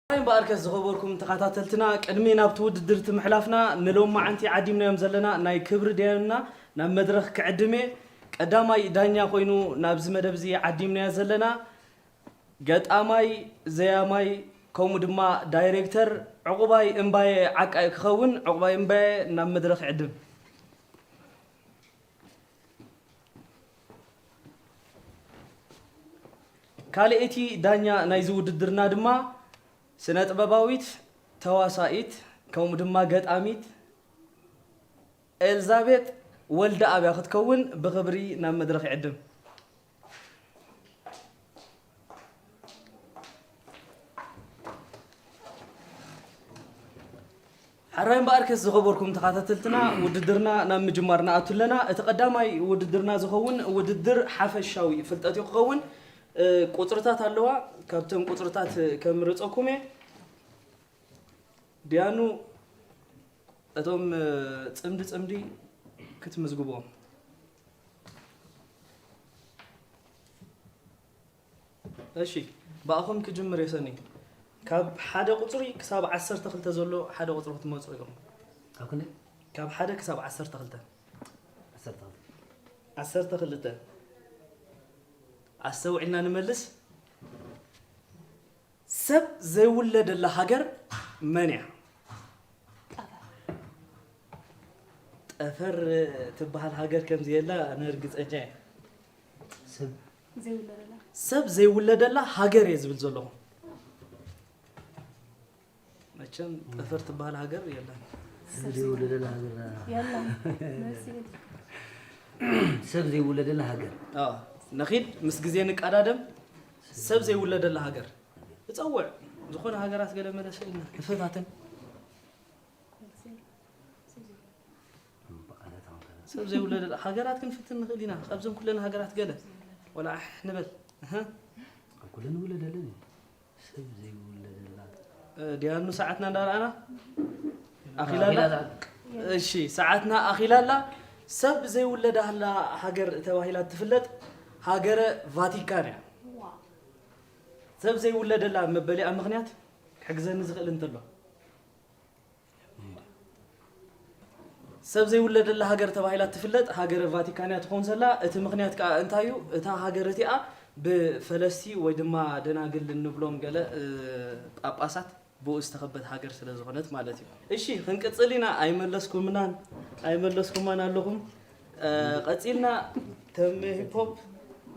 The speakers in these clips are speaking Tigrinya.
እምበኣርከስ ዝኸበርኩም ተኸታተልትና፣ ቅድሚ ናብቲ ውድድር እቲ ምሕላፍና፣ ንሎማዓንቲ ዓዲምናዮም ዘለና ናይ ክብሪ ዳያኑና ናብ መድረኽ ክዕድም እየ። ቀዳማይ ዳኛ ኮይኑ ናብዚ መደብ እዚ ዓዲምናዮ ዘለና፣ ገጣማይ፣ ዘያማይ፣ ከምኡ ድማ ዳይሬክተር ዕቑባይ እምባየ ዓቃይ ክኸውን፣ ዕቑባይ እምባየ ናብ መድረኽ ይዕድም። ካልኣይቲ ዳኛ ናይዚ ውድድርና ድማ ስነ ጥበባዊት፣ ተዋሳኢት፣ ከምኡ ድማ ገጣሚት ኤልዛቤጥ ወልደኣብያ ክትከውን ብኽብሪ ናብ መድረኽ ይዕድም። ሕራይ እምበኣርከስ ዝኸበርኩም ተኸታተልትና፣ ውድድርና ናብ ምጅማር ንኣቱ ኣለና። እቲ ቀዳማይ ውድድርና ዝኸውን ውድድር ሓፈሻዊ ፍልጠት እዩ ክኸውን። እ፣ ቁጽርታት ኣለዋ። ካብቶም ቁጽርታት ከምርጸኩም እየ። ዲያኑ፣ እቶም፣ እ፣ ጽምዲ ጽምዲ ክትምዝግቦም። እሺ፣ ብኣኹም ክጅምር እየ ሰኒ። ካብ ሓደ ቁጽሪ ክሳብ ዓሰርተ ክልተ ዘሎ ሓደ ቁጽሪ ክትመርጹ ኢኹም። ካብ ክንደይ? ካብ ሓደ ክሳብ ዓሰርተ ክልተ። ዓሰርተ ክልተ። ዓሰርተ ክልተ። ኣስተውዒልና ንመልስ። ሰብ ዘይውለደላ ሃገር መን እያ? ጠፈር ትበሃል ሃገር ከም ዘየላ ኣነ ርግጸኛ እየ። ሰብ ዘይውለደላ። ሰብ ዘይውለደላ ሃገር እየ ዝብል ዘለኹ። መቸም ጠፈር ትበሃል ሃገር የለን። ሰብ ዘይውለደላ ሃገር። የለን። መልሲ የለን። ሰብ ዘይውለደላ ሃገር። ኣዎ። ነኺድ ምስ ግዜ ንቀዳደም። ሰብ ዘይውለደላ ሃገር። እጸውዕ። ዝኾነ ሃገራት ገለ መለሰ ኢልና ንፈታተን። ሰብ ዘይውለደላ ሃገራት ክንፍትን ንኽእል ኢና። ካብዘን ኩለን ሃገራት ገለ ወላ ኣሕ ንበል። እህ። ኣብ ኩለን ይውለደለን እዩ። ሰብ ዘይውለደላ። እ፣ ዲያኑ ሰዓትና እንዳረኣና ኣኺላ ኣላ? ኣኺላ ኣላ። እሺ፣ ሰዓትና ኣኺላ ኣላ። ሰብ ዘይውለዳላ ሃገር ተባሂላ ትፍለጥ ሃገረ ቫቲካን እያ። ሰብ ዘይውለደላ መበሊኣ ምኽንያት ክሕግዘኒ ዝኽእል እንተሎ። ሰብ ዘይውለደላ ሃገር ተባሂላ ትፍለጥ ሃገረ ቫቲካን እያ ትኸውን ዘላ። እቲ ምኽንያት ከኣ እንታይ እዩ? እታ ሃገር እቲኣ ብፈለስቲ ወይ ድማ ደናግል እንብሎም ገለ፣ እ፣ ጳጳሳት ብኡ ዝተኸበት ሃገር ስለ ዝኾነት ማለት እዩ። እሺ፣ ክንቅጽል ኢና። ኣይመለስኩምናን፣ ኣይመለስኩማን ኣለኹም። እ፣ ቀጺልና ተሜ ሂፕሆፕ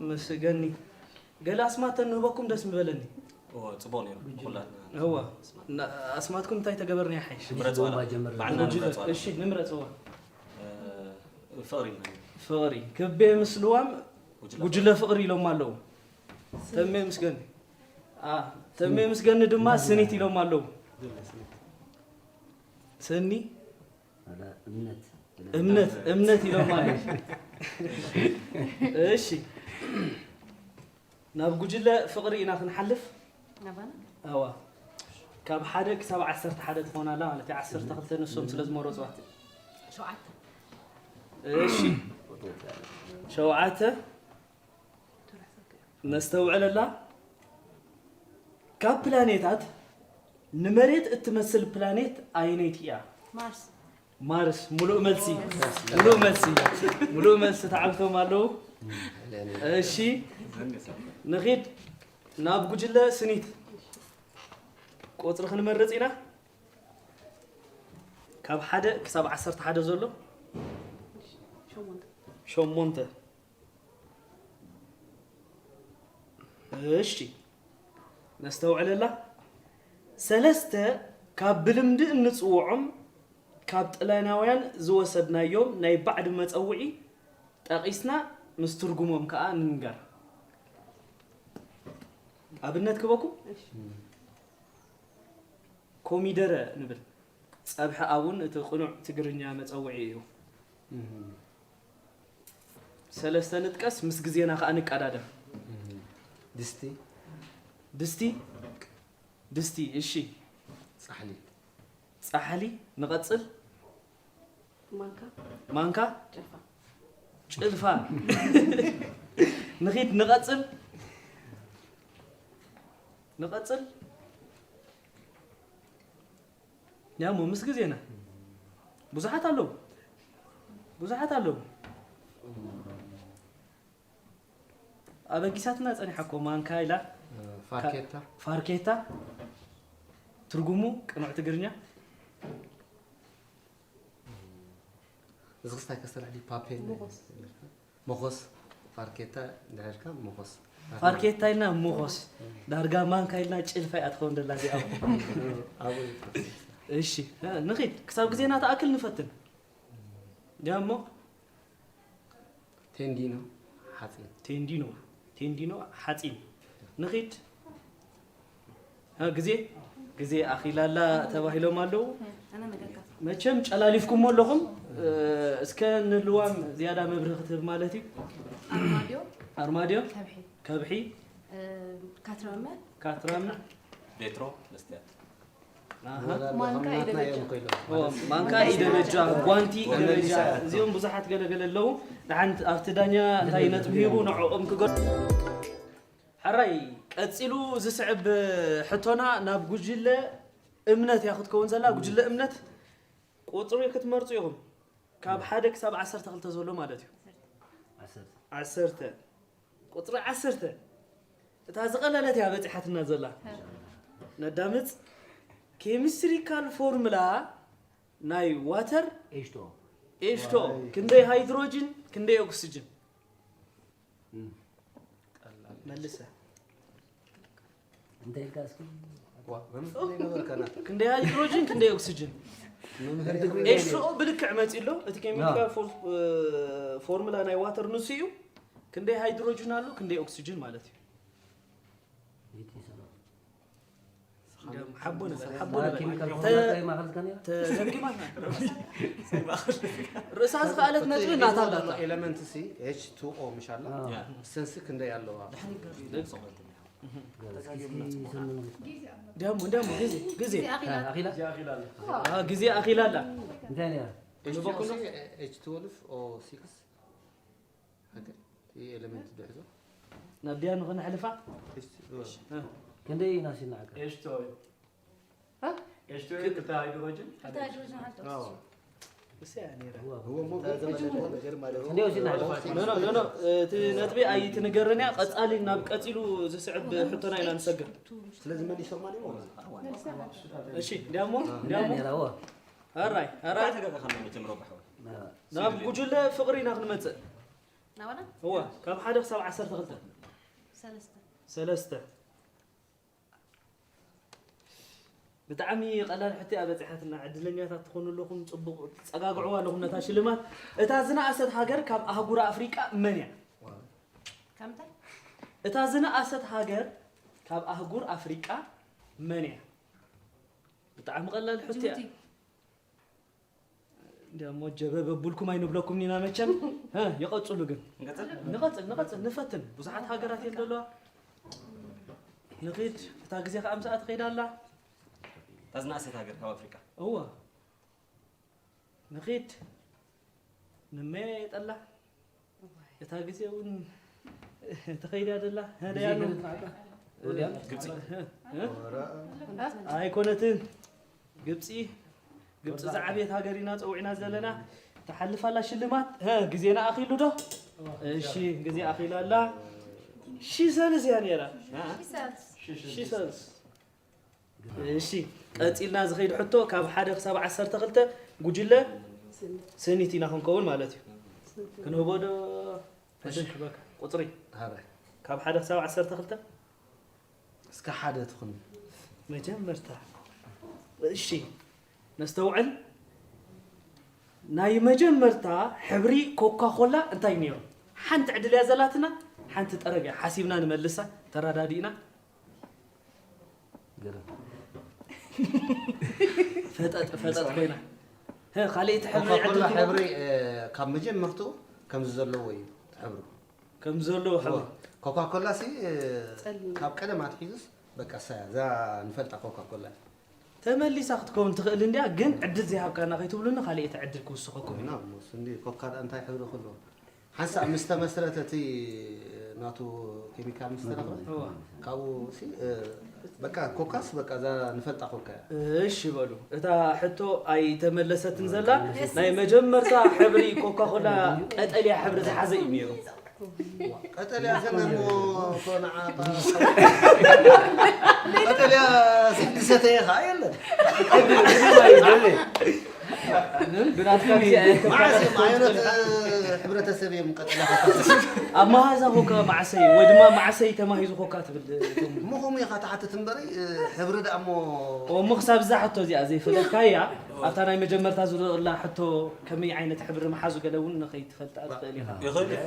ምስ ገኒ ገለ ኣስማት ተንህበኩም ደስ ምበለኒ። እወ፣ ጽቡቕ ነይሩ። ኩላትና እወ። ኣስማት። ና-፣ ኣስማትኩም እንታይ ተገበርና ይሓይሽ? ንምረጽ ዋላ። ጀመር። ባዕልና ጉጅለ፣ ንምረጽ ዋላ። እሺ፣ ንምረጽ እወ። እ፣ ፍቕሪ ኢና። ፍቕሪ። ክቤ ምስ ልዋም ጉጅለ ጉጅለ ፍቕሪ። ፍቕሪ ኢሎም ኣለዉ። ተሜ ምስ ገኒ። ኣ፣ ተሜ ምስ ገኒ ድማ ስኒት ኢሎም ኣለዉ። ስኒ? ኣላ፣ እምነት። እምነት፣ እምነት ኢሎም ኣለዉ። እሺ። ናብ ጉጅለ ፍቕሪ ኢና ክንሓልፍ። ናባና? ኣዋ። ካብ ሓደ ክሳብ ዓሰርተ ሓደ ትኾን ኣላ ማለት እዩ። ዓሰርተ ክልተ ንሶም ስለ ዝመረጽዋ። ሸውዓተ። እሺ። ሸውዓተ። ነስተውዕለላ። ካብ ፕላኔታት ንመሬት እትመስል ፕላኔት ኣየነይቲ እያ? ማርስ። ማርስ፣ ሙሉእ መልሲ። ሙሉእ መልሲ። ሙሉእ መልሲ ተዓዊቶም ኣለዉ። እሺ፣ ንኺድ ናብ ጉጅለ ስኒት። ቁጽሪ ክንመርጽ ኢና። ካብ ሓደ ክሳብ ዓሰርተ ሓደ ዘሎ? ሸሞንተ። ሸሞንተ። እሺ፣ ነስተውዕለላ። ሰለስተ ካብ ብልምዲ እንጽውዖም ካብ ጥልያናውያን ዝወሰድናዮም ናይ ባዕዲ መጸውዒ ጠቒስና ምስ ትርጉሞም ከኣ ንንገር። ኣብነት ክበኩም? እሺ። ኮሚደረ ንብል። ጸብሒ ኣውን እቲ ቅኑዕ ትግርኛ መጸውዒ እዩ። እም። ሰለስተ ንጥቀስ፣ ምስ ግዜና ከኣ ንቀዳደም። እም። ድስቲ። ድስቲ? ድስቲ፣ እሺ። ጻሕሊ። ጻሕሊ፣ ንቐጽል። ማንካ። ማንካ። ጭልፋ። ጭልፋ። ንኺድ፣ ንቐጽል። ንቐጽል። ያሞ ምስ ግዜና ብዙሓት ኣለዉ፣ ብዙሓት ኣለዉ። ኣበጊሳትና ጸኒሓ እኮ ማንካ ኢላ። ፋርኬታ። ፋርኬታ። ትርጉሙ ቅኑዕ ትግርኛ። እዚ ክስታይ ከስተልዕሊ ፓፔን። ሞኾስ። ፋርኬታ ድሕርካ ሞኾስ። ፋርኬታ ኢልና ሞኾስ። ዳርጋ ማንካ ኢልና ጭልፋ እያ ትኸውን ደላ እዚኣ። ኣብኡ እዩ። እሺ፣ ንኺድ። ክሳብ ግዜና ትኣክል ንፈትን። ዲያሞ? ቴንዲኖ ሓፂን። ቴንዲኖ። ቴንዲኖ ሓፂን። ንኺድ። እ፣ ግዜ፣ ግዜ ኣኺላላ ተባሂሎም ኣለዉ። ኣነ ነገርካ። መቸም ጨላሊፍኩሞ ኣለኹም። እ፣ እስከ ንልዋም ዝያዳ መብርሂ ክትህብ ማለት እዩ። ኣርማድዮ። ኣርማድዮ። ከብሒ። ከብሒ። እ፣ ካትራመ። ካትራመ። ቤትሮ መስትያት። ኣሃ። ወላ ማንካ ከምናትና ኢደበጃ። እዮም ኮይሎም። ኦ፣ ማንካ ኢደበጃ፣ ጓንቲ ኢደበጃ። እዚኦም ብዙሓት ገለገለ ኣለዉ። ንሓንቲ ኣብቲ ዳኛ እንታይ ነጥቢ ሂቡ ንዕኦም ክገ-፣ ሕራይ፣ ቀጺሉ ዝስዕብ ሕቶና ናብ ጉጅለ እምነት እያ ክትከውን ዘላ። ጉጅለ እምነት ቁጽሪ ክትመርጹ ኢኹም። ካብ ሓደ ክሳብ ዓሰርተ ክልተ ዘሎ ማለት እዩ። ዓሰርተ። ዓሰርተ። ቁጽሪ ዓሰርተ። እታ ዝቐለለት እያ በጺሓትና ዘላ። ነዳምጽ። ኬሚስትሪካል ፎርሙላ ናይ ዋተር ኤች ቱ ኦ። ኤች ቱ ኦ። ክንደይ ሃይድሮጅን፣ ክንደይ ኦክስጅን? እም። መልሰ። እንታይ ኢልካ እስኪ? ዋ፣ መምህር ዘይነበርካ ናታ። ክንደይ ሃይድሮጅን፣ ክንደይ ኦክስጅን? መምህር ኤች ቱ ኦ ብልክዕ መጺ ኣሎ። እቲ ኬሚካል ያ። ፎር-፣ እ፣ ፎርሙላ ናይ ዋተር ንሱ እዩ። ክንደይ ሃይድሮጅን ኣሎ፣ ክንደይ ኦክስጅን ማለት እዩ። ይትይሰማ። እንዲያውም ሓቦ ንበል፣ ሓቦ ንበል። ኬሚካል ተ-፣ ፎርሙላ እንታይ ማእኸል ዝካን እያ? ተዘኪማ። ርእሳ ዝኸኣለት ነጥቢ ናታ ኣላታ። ኤለመንት ሲ ኤች ቱ ኦ ምሽ ኣላ? ያ። ሰንስ ክንደይ ኣለዋ? እስኪ፣ እስኪ ሰምኑ። እንዲያውም፣ እንዲያውም ግዜ፣ ግዜ። ግዜ ኣኺላ። ኣኺላ? ግዜ ኣኺላ ኣላ። አ፣ ግዜ ኣኺላ ኣላ። እንታይ ነያ? ኤች ቱ ኦ ሲ ኤች ትወልቭ ኦ ሲክስ። ኦኬ። እቲ ኤለመንት ድሕዞ። ናብ ዲያ ንኽነሕልፋ? እሺ፣ እሺ። እ። ክንደይ ኢና ሲናዕካ? ኤች ቱ ኦ እዩ። እ? ኤች ቱ ኦ እዩ፣ ክልተ ሃይድሮጅን፣ ክልተ ሃይድሮጅን፣ ሓደ ኣዎ። ኦክስጅን። እሰያ ነይራ። እዋ። እዎ፣ እሞ ተዘመደ ነገር ማለት ነው። ክንደይ ወሲድና? ኖ፣ ኖ፣ ኖ፣ ኖ፣ እቲ ነጥቢ ኣይትንገርን እያ። ቀጻሊ፣ ናብ ቀጺሉ ዝስዕብ ሕቶና ኢና ንሰግር። ስለዚ መሊሶም ማለት ነው። እሺ፣ ዲያሞ፣ ዲያሞ። ነይራ፣ እዋ። ኣራይ፣ ኣራይ። ተጋጋ ከሎ መቸም ረብሐ። ናብ ጉጅለ ፍቕሪ ኢና ክንመጽእ። ናባና? እዋ፣ ካብ ሓደ ክሳብ ዓሰርተ ክልተ። ሰለስተ። ሰለስተ። ብጣዕሚ ቀላል ሕቶ እያ በጺሓትና። ዕድለኛታት ትኾኑ ኣለኹም፣ ጽቡቕ ትጸጋግዕዋ ኣለኹም ነታ ሽልማት። እታ ዝነኣሰት ሃገር ካብ ኣህጉር ኣፍሪቃ መን እያ? ከምታ? እታ ዝነኣሰት ሃገር ካብ ኣህጉር ኣፍሪቃ መን እያ? ብጣዕሚ ቀላል ሕቶ እያ። ጅቡቲ። እንዲያሞ ጀበ በቡልኩም ኣይንብለኩም ኢና መቸም። ሀ፣ ይቐጽሉ ግን። ንቀጽል? ንቐጽል፣ ንቐጽል፣ ንፈትን። ብዙሓት ሃገራት እየን ዘለዋ። ንኺድ፣ እታ ግዜ ከኣ ምስኣ ትኸይድ ኣላ። እታ ዝነኣሰት ሃገር ካብ ኣፍሪቃ። እወ። ንኺድ። ንመ የጠላ። እታ ግዜ እውን ትኸይዳ ደላ። ሀደ ግዜ ያሉ። ገለ ትዓጣ። ወዲያ? ግብጺ። እ? እ? ኣይኮነትን። ግብጺ፣ ግብጺ ዝዓበየት ሃገር ኢና ጸዊዕና ዘለና። ትሓልፍ ኣላ ሽልማት። ሀ፣ ግዜና ኣኺሉ ዶ? እሺ፣ ግዜ ኣኺላ ኣላ። ሺ ሰልስ እያ ነይራ። ሺ ሰልስ። ሺ ሰልስ። እሺ፣ ቀጺልና ዝኸይድ ሕቶ ካብ ሓደ ክሳብ ዓሰርተ ክልተ ጉጅለ ስኒት ኢና ክንከውን ማለት እዩ። ክንህቦ ዶ? እሺ፣ ቁጽሪ። ሃበ። ካብ ሓደ ክሳብ ዓሰርተ ክልተ? እስከ ሓደ ትኹን። መጀመርታ። እሺ፣ ነስተውዕል። ናይ መጀመርታ ሕብሪ ኮካ ኮላ እንታይ ነይሩ? ሓንቲ ዕድል እያ ዘላትና፣ ሓንቲ ጠረፍ እያ። ሓሲብና ንመልሳ፣ ተረዳዲእና። ገረም። ፈጠጥ፣ ፈጠጥ ኮይና። ሀ፣ ካልእ እቲ ሕብሪ ኮካ ኮላ ዕድል ትህቦ? ሕብሪ፣ እ፣ ካብ መጀመርቱ ከምዚ ዘለዎ እዩ እቲ ሕብሩ። ከምዚ ዘለዎ ሕብሪ። እወ። ኮካ ኮላ ሲ፣ እ፣ ጸሊም። ካብ ቀደም ኣትሒዙስ በቃ እሳ እያ፣ እዛ ንፈልጣ ኮካ ኮላ። ተመሊሳ ክትከውን ትኽእል እንድያ፣ ግን ዕድል ዘይሃብካና ከይትብሉኒ ካልእ እቲ ዕድል ክውስኸኩም እዩ። እና እሞ፣ እንዲ ኮካ እንታይ ሕብሪ ክህልዎ? ሓንሳእ ምስ ተመስረተ እቲ፣ እ፣ ናቱ ኬሚካል ምስ ተረኽበ፣ እዋ። ካብኡ ሲ፣ እ፣ በቃ ኮካስ በቃ እዛ ንፈልጣ ኮካ እያ። እሺ በሉ። እታ ሕቶ ኣይተመለሰትን ዘላ። ናይ መጀመርታ ሕብሪ ኮካ ኮላ ቀጠልያ ሕብሪ ዝሓዘ እዩ ነይሩ። ቀጠልያ ዘነ እሞ እኮ ንዓ ቀጠልያ ስድሰተ ኢኻ የለን። ብናትካ ግዜ መዓስ እዮም ዓይነት ሕብረተሰብ እዮም ቀጠልያ ኮካ? ኣብ መሃዛ ኮካ መዓሰይ ወይ ድማ መዓሰይ ተማሂዙ ኮካ ትብል እቶም ምኹም ኢኻ ትሓትት እምበሪ ሕብሪ ደኣ እሞ እሞ ክሳብ እዛ ሕቶ እዚኣ ዘይፈለጥካያ ኣብታ ናይ መጀመርታ ዝረላ ሕቶ ከመይ ዓይነት ሕብሪ መሓዙ ገለ እውን ንኸይትፈልጣ ትኽእል ኢኻ። ይኽእል እዩ።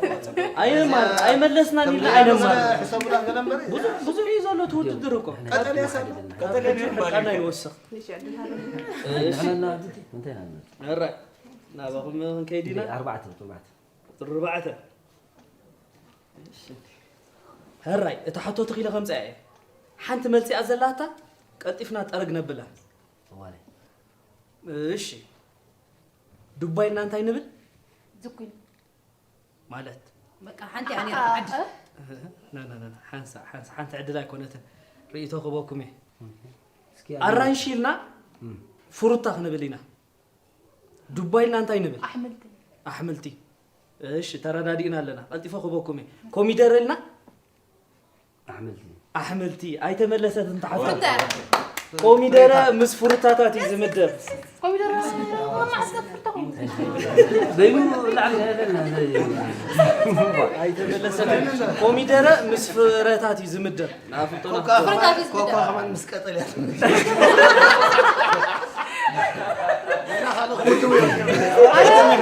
ኣይማር ኣይመለስናን ኢልና ኣይነማር። ሕሰቡላ ገለ እምበሪ ብዙሕ ብዙሕ እዩ ዘሎ እቲ ውድድር እኮ። ቀጠልያ ሳሉ ቀጠልያ ድዩ እምበሪ? ሕርቃና ይወስኽ። ንሕና ዓድቲ እንታይ ኢና ንብል? ሕራይ ናባኹም ክንከይድ ኢና። ኣርባዕተ ብጡባት ቁፅሪ ኣርባዕተ። ሕራይ እታ ሕቶ ትኺለ ከምፅኣ እየ። ሓንቲ መልፂኣ ዘላታ ቀልጢፍና ጠረግ ነብላ። እዋለ እሺ ዱባይና እንታይ ንብል? ዝኩል ማለት በቃ ሓንቲ እያ ነይራ ዓዲ ና፣ ና፣ ና፣ ና፣ ሓንሳ ሓንሳ ሓንቲ ዕድል ኣይኮነትን። ርእይቶ ክበኩም እየ። እስኪ ኣራንሺ ኢልና ፍሩታ ክንብል ኢና። ዱባ ኢልና እንታይ ንብል? ኣሕምልቲ ኣሕምልቲ። እሺ ተረዳዲእና ኣለና። ቀልጢፈ ክበኩም እየ። ኮሚደረ ኢልና ኣሕምልቲ ኣሕምልቲ። ኣይተመለሰትን ተሓቶ። ፍሩታ ኮሚደረ ምስ ፍሩታታት እዩ ዝምደብ። ኮሚደረ ማዕስከ ፍርታ ኮይኑ በይኑ ላዕሊ ኣለና ኣይተመለሰትን። ኮሚደረ ምስ ፍረታት እዩ ዝምደብ። ንኣፍልጦና ኮካ ፍረታት እዩ ዝምደብ። ኮካ ከማን ምስ ቀጠልያ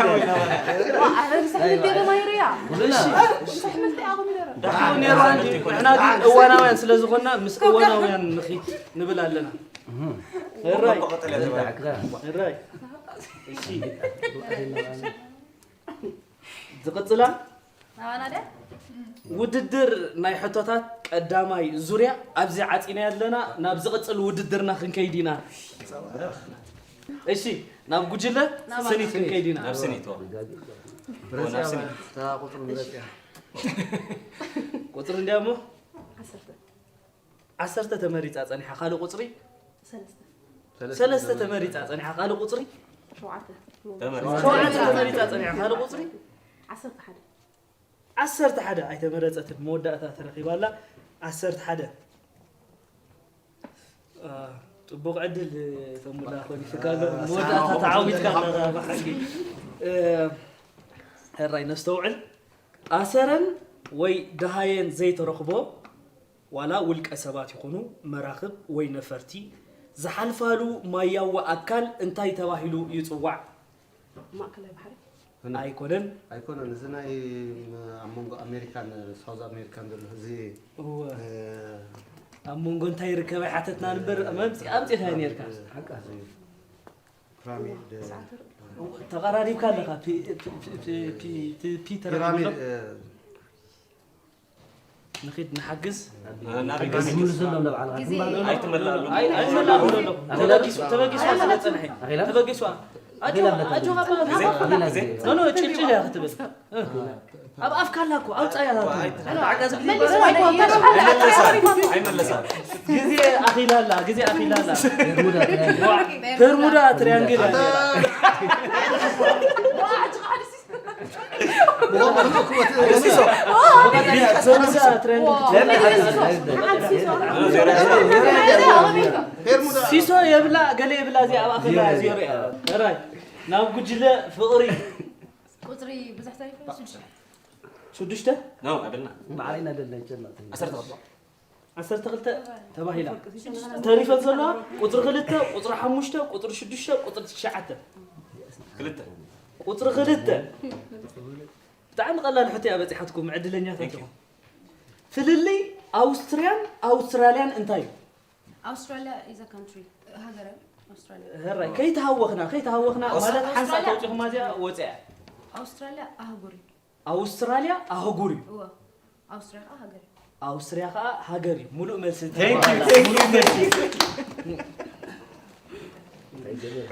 ኣረ ምሳሕ ልቤ ደማይርያ ምሳሕ ምልቲ ኣኹም ይደረ ዳሓው ነይርዋ እንጂ ንሕና ግን እዋናውያን ስለ ዝኾንና ምስ እዋናውያን ንኺድ ንብል ኣለና። ሕራይ ሕራይ። እሺ ዝቕጽላ ናባና ደ ውድድር ናይ ሕቶታት ቀዳማይ ዙርያ ኣብዚ ዓጺና ኣለና። ናብ ዝቕጽል ውድድርና ክንከይድ ኢና። እሺ ናብ ጉጅለ ስኒት ክንከይድ ኢና። ናብ ስኒት ዋ። ብረፅያ ናብ ስኒ። እታ ቁፅሪ ብረፅያ ቁፅሪ እንዲያ እሞ ዓሰርተ ዓሰርተ ተመሪፃ ፀኒሓ ካልእ ቁፅሪ ሰለስተ ሰለስተ ተመሪፃ ፀኒሓ ካልእ ቁፅሪ ሸውዓተ ተመሪፃ ሸውዓተ ተመሪፃ ፀኒሓ ካልእ ቁፅሪ ዓሰርተ ሓደ ዓሰርተ ሓደ ኣይተመረፀትን። መወዳእታ ተረኺባ ኣላ። ዓሰርተ ሓደ አ፣ ፅቡቕ ዕድል ተሙላ ኮሊፍካ ኣሎ። መወዳእታ ተዓዊትካ ኣለኻ ብሓቂ። እ፣ ሕራይ ነስተውዕል። ኣሰረን ወይ ደሃየን ዘይተረኽቦ ዋላ ውልቀ ሰባት ይኹኑ መራኽብ ወይ ነፈርቲ ዝሓልፋሉ ማያዊ ኣካል እንታይ ተባሂሉ ይፅዋዕ? ማእከላይ ባሕሪ ኣይኮነን። ኣይኮነን። እዚ ናይ ኣብ መንጎ ኣሜሪካን ሳውዝ ኣሜሪካን ዘሎ እዚ እወ እ፣ ኣብ መንጎ እንታይ ይርከብ ኣይሓተትናን እምበር መምፂ ኣምፂኻዮ ነርካ። ሓቃ ፒራሚድ ተቐራሪብካ ኣለኻ። ፒ- ፒ- ፒ- ፒ- ፒ- ፒ- ፒ ተረኺቡ ኣሎ። ፒራሚድ እ፣ ንኺድ ንሓግዝ። ናበይ ሓግዝ ዝብሉ ዘሎ ንባዕልኻ ግዜ ግንባር ኣይትመላሉ። ኣይ- ኣይትመላሉ ኣሎ። ተበጊሱ ተበጊሱ ስለ ፀንሐ ኣኺላ ተበጊሱ ኣጆኻ ኣኺላ ግዜ ኖ ኖ ጭልጭል እያ ክትብል። ኣብ ኣፍካ ኣላ እኮ ኣውፃያ። ዓቃ ዝግዜ ኣይመለሳል። ግዜ ኣኺላ ኣላ ግዜ ኣኺላ ኣላ። ሙዳ በርሙዳ ትሪያንግል እያ። በርሙዳ ትሪያንግል። ሲሶ የብላ ገለ የብላ እዚኣ ኣብ ኣኺላ ዜሮ እያ። ራይ ናብ ጉጅለ ፍቕሪ ቁፅሪ ብዙሕ ታሪፍ ሽዱሽተ ሽዱሽተ ነው አይደልና ባዕለይና ደለና ይጨነቕ ዓሰርተ ክልተ ዓሰርተ ክልተ ተባሂላ ተሪፈን ዘለዋ ቁፅሪ ክልተ ቁፅሪ ሓሙሽተ ቁፅሪ ሽዱሽተ ቁፅሪ ትሽዓተ ክልተ ቁፅሪ ክልተ ብጣዕሚ ቀላል ሕቶ እያ በፂሓትኩም ዕድለኛታት ኢኹም ፍልልይ ኣውስትርያን ኣውስትራልያን እንታይ እዩ Australia is a country ሃገረ ኣውስትራሊያ ሕራይ ከይተሃወኽና ከይተሃወኽና ማለት ሓንሳእ ተውፂኹማ እዚኣ ወፅያ ኣውስትራሊያ ኣህጉር እዩ ኣውስትራልያ ኣህጉር እዩ እወ ኣውስትሪያ ከዓ ሃገር እዩ ኣውስትሪያ ከዓ ሃገር እዩ ሙሉእ መልሲ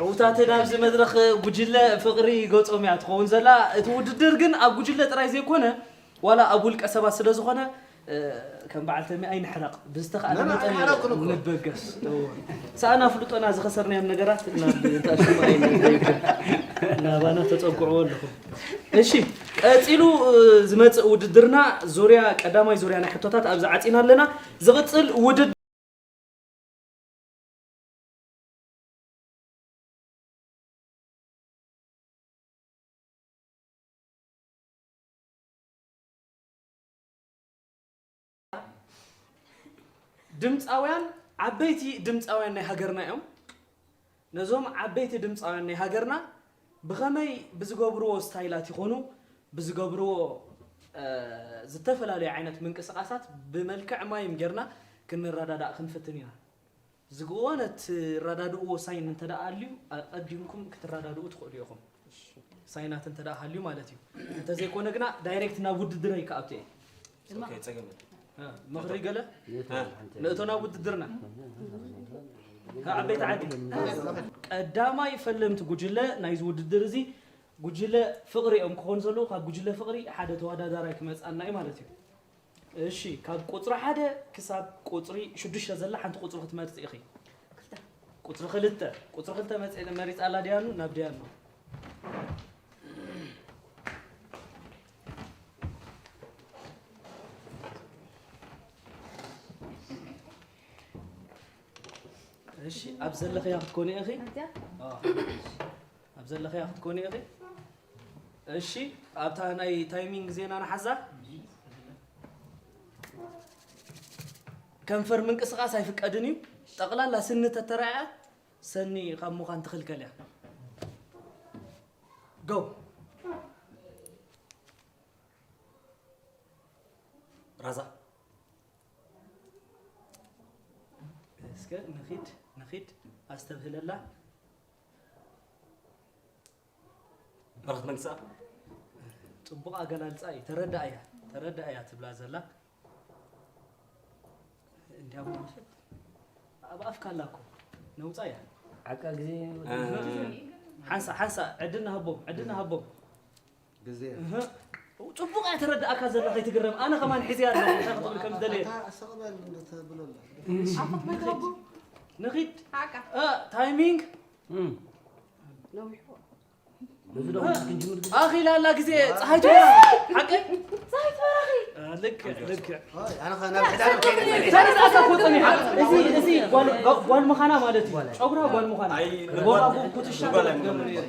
ዕውታትን ኣብዚ መድረኽ ጉጅለ ፍቕሪ ገፆም እያ ትኸውን ዘላ እቲ ውድድር ግን ኣብ ጉጅለ ጥራይ ዘይኮነ ዋላ ኣብ ውልቀ ሰባት ስለ ዝኾነ፣ እ፣ ከም በዓል ተሜ ኣይንሕረቕ። ብዝተኻእለ መጠን ኣይሓረቕን እኮ። ንበገስ። እዎ። ሰኣን ኣፍልጦና ዝኸሰርናዮም ነገራት ናብ እንታሽሙ ኣይንበይክን። ናባና ተጸግዕዎ ኣለኹም። እሺ፣ ቀጺሉ፣ እ፣ ዝመጽእ ውድድርና ዙርያ፣ ቀዳማይ ዙርያ ናይ ሕቶታት ኣብዚ ዓጺና ኣለና። ዝቕጽል ውድድር ድምፃውያን ዓበይቲ ድምፃውያን ናይ ሃገርና እዮም። ነዞም ዓበይቲ ድምፃውያን ናይ ሃገርና ብኸመይ ብዝገብርዎ ስታይላት ይኾኑ ብዝገብርዎ፣ እ፣ ዝተፈላለዩ ዓይነት ምንቅስቓሳት ብመልክዕ ማይም ጌርና ክንረዳዳእ ክንፍትን ኢና። ዝግወነ ትረዳድእዎ ሳይን እንተ ደኣ ኣልዩ፣ ኣቐዲምኩም ክትረዳድኡ ትኽእሉ ኢኹም። ሳይናት እንተ ደኣ ሃልዩ ማለት እዩ። እንተዘይኮነ ግና ዳይሬክት ናብ ውድድረይ ክኣቱ እየ። ኦኬ፣ ጸገም የለን። እ፣ ምኽሪ ገለ? እ። ንእቶ ናብ ውድድርና። ከ ዓበይቲ ዓዲ። ቀዳማይ ፈለምቲ ጉጅለ ናይዚ ውድድር እዚ ጉጅለ ፍቕሪ እዮም ክኾኑ ዘለዉ። ካብ ጉጅለ ፍቕሪ ሓደ ተወዳዳራይ ክመጽኣና እዩ ማለት እዩ። እሺ፣ ካብ ቁጽሪ ሓደ ክሳብ ቁጽሪ ሽዱሽተ ዘላ ሓንቲ ቁጽሪ ክትመርጺ ኢኺ። ቁጽሪ ክልተ፣ ቁጽሪ ክልተ መጽ-፣ መሪጻ ኣላ ዲያኑ፣ ናብ ዲያኑ። እሺ፣ ኣብ ዘለኽያ ክትኮኒ ኢኺ። ኣብዚኣ? ኣዎ። ኣብ ዘለኽያ ክትኮኒ ኢኺ። እሺ፣ ኣብታ ናይ ታይሚንግ ዜና ንሓዛ። ከንፈር ምንቅስቓስ ኣይፍቀድን እዩ። ጠቕላላ ስኒ ተተራእያ፣ ሰኒ ካብ ምዃን ትኽልከል እያ። ጎ። ራዛ። እስከ ንኺድ፣ ንኺድ፣ ኣስተብህለላ። በረኸት መንግስኣ። ጽቡቕ ኣገላልጻ እዩ። ተረዳእያ፣ ተረዳእያ ትብላ ዘላ። እንዲያው ኣብ ኣፍካ ኣላ እኮ። ነውጻያ። ዓቃ ግዜ እ፣ ሓንሳ፣ ሓንሳ፣ ዕድል ንሃቦም፣ ዕድል ንሃቦም። ግዜ። እህ። ጽቡቕ እያ ተረዳእካ ዘላ ከይትግረም። ኣነ ከማን ሒዘያ ኣለኹ፣ እንታይ ክትብል ከም ዝደለየ። ኣታ ኣሰቕበል እንዶ ተብሎ ኣላ። ንኺድ። ዓቃ። እ፣ ታይሚንግ። እም። ነዊሑ። በዚ ደሞ ክንጅምር ግን ኣኺላ ኣላ ግዜ፣ ጸሓይ ትበርቕ። ሓቂ? ጸሓይ ትበርቕ። እ፣ ልክዕ፣ ልክዕ። ኣይ፣ ኣነ ኸ ናብ ሕዳር ከይደ ጸኒሐ። ተረዳእካ እኮ ጸኒሓ። እዚ፣ እዚ ጓል፣ ጓ-፣ ጓል ምዃና ማለት እዩ። ጨጉራ ጓል ምዃና። ኣይ፣ ቦራ ኩ-፣ ኩትሻ ንጓል ትገብር እየ።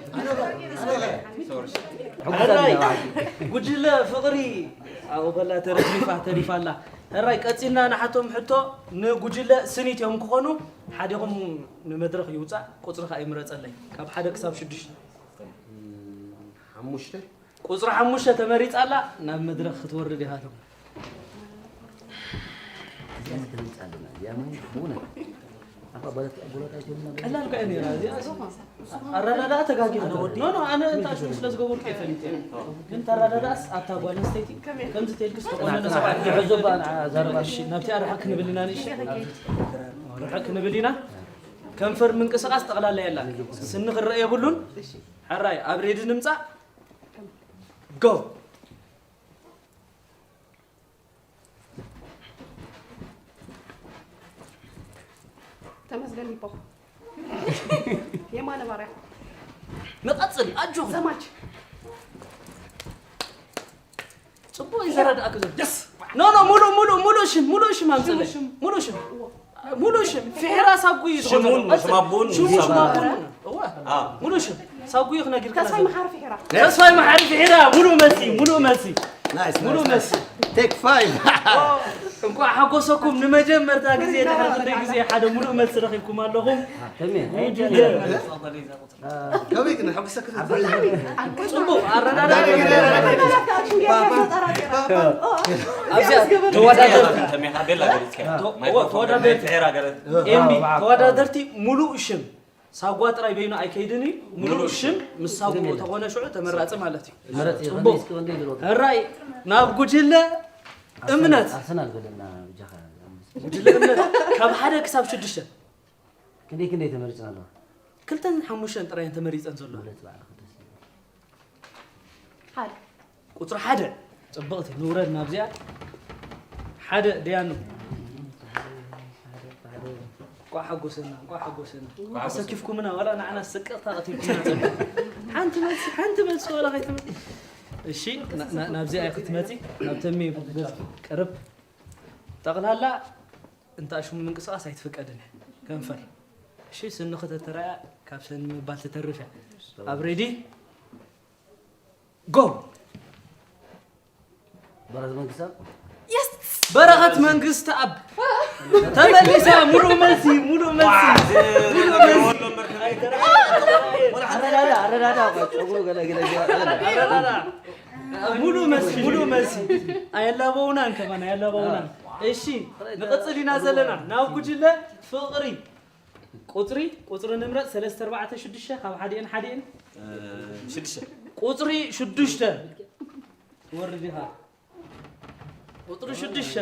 ሕራይ፣ ጉጅለ ፍቕሪ፣ ኣብኡ በላ ተረፍሪፋ፣ ተሪፋ ኣላ። ሕራይ፣ ቀጺልና ንሓቶም ሕቶ ንጉጅለ ስኒት እዮም ክኾኑ። ሓዲኹም ንመድረኽ ይውጻእ፣ ቁጽሪ ኸኣ ይምረጸለይ። ካብ ሓደ ክሳብ ሽዱሽተ። ሓሙሽተ። ቁጽሪ ሓሙሽተ ተመሪጻ ኣላ፣ ናብ መድረኽ ክትወርድ ኢኻ። እዚኣ ትገልጽ ኣለና። እዚኣ ማለት ብእውነት ኣባ ኣባላት፣ ኣቦላት ኣይትብሉና ዶ? ቀላል እኮ እያ ነይራ እዚኣ። ኣረዳድኣ ተጋጊኹ። ኖ፣ ኖ፣ ኣነ እንታይ ሽሙ ስለ ዝገበርኩ እየ ፈሊጠ። ግን ተረዳድኣስ ኣብታ ጓል ኣንስተይቲ ከምዚ ተልክስ ተቆነነ ሰብኣይ። ንዕዞ በኣ ንዓ ዘረባ። እሺ፣ ናብቲ ኣርሓ ክንብል ኢና ንእሽተይ። ርሕቕ ክንብል ኢና። ከንፈር ምንቅስቓስ ጠቕላላ የላ። ስኒ ክረአ የብሉን። ሕራይ፣ ኣብ ሬዲ ንምጻእ። ጎ። ተመስገን ይባው። የማነ ባርያ። ንቐጽል፣ ኣጆኹም። ዘማች። ጽቡቕ እዩ ዘረዳእካ ዘሎ። የስ። ኖ፣ ኖ፣ ሙሉእ፣ ሙሉእ፣ ሙሉእ ሽም፣ ሙሉእ ሽም ኣምጽእለይ። ሽም፣ ሽም። ሙሉእ ሽም። እዎ። ሙሉእ ሽም። ፍሒራ ሳጉ እዩ ዝኾነ። ሽሙን፣ ቀጽል። ሽም ኣቦን፣ ሽም ሽም ኣቦን። ኣቦን። እዎ። ኣዎ። ሙሉእ ሽም። ሳጉ እዩ ክነግርካ ተስፋይ ዘሎ። መሓሪ ፍሒራ። ተስፋይ መሓሪ ፍሒራ። ሙሉእ መልሲ፣ ሙሉእ መልሲ። ናይስ፣ ሙሉእ ናይስ፣ መልሲ። ናይስ። ቴክ ፋይቭ። እንኳዕ ሓጎሰኩም። ንመጀመርታ ግዜ ድሕሪ ክንደይ ግዜ ሓደ ሙሉእ መልሲ ረኺብኩም ኣለኹም? ተሜ፣ ጉጅለ። ከመይ ግን ሓጎሰካ? ጽቡቕ ኣረዳድኣ። ኣብዚኣ ተወዳደርቲ፣ ተሜኻ ቤላ ገሊጽካ። ተወ-፣ ተወዳደርቲ። ኤምቢ፣ ተወዳደርቲ ሙሉእ ሽም ሳጓ ጥራይ በይኑ ኣይከይድን እዩ። ሙሉእ ሙሉእ ሽም ምስ ሳጉ ተኾነ ሽዑ ተመራጺ ማለት እዩ። መረጽ እዩ። ጽቡቕ። ከመይ እስኪ ወንደይ ዝሮጥ? ሕራይ ናብ ጉጅለ እምነት። ኣርሰናል በለና ብጃኻ። ጉጅለ እምነት ካብ ሓደ ክሳብ ሽዱሽተ። ክንደይ ክንደይ ተመሪጽና ኣለዋ? ክልተን ሓሙሽተን ጥራይ እየን ተመሪጸን ዘለዋ። መረጽ ባዕልኻ ተስፋ። ሓደ። ቁጽሪ ሓደ። ጽብቕቲ ንውረድ ናብዚኣ። ሓደ ደያኑ። እንቋዕ ሓጎሰና፣ እንቋዕ ሓጎሰና። ኣሰኪፍኩምና፣ ዋላ ንዓና ሰቀቕታ ቀቲልኩምና። ሓንቲ መልሲ፣ ሓንቲ መልሲ ዋላ ከይትመ-፣ እሺ፣ ና-፣ ና-፣ ናብዚኣ ክትመጺ፣ ናብ ተሜ ገጽ ቅርብ። ጠቕላላ እንታ ሽሙ ምንቅስቓስ ኣይትፍቀድን እያ። ከንፈር። እሺ፣ ስንኺ ተተራእያ ካብ ሰኒ ምባል ትተርፍ እያ። ኣብ ሬዲ? ጎ! በረኸት መንግስታብ? የስ! በረኸት መንግስታብ! ተመሊሳ! ሙሉእ መልሲ፣ ሙሉእ መልሲ፣ ሙሉእ መልሲ። ኣረዳዳ፣ ኣረዳዳ፣ ቆይ፣ ጸጉሩ ገለ፣ ገለ፣ ገለ። ኣረዳዳ። ሙሉእ መልሲ፣ ሙሉእ መልሲ። ኣየላበውናን ከማን፣ ኣየላበውናን። እሺ፣ ንቕጽል ኢና ዘለና። ናብ ጉጅለ ፍቕሪ። ቁጽሪ፣ ቁጽሪ ንምረጽ፣ ሰለስተ፣ ኣርባዕተ፣ ሽዱሽተ፣ ካብ ሓዲኤን ሓዲኤን። እ፣ ሽዱሽተ። ቁጽሪ ሽዱሽተ። ትወርድ ኢኻ። ቁጽሪ ሽዱሽተ።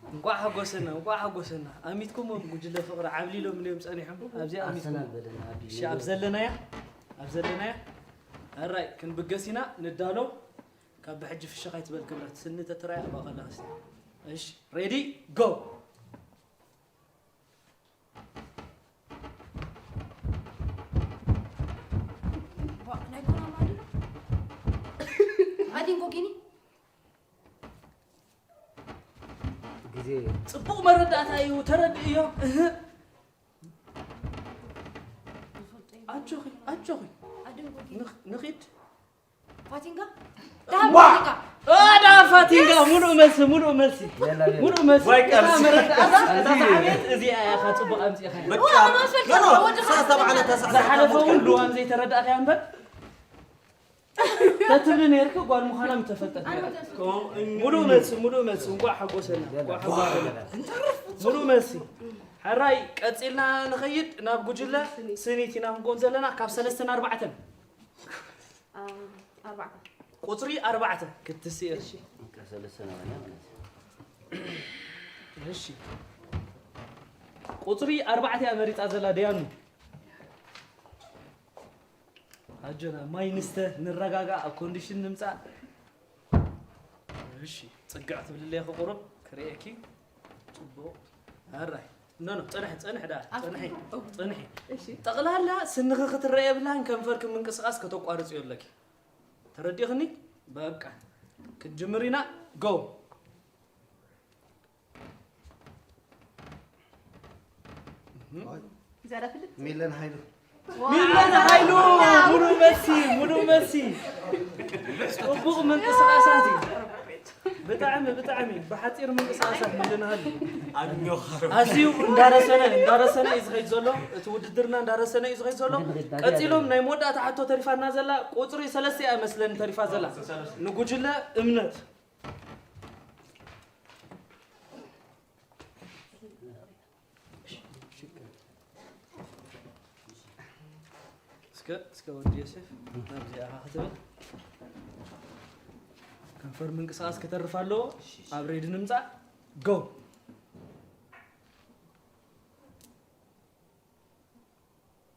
እንቋዕ ሓጎሰና፣ እንቋዕ ሓጎሰና። ኣሚትኩሞም ጉጅለ ፍቕሪ ዓብሊሎም እዮም ጸኒሖም። ኣብዚ ኣሚትኩም። ኣርሰናል በለና፣ ኣብ እሺ፣ ኣብ ዘለናያ፣ ኣብ ዘለናያ። ኣራይ፣ ክንብገስ ኢና፣ ንዳሎ። ካብ ብሕጂ ፍሽኽ ኣይትበል ክብረት። ስኒ ተትራይ ኣባ ከለኽስ። እሺ፣ ሬዲ፣ ጎ። ዋ፣ ናይ ኮና ማን ድዩ? ኣዲንጎ ጊኒ? ግዜ ጽቡቕ መረዳእታ እዩ፣ ተረድእዮ። እህ። ኣጆኺ፣ ኣጆኺ። ኣዲንጎ ጊኒ። ንኽ-፣ ንኺድ። ፋቲንጋ? ዋ! ደሃብ ፋቲንጋ። አ፣ ደሃብ ፋቲንጋ፣ የስ! ሙሉእ መልሲ፣ ሙሉእ መልሲ። የላ፣ የላ። ሙሉእ መልሲ። ወይ እታ ቃልሲ። መረዳእታ፣ እታ እዚ ሰዓቤት እዚኣ ኢኻ ጽቡቕ ኣምጺእኻ። በቃ። ዋ፣ ኣማን ፈልካ ኖ፣ ኖ፣ ወዲ ሰዓት ኻስ ተባዕለ ተሰዓት ዝሓለፈ እውን ተባዕለ። ልዋም ዘይተረዳእካያ እምበር። ተትብሊ ነይርኪ ጓል ምዃና ምተፈልጠት ነይራ። ኣነ ወዲ ሙሉእ መልሲ፣ ሙሉእ መልሲ። እንቋዕ ሓጎሰና፣ እንቋዕ ሓጎሰና። ሙሉእ መልሲ። ሕራይ፣ ቀጺልና ንኸይድ ናብ ጉጅለ ስኒት ኢና ክንጎን ዘለና ካብ ሰለስተን ኣርባዕተን። አ፣ ኣርባዕተ። ቁጽሪ ኣርባዕተ ክትስኢ እሺ። እሺ። በቃ ሰለስተ ነበርና ማለት እዩ። እሺ። ቁጽሪ ኣርባዕተ እያ መሪጻ ዘላ ደያኑ። ኣጆና ማይ ንስተ፣ ንረጋጋእ፣ ኣብ ኮንዲሽን ንምጻእ። እሺ፣ ጽግዕ ትብልለይ ክቁርብ ክርእየኪ። ጽቡቕ። ኣራይ። ኖ፣ ኖ፣ ጽንሒ፣ ጽንሒ ደኣ፣ ኣፍቲ-፣ ጽንሒ፣ ኦ። ጽንሒ። እሺ። ጠቕላላ ስንኺ ክትረአ የብላን፣ ከንፈርኪ ምንቅስቓስ ከተቋርጽዮ ኣለኪ። ተረዲእኽኒ? በቃ። ክንጅምር ኢና። ጎ። እህ። ዝያዳ ፍልጥ? ሚለን ሃይሉ። ሚለን ሃይሉ፣ ሙሉእ መልሲ፣ ሙሉእ መልሲ። ጽቡቕ ምንቅስቓሳት እዩ። ብጣዕሚ፣ ብጣዕሚ ብሓጺር ምንቅስቓሳት ሚለን ሃይሉ። ኣዝዩ እንዳረሰነ፣ እንዳረሰነ እዩ ዝኸይድ ዘሎ። እቲ ውድድርና እንዳረሰነ እዩ ዝኸይድ ዘሎ። ቀጺሎም ናይ መወዳእታ ሕቶ ተሪፋና ዘላ ቁጽሪ ሰለስተ እያ መስለኒ ተሪፋ ዘላ። ንጉጅለ እምነት። እስከ፣ እስከ ወዲ ዮሴፍ፣ ናብዚኣ ኢኻ ክትብል። ከንፈር ምንቅስቓስ ክተርፍ ኣለዎ። ኣብ ሬዲ ንምጻእ። ጎ።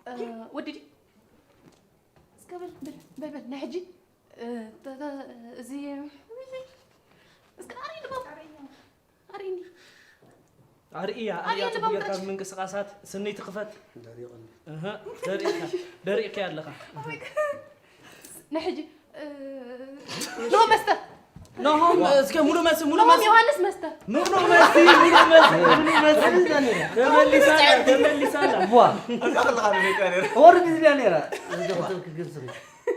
እ፣ ወዲ ድዩ? እስከ በል፣ በል፣ በል፣ በል፣ ናይ ሕጂ፣ እ፣ ተ-፣ ተ-፣ እዚ፣ እስከ ኣርእይ ልቦ። ኣርእይኒ። ኣርእያ፣ ኣርእያ ኣርእያ ጽቡቕ ጌርካ ልቦ። ምንቅስቓሳት፣ ስኒ ትኽፈት። ደሪቕኒ። እህ፣ ደሪቕካ፣ ደሪቕካ ኣለኻ። Oh my God። ናይ ሕጂ፣ እ፣ ኖ መስተ። ኖሆም፣ እስከ ሙሉ መልሲ፣ ሙሉ ኖሆም መልሲ። ዮሃንስ መስተ። ሙሉ መልሲ፣ ሙሉ መልሲ፣ ሙሉ መልሲ። ተመሊሳ ኣላ፣ ተመሊሳ ኣላ። ቧ። እዛ ከለኻ ነው ደቂቃ ነይራ። ወርድ ዝብያ ነይራ። እዚ ዶ ክትብል ክግብዝኺ።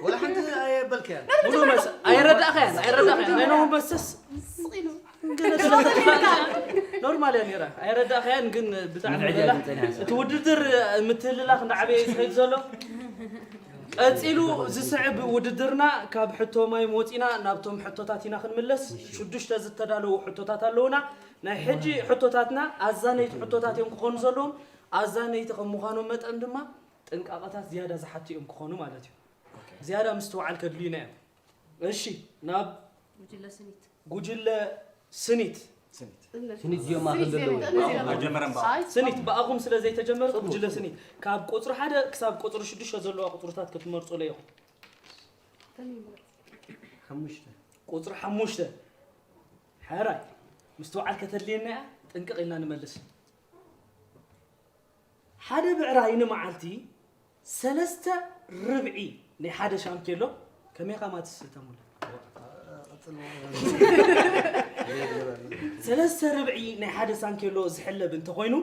ወላ ሓንቲ ኣየበልክያን። ሙሉ መልሲ። ኣይረዳእካያን፣ ኣይረዳእካያን። ናይ ኖሆም መስተስ ስቕ ኢሉ። ኖርማል እያ ነይራ። ኣይረዳእካያን ግን ብጣዕሚ ምድዕጃ በላ። ግን ጸኒሓ። እቲ ውድድር ምትህልላኽ እንዳዓበየ እዩ ዝኸይድ ዘሎ። ቀጺሉ ዝስዕብ ውድድርና ካብ ሕቶ ማይ ወጺና ናብቶም ሕቶታት ኢና ክንምለስ። ሽዱሽተ ዝተዳለዉ ሕቶታት ኣለዉና። ናይ ሕጂ ሕቶታትና ኣዛነይቲ ሕቶታት እዮም ክኾኑ ዘለዎም። ኣዛነይቲ ከም ምዃኖም መጠን ድማ ጥንቃቐታት ዝያዳ ዝሓቱ እዮም ክኾኑ ማለት እዩ። ዝያዳ ምስትውዓል ከድልዩና እዮም። እሺ፣ ናብ ጉጅለ ስኒት። ጉጅለ ስኒት። ስኒት። ስኒት ዚዮማ ስኒት ከም ዘለዉ። ዚዮማ። መጀመርያ እምበኣር። ኣይ፣ ስኒት ብኣኹም ስለ ዘይተጀመረ ጽቡቕ። ጉጅለ ስኒት። ካብ ቁጽሪ ሓደ ክሳብ ቁጽሪ ሽዱሽተ ዘለዋ ቁጽርታት ክትመርጹ ለይኹም። ተን ይምረጽ። ሓሙሽተ። ቁፅሪ ሓሙሽተ። ሕራይ ምስትውዓል ከተድልየና እያ። ጥንቅቕ ኢልና ንመልስ። ሓደ ብዕራይ ንመዓልቲ ሰለስተ ርብዒ ናይ ሓደ ሻንኬሎ፣ ከመይ ኢኻ ማትስ ተሙላ? ሰለስተ ርብዒ ናይ ሓደ ሳንኬሎ ዝሕለብ እንተኾይኑ፣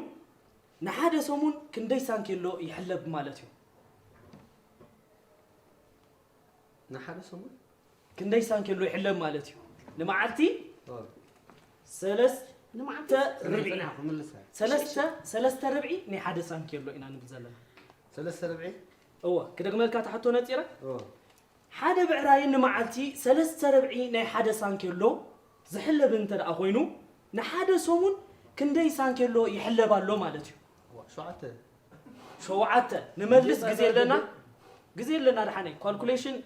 ንሓደ ሰሙን ክንደይ ሳንኬሎ ይሕለብ ማለት እዩ? ንሓደ ሰሙን ክንደይ ሳንኬሎ ይሕለብ ማለት እዩ? ንመዓልቲ ሰለስተ ርብዒ ሰለስተ ሰለስተ ርብዒ ናይ ሓደ ሳንኬሎ ኢና ንብል ዘለና። ሰለስተ ርብዒ እወ፣ ክደግመልካ እታ ሕቶ ነፂረ። ሓደ ብዕራይ ንመዓልቲ ሰለስተ ርብዒ ናይ ሓደ ሳንኬሎ ዝሕለብ እንተ ደኣ ኮይኑ፣ ንሓደ ሰሙን ክንደይ ሳንኬሎ ይሕለብ ኣሎ ማለት እዩ? ሸውዓተ ሸውዓተ። ንመልስ፣ ግዜ ኣለና፣ ግዜ ኣለና። ደሓነይ ካልኩሌሽን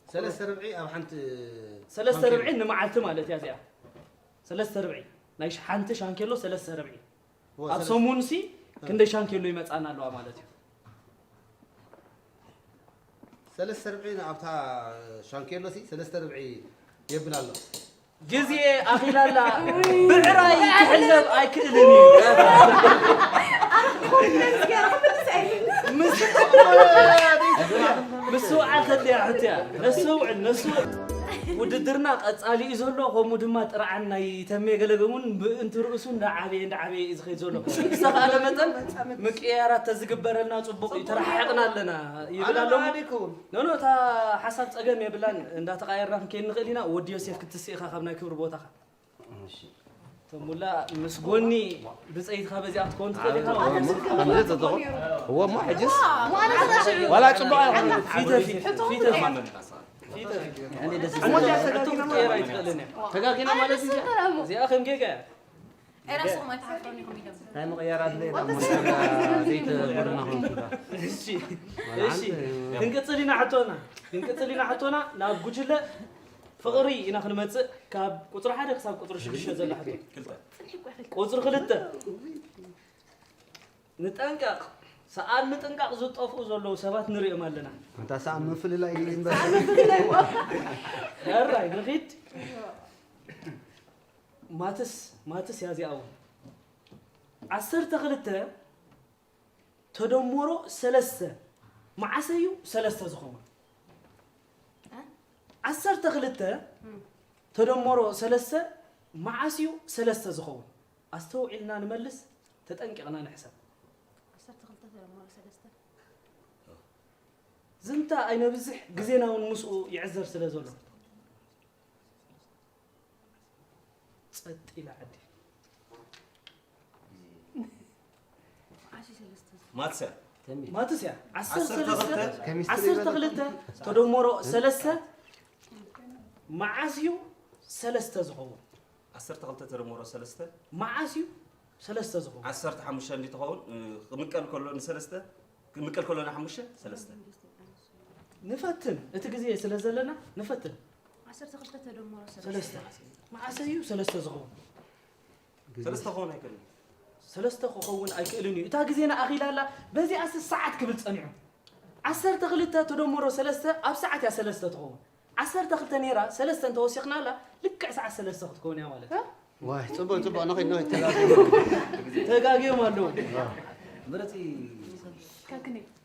ሰለስተ ርብዒ ኣብ ሓንቲ ሰለስተ ርብዒ ንመዓልቲ ማለት እያ እዚኣ። ሰለስተ ርብዒ ናይ ሽ- ሓንቲ ሻንኬሎ ሰለስተ ርብዒ ኣብ ሰሙን ሲ ክንደይ ሻንኬሎ ይመጻና ኣለዋ ማለት እዩ? ሰለስተ ርብዒ ኣብታ ሻንኬሎ ሲ ሰለስተ ርብዒ የብል ኣሎ። ግዜ ኣኺላላ። ብዕራይ ክሕለብ ኣይክእልን እዩ። ምስ- ምስውዓል ተድልያ ሕትያ። ነስተውዕል፣ ነስተውዕል። ውድድርና ቀጻሊ እዩ ዘሎ። ከምኡ ድማ ጥርዓን ናይ ተሜ ገለገሙን ምእንቲ ርእሱ እንዳዓበየ እንዳዓበየ እዩ ዝኸይድ ዘሎ። ብዝተኻእለ መጠን ምቅያራት ተዝግበረልና ጽቡቕ እዩ። ተረሓሕቕና ኣለና ይብል ኣሎ። ኖ ኖ፣ እታ ሓሳብ ጸገም የብላን። እንዳተቓየርና ክንከይድ ንኽእል ኢና። ወዲ ዮሴፍ ክትስእ ኢኻ ካብ ናይ ክብሪ ቦታኻ። ተሙላ ምስ ጎኒ ብጸይትካ በዚኣ ክትከውን ትኽእል ኢኻ። እዎ እሞ ሕጅስ ዋላ ጽቡቕ ኣይኮነን። ፊተ ፊት ፊተ ፊት ፊተ ፊት እሞ እንዲያ እቶም ክትቀየር ኣይትኽእልን እያ። ተጋጊና ማለት እዩ። እዚኣ ከም ጌጋ እያ። ኤራስ ኹም ኣይትሓፍሩን ኢኹም ኢሎም። ናይ ምቕያር ኣድለ ኢና እሞ ዘይተ ጎደና ኹም እሺ እሺ ክንቅጽል ኢና ሕቶና ክንቅጽል ኢና ሕቶና ናብ ጉጅለ ፍቕሪ ኢና ክንመጽእ ካብ ቁጽሪ ሓደ ክሳብ ቁጽሪ ሽዱሽተ ዘላ ሕቶ። ቁጽሪ ክልተ ንጠንቀቕ። ሰኣን ምጥንቃቕ ዝጠፍኡ ዘለዉ ሰባት ንሪኦም ኣለና። ኣንታ ሰኣን ምፍልላይ እዩ እምበር። ሕራይ ንኺድ። ማትስ ማትስ እያ እዚኣ እውን ዓሰርተ ክልተ ተደመሮ ሰለስተ መዓስ እዩ ሰለስተ ዝኸውን? ዓሰርተ ክልተ ተደመሮ ሰለስተ መዓስ እዩ ሰለስተ ዝኸውን? ኣስተውዒልና ንመልስ፣ ተጠንቂቕና ንሕሰብ። ዓሰርተ ክልተ ተደመሮ ሰለስተ ዝንታ ኣይነብዝሕ፣ ግዜና እውን ምስኡ ይዕዘር ስለ ዘሎ። ጸጥ ኢላ ዓዲ። ዓሰርተ ሰለስተ ማትስ እያ። ማትስ እያ። ዓሰርተ ዓሰርተ ሰለስተ ክልተ ዓሰርተ ክልተ ተደመሮ ሰለስተ መዓስ እዩ ሰለስተ ዝኸውን? ዓሰርተ ክልተ ተደመሮ ሰለስተ መዓስ እዩ ሰለስተ ዝኸውን? ዓሰርተ ሓሙሽተ እንዲ ትኸውን እ፣ ክምቀል ከሎ ንሰለስተ ክምቀል ከሎ ንሓሙሽተ ሰለስተ ንፈትን፣ እቲ ግዜ ስለ ዘለና ንፈትን። ዓሰርተ ክልተ ተደመሮ ሰለስተ መዓስ እዩ ሰለስተ ዝኸውን? ሰለስተ ክኸውን ኣይክእልን። ሰለስተ ክኸውን ኣይክእልን እዩ። እታ ግዜና ኣኺላ ኣላ። በዚኣስ ሰዓት ክብል ጸኒሑ። ዓሰርተ ክልተ ተደመሮ ሰለስተ ኣብ ሰዓት እያ ሰለስተ ትኸውን። ዓሰርተ ክልተ ነይራ ሰለስተ እንተወሲኽናላ ልክዕ ሰዓት ሰለስተ ክትከውን እያ ማለት እዩ። ዋይ ጽቡቕ ጽቡቕ ንኺድ ንኺድ ተጋግዮም ኣለዉ።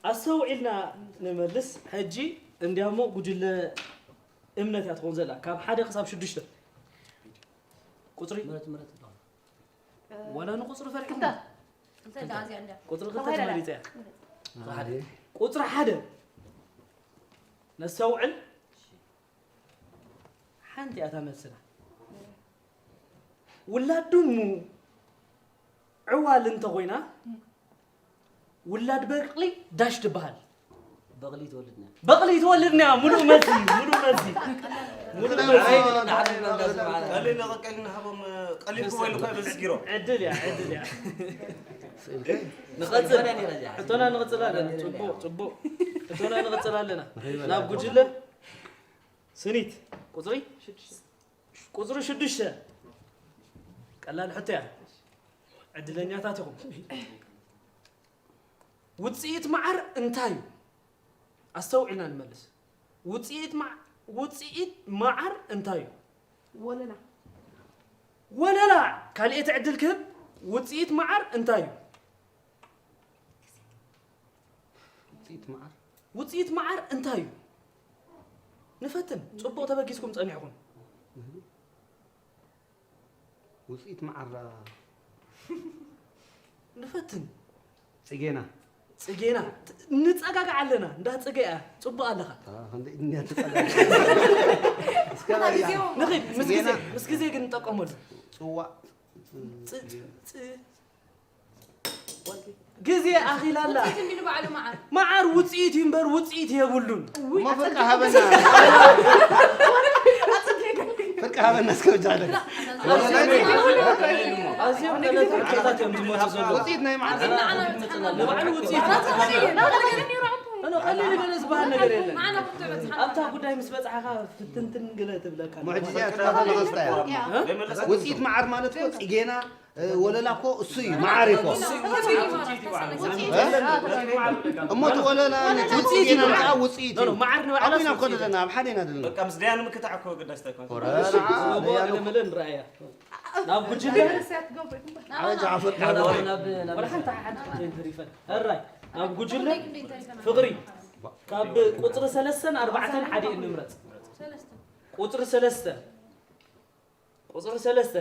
ኣስተውዒልና ንመልስ። ሕጂ እንዲያሞ ጉጅለ እምነት እያ ትኸውን ዘላ ካብ ሓደ ክሳብ ሽዱሽተ ቁፅሪ ዋላ ንቁፅሪ ፈሪሕና ክልተ ደኣ እዚኣ እንድያ ቁፅሪ ክልተ ተመሪፀ እያ። ቁፅሪ ሓደ ነስተውዕል። ሓንቲ እያ እታ መልስና። ውላድ ድሙ ዕዋል እንተኾይና ውላድ በቕሊ ዳሽ ትበሃል። በቕሊ ትወልድና በቕሊ ትወልድና። ሙሉእ መልሲ፣ ሙሉእ መልሲ፣ ሙሉእ መልሲ። ቀሊል ቀሊል ንሃቦም ቀሊል ክበሉ እኳ በዚ ስጊሮም ዕድል እያ፣ ዕድል እያ። ንቐጽል። ሕቶና ንቕጽል ኣለና። ጽቡቕ፣ ጽቡቕ። ሕቶና ንቕጽል ኣለና። ናብ ጉጅለ ስኒት ቁጽሪ ቁጽሪ ሽዱሽተ። ቀላል ሕቶ እያ። ዕድለኛታት ኢኹም። ውጽኢት መዓር እንታይ እዩ? ኣስተውዒልና ንመልስ። ውጽኢት መዓር ውፅኢት መዓር እንታይ እዩ? ወለላ። ወለላ። ካልኤቲ ዕድል ክህብ። ውፅኢት መዓር እንታይ እዩ? ውፅኢት መዓር። ውፅኢት መዓር እንታይ እዩ? ንፈትን። ፅቡቕ ተበጊስኩም ፀኒሕኩም። ውፅኢት መዓር። ንፈትን። ፅጌና። ፅጌና። ንፀጋጋዕ ኣለና። እንዳ ፅገያ። ፅቡቕ ኣለኻ። አ፣ ክንደይ እኛ ተፀጋጋዕ። እስከ በላ። ንኺድ፣ ምስ ግዜ፣ ፅጌና። ምስ ግዜ ግን ንጠቀመሉ። ፅዋዕ። ፅ-፣ ፅ-፣ ግዜ ኣኺላላ። ውፅኢት እንዲሉ ባዕሉ መዓር። መዓር ውፅኢት እዩ እምበር ውፅኢት የብሉን። እሞ ፍርቂ ሃበና። ፍርቂ ሃበና እስከ ብጃለካ። ኣዝዮም ቀለልቲ ሕቶታት እዮም ዝመፁ ዘለዉ። ውፅኢት ናይ መዓር። ንባዕሉ ውፅኢት እዩ። ኖ፣ ኖ፣ ቀሊል ኢሉ ዝበሃል ነገር የለን። ኣብታ ጉዳይ ምስ በፃሕኻ ፍትንትን ግለ ትብለካ። ሙዕጅዝያ ትባሃል መስታ እያ። እ? ውፅኢት መዓር ማለት እኮ ፅጌና፣ እ፣ ወለላ እኮ እሱ እዩ፣ መዓር እኮ። እሞ እቲ ወለላ ነቲ ውፅኢት እዩ፣ ፅጌና መዓር። ከዓ ውፅኢት ኖ፣ ኖ፣ እዩ። መዓር ንባዕላ ኣብኡ ኢና እኮ ውፅኢት እዩ። ዘለና፣ ኣብ ሓደ ኢና ዘለና። በቃ ምስ ደያኑ ምክታዕ እኮ ግዳስ ኣይኮነን። ኮረ፣ እሺ፣ ደያኑ እኮ። ንረኣያ። ናብ ጉጅለ። ኣበጃ ኣፈጣ። ናብ፣ ናብ፣ ናብ፣ ወላ ሓንቲ ሓንቲ ክትሪፈን። ሕራይ፣ ናብ ጉጅለ ፍቕሪ። ካብ ቁፅሪ ሰለስተን ኣርባዕተን ሓደ ንምረፅ። ቁፅሪ ሰለስተ። ቁፅሪ ሰለስተ።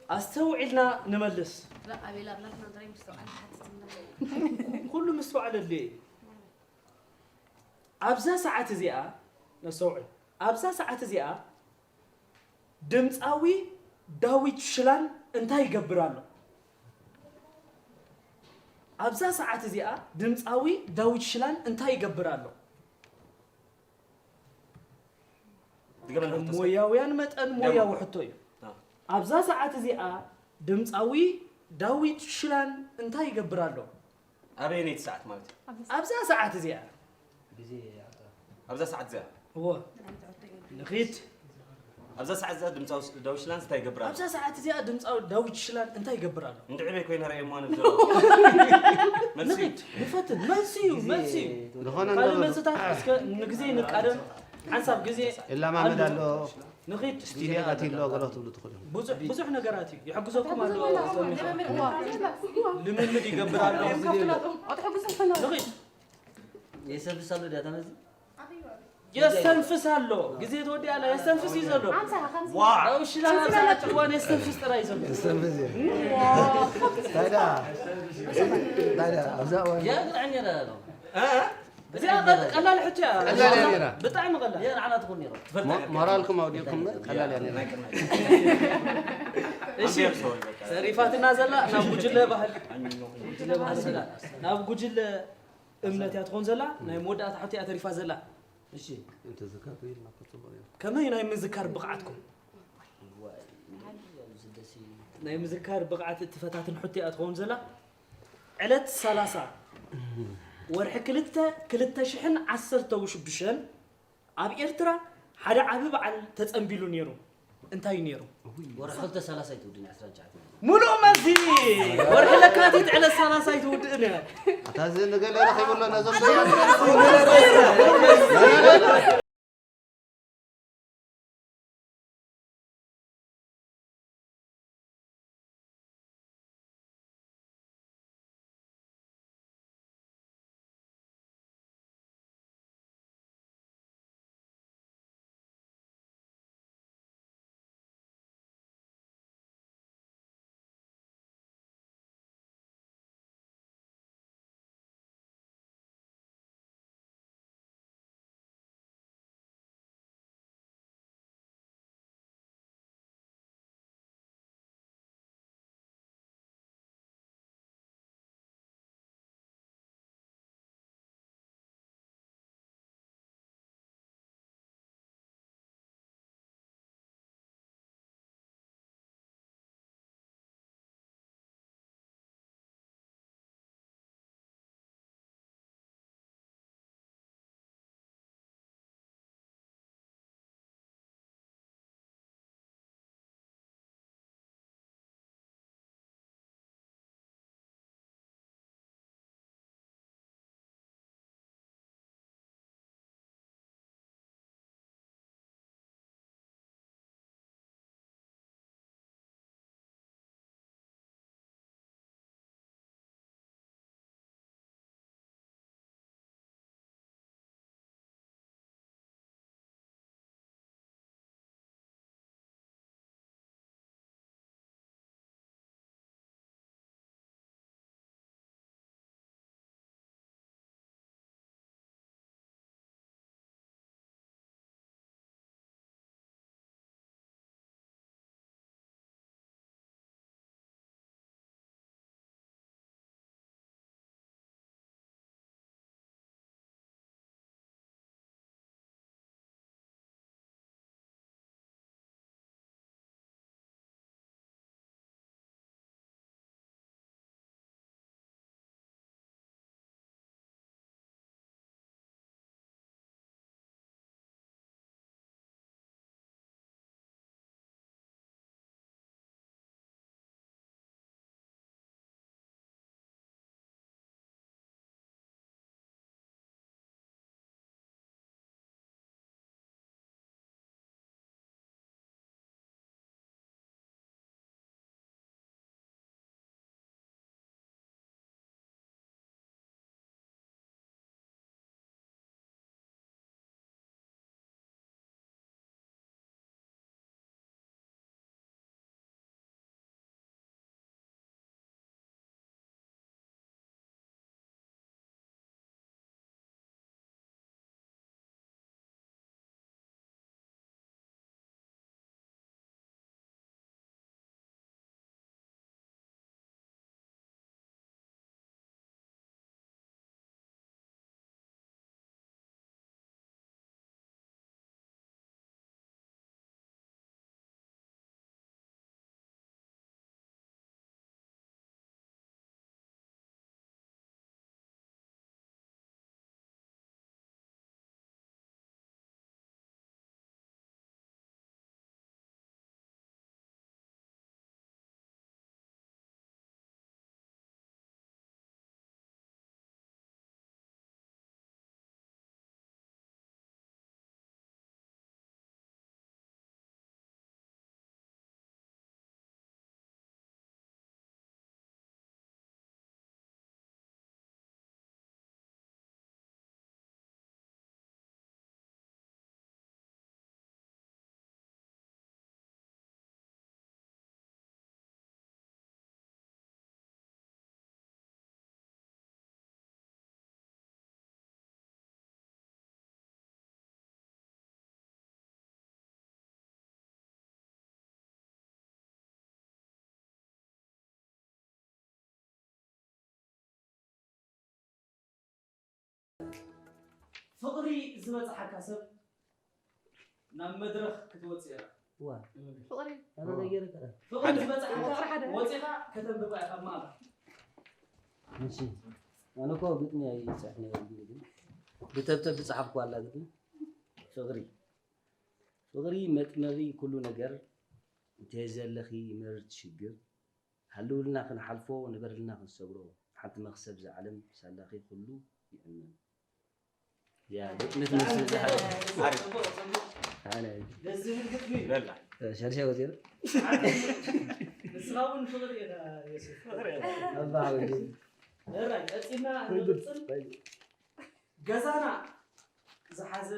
ኣስተውዒልና ንመልስ። ኣቤላ ብላትና ጥራይ ምስተውዓል ትሓትት እምበር። ኩሉ ምስተውዓል ኣድልዮ እዩ። ኣብዛ ሰዓት እዚኣ፣ ነስተውዕል። ኣብዛ ሰዓት እዚኣ ድምፃዊ ዳዊት ሽላን እንታይ ይገብር ኣሎ? ኣብዛ ሰዓት እዚኣ ድምፃዊ ዳዊት ሽላን እንታይ ይገብር ኣሎ? ድገመልና ሕቶ እስከ። ሞያውያን መጠን ደሞ። ሞያዊ ሕቶ እዩ። ኣዎ። ኣብዛ ሰዓት እዚኣ ድምፃዊ ዳዊት ሽላን እንታይ ይገብር ኣሎ? ኣበየነይቲ ሰዓት ማለት እዩ? ኣብዛ ሰዓት እዚኣ። ግዜ ኣብዛ። ኣብዛ ሰዓት እዚኣ። እዎ። ንኺድ። ኣብዛ ሰዓት እዚኣ ድምፃዊ ስ-፣ ዳዊት ሽላን እንታይ ይገብር ኣሎ? ኣብዛ ሰዓት እዚኣ ድምፃዊ ዳዊት ሽላን እንታይ ይገብር ኣሎ? እንድዒ በይ ኮይነ ረእየ እሞ ኣነ ብዘለዎ። መልሲ እዩ። ንኺድ። ንፈትን። መልሲ እዩ፣ ግዜ መልሲ እዩ። ዝኾነ ካልእ ነገር መልስታት እስከ ንግዜ ንቃደም። ሓንሳብ ግዜ ይለማመድ ኣሎ። ኣሎ። ንኺድ። ስቱድዮ ኣትዩ ኣሎ፣ ገለ ክትብሉ ትኽእሉ ኢኹም። ብዙሕ፣ ብዙሕ ነገራት እዩ። ይሕግዘኩም ኣሎ። ልምምድ ይገብር ኣሎ። ንኺድ። የሰንፍስ ኣሎ ድያ ተመዚ? የስተንፍስ ኣሎ። ግዜ ተወዲኣ ኣላ። የስተንፍስ እዩ ዘሎ። ዋ! ኣብ ሽላላ ኣብዛ ሓንቲ እዋን የስተንፍስ ጥራይ እዩ ዘሎ። የስተንፍስ እዩ። ታዲያ፣ ታዲያ ኣብዛ እዋን የግርዐኛ ዳ ኣሎ። እ? እዚኣ ቀ-፣ ቀላል ሕቶ እያ። ቀላል እያ ነይራ። ብጣዕሚ ቀላል። እያ ንዓና ትኹን ነይሩ። ሞ-፣ ሞራልኩም ኣውዲቕኩም እምበር ቀላል እያ ነይራ። እሺ፣ ተሪፋትና ዘላ ናብ ጉጅለ ባህል። ጉጅለ ባህል ዘላ። ናብ ጉጅለ እምነት እያ ትኾን ዘላ። ናይ መወዳእታ ሕቶ እያ ተሪፋ ዘላ። እሺ። እንተ ዝካቱ ኢልና እኮ ጽቡቕ እዩ። ከመይ ናይ ምዝካር ብቕዓትኩም? ናይ ምዝካር ብቕዓት እትፈታትን ሕቶ እያ ትኸውን ዘላ። ዕለት ሰላሳ ወርሒ ክልተ ክልተ ሽሕን ዓሰርተ ሽዱሽተን ኣብ ኤርትራ ሓደ ዓቢ በዓል ተጸንቢሉ ነይሩ። እንታይ እዩ ነይሩ? ወርሒ ክልተ ሰላሳ ኣይትውድእን፣ ዕስራን ትሽዓተን። ሙሉእ መልሲ! ወርሒ ለካቲት ዕለት ሰላሳ ኣይትውድእን እያ። ኣታ እዚ ንገለ ረኺቡ ኣሎ፣ ነዞም ፍቕሪ ዝበጽሓካ ሰብ ናብ መድረኽ ክትወጽእ ኢኻ። ዋ፣ ፍቕሪ ኣነ ነገር ከረ ፍቕሪ ዝበጽሓካ ፍቕሪ ሓደ። ወጺኻ ከተንብባ ኢኻ ኣብ ማእኸል። እሺ። ኣነ እኮ ግጥሚ ኣይፅሕፍ ነበር ግን ብተብተብ ዝፀሓፍኩ ኣላ ግጥሚ። ፍቕሪ ፍቕሪ መጥመሪ ኩሉ ነገር። እንተ ዘለኺ መርት ሽግር ሃልውልና ክንሓልፎ ንበርልና ክንሰግሮ። ሓንቲ መኽሰብ ዝዓለም ሳላኺ ኩሉ ይእመን። ያ ግጥሚ ትመስል ዝሓለ ጽቡቕ፣ ጽቡቕ። ኣነ ደስ ዝብል ግጥሚ እዩ። በላ ሸርሸ ወፂሩ ንስኻ እውን ፍቕሪ ኢኻ ዮሴፍ። ኣባሃወ እራይ ቀፂልና እንቅፅል። ገዛና ዝሓዘ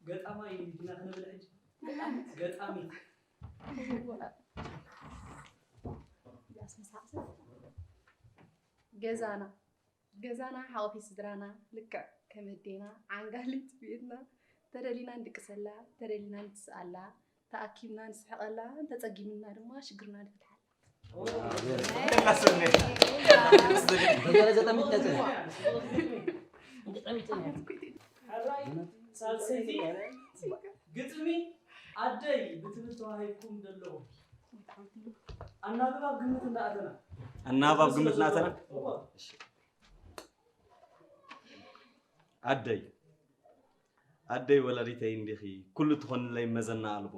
ገጣማይ ዲና ክንብል ሕጂ? ገጣሚት። ገዛና ገዛና ሓቑፊ ስድራና ልክዕ ከም ኣዴና ዓንጋሊት ቤትና ተደሊና ንድቅሰላ ተደሊና ንትስኣላ ተኣኪብና ንስሕቐላ እንተፀጊምና ድማ ሽግርና ንፍትሓላ። ላሰነ ገለ ዘጠምት ነፀ ሕራይ ሳልሰይቲ ግጥሚ ኣደይ ብትብል ተዋሂብኩም ዘለኹም ኣናብባ ግምት እንዳኣተና ኣናባብ ግምት ናተና እወ። ኣደይ ኣደይ ወላዲተይ እንዲኺ ኩሉ ትኾንለይ መዘና ኣልቦ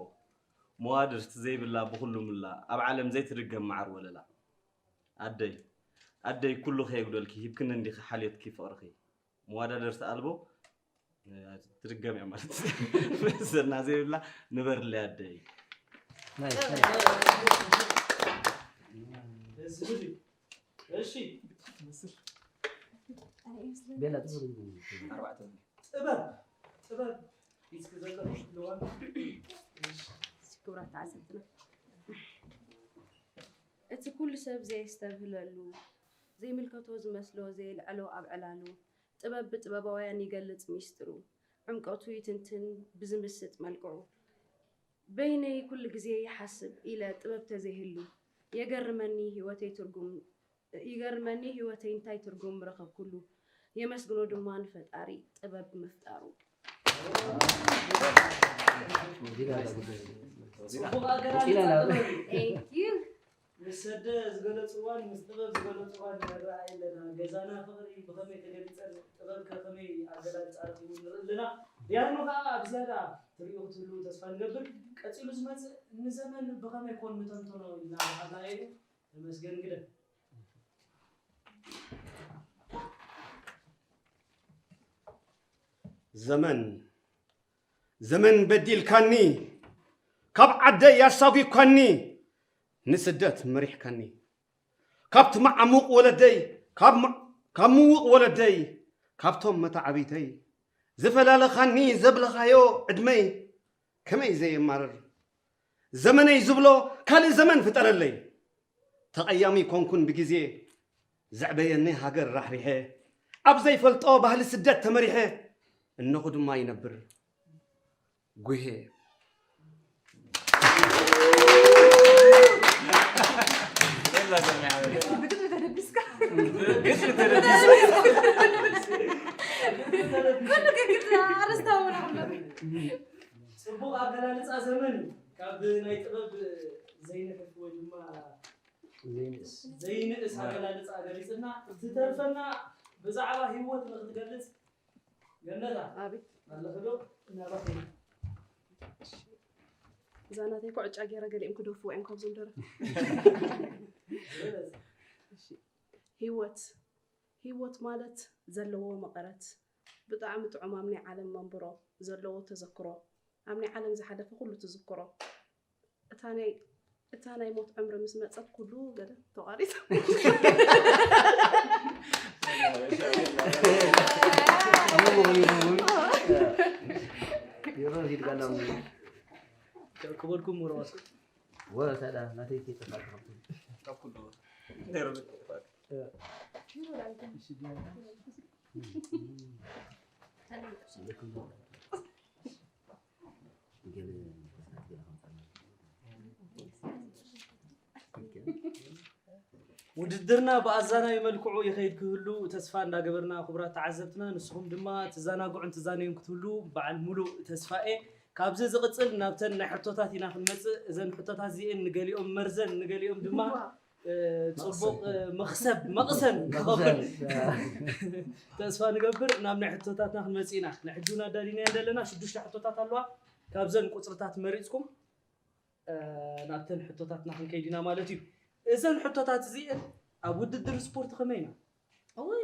መዋድርቲ ዘይብላ ብኹሉ ምላ ኣብ ዓለም ዘይትድገም መዓር ወለላ ኣደይ ኣደይ ኩሉ ከየጉደልኪ ሂብክኒ እንዲኺ ሓልዮትኪ ፍቕርኺ መዋዳደርቲ ኣልቦ ትድገም እያ ማለት ዘና ዘይብላ ንበርለይ ኣደይ ናይስ ደስ ዝብል እዩ። እሺ ቤላ ጥሩ ጥበብ ጥበብ ሒዝኪ ዘለኹ ልዋም ክቡራት ተዓዘብትና እቲ ኩሉ ሰብ ዘየስተብህለሉ ዘይምልከቶ ዝመስሎ ዘየልዕሎ ኣብ ዕላሉ ጥበብ ብጥበባውያን ይገልጽ ሚስጥሩ ዕምቀቱ ይትንትን ብዝምስጥ መልክዑ በይነይ ኩሉ ግዜ ይሓስብ ኢለ ጥበብ ተዘይህሉ የገርመኒ ህይወተይ ትርጉም ይገርመኒ ህይወተይ እንታይ ትርጉም ምረኸብኩሉ የመስግኖ ድማ ንፈጣሪ ጥበብ ብምፍጣሩ ጽቡቕ ኣገላልጻ ጥበብ እዩ። Thank you ምስ ሰደ ዝገለጽዋን ምስ ጥበብ ዝገለጽዋን ንረኣይ ኣለና። ገዛና ፍቕሪ ብኸመይ ተገሊጸን ጥበብ ከ ከመይ ኣገላልጻ ኣርኢዩ ንርኢ ኣለና። ዲያኑ ከኣ ብዝያዳ ትርእዩ ክትህልዉ ተስፋ ንገብር። ቀጺሉ ዝመጽእ ንዘመን ብኸመይ ኮን ንተንተኖ ኢልና ዝሃብናዮ እዩ። ተመስገን ግደ። ዘመን ዘመን በዲልካኒ ካብ ዓደይ ኣሳጒኳኒ ንስደት መሪሕካኒ ካብቲ መዓሙቕ ወለደይ ካብ ም- ካብ ምዉቕ ወለደይ ካብቶም መታዓብይተይ ዝፈላለኻኒ ዘብለኻዮ ዕድመይ ከመይ ዘየማርር ዘመነይ ዝብሎ ካልእ ዘመን ፍጠረለይ ተቐያሚ ኮንኩን ብግዜ ዘዕበየኒ ሃገር ራሕሪሐ ኣብ ዘይፈልጦ ባህሊ ስደት ተመሪሐ እነኹ ድማ ይነብር ጉሄ ጽቡቕ ኣገላልጻ ዘመን እዩ። ካብ ናይ ጥበብ ዘይንሕፍ ወይ ድማ ዘይንእስ ኣገላልጻ ገሊጽና ዝተርፈና ብዛዕባ ህይወት ንክትገልጽ ገነታ ኣቤት ኣለኽዶ እናባኺ እዛ ናተይ ኮ ዕጫ ገይረ ገሊኦም ክደፍዎ እዮም ካብዞም ደረፍቲ ዝበለጽ እሺ ህይወት ህይወት ማለት ዘለዎ መቐረት ብጣዕሚ ጥዑም ኣብ ናይ ዓለም መንብሮ ዘለዎ ተዘክሮ ኣብ ናይ ዓለም ዝሓለፈ ኩሉ ትዝክሮ እታ ናይ እታ ናይ ሞት ዕምሪ ምስ መፀት ኩሉ ገለ ተቋሪፁ ይሮ ሂድጋላ ክበልኩም ወረዋስ ወተዳ ናተይ ከይጠፋ ካብ ኩሉ እንታይ ረብጥ ይፋል ውድድርና ብኣዛናይ መልክዑ ይኸይድ ክህሉ ተስፋ እንዳገበርና፣ ክቡራት ተዓዘብትና፣ ንስኹም ድማ ትዘናግዑን ትዛነዩን ክትህሉ በዓል ሙሉእ ተስፋ እየ። ካብዚ ዝቕጽል ናብተን ናይ ሕቶታት ኢና ክንመጽእ። እዘን ሕቶታት እዚኤን ንገሊኦም መርዘን፣ ንገሊኦም ድማ፣ እ፣ ጽቡቕ፣ እ፣ መኽሰብ፣ መቕሰን ክኸውን ተስፋ ንገብር። ናብ ናይ ሕቶታትና ክንመጽእ ኢና። ንሕጂ እውን ኣዳሊናየን ዘለና ሽዱሽተ ሕቶታት ኣለዋ። ካብዘን ቁጽርታት መሪጽኩም እ፣ ናብተን ሕቶታትና ክንከይድ ኢና ማለት እዩ። እዘን ሕቶታት እዚኤን ኣብ ውድድር ስፖርት ከመይ ኢና? እውይ።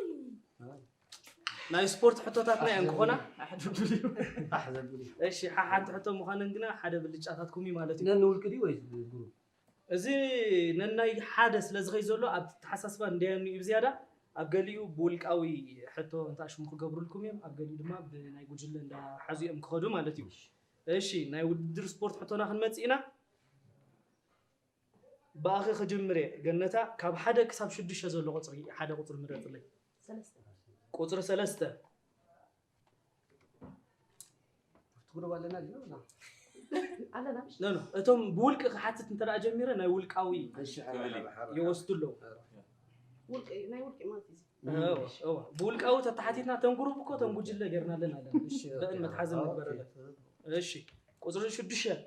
ናይ ስፖርት ሕቶታትና እየን ክኾና። ኣሕ ዘብል እዩ። ኣሕ ዘብል እዩ። እሺ፣ ሓ-፣ ሓንቲ ሕቶ ምዃነን ግና ሓደ ብልጫታትኩም እዩ ማለት እዩ። ነንውልቂ ድዩ ወይስ ብግሩፕ? እዚ ነናይ ሓደ ስለ ዝኸይ ዘሎ ኣብ ተሓሳስባ እንዲያኑ እዩ ብዝያዳ። ኣብ ገሊኡ ብውልቃዊ ሕቶ እንተ ሽሙ ክገብሩልኩም እዮም፣ ኣብ ገሊኡ ድማ ብናይ ጉጅለ እንዳሓዙ እዮም ክኸዱ ማለት እዩ። እሺ፣ ናይ ውድድር ስፖርት ሕቶና ክንመጽእ ኢና። ብኣኺ ክጅምር እየ። ገነታ፣ ካብ ሓደ ክሳብ ሽዱሽተ ዘሎ ቁጽሪ፣ ሓደ ቁጽሪ ምረጽለይ። ሰለስተ። ቁጽሪ ሰለስተ። ትጉረብ ኣለና ድዩ? ኣለና። ኖ፣ ኖ፣ እቶም ብውልቂ ክሓትት እንተ ደኣ ጀሚረ፣ ናይ ውልቃዊ እሺ፣ ሓራ፣ ሓራ፣ ሓራ። ይወስዱ ኣለዉ። ውልቂ፣ ናይ ውልቂ ማለት እዩ። እዎ፣ እዎ። ብውልቃዊ ተተሓቲትና፣ ተን ጉሩብ እኮ፣ ተን ጉጅለ ጌርና ኣለና ኣለና። እሺ፣ በእን ኦኬ። መትሓዚ ኦኬ። ንግበረለን። እሺ፣ ቁጽሪ ሽዱሽተ።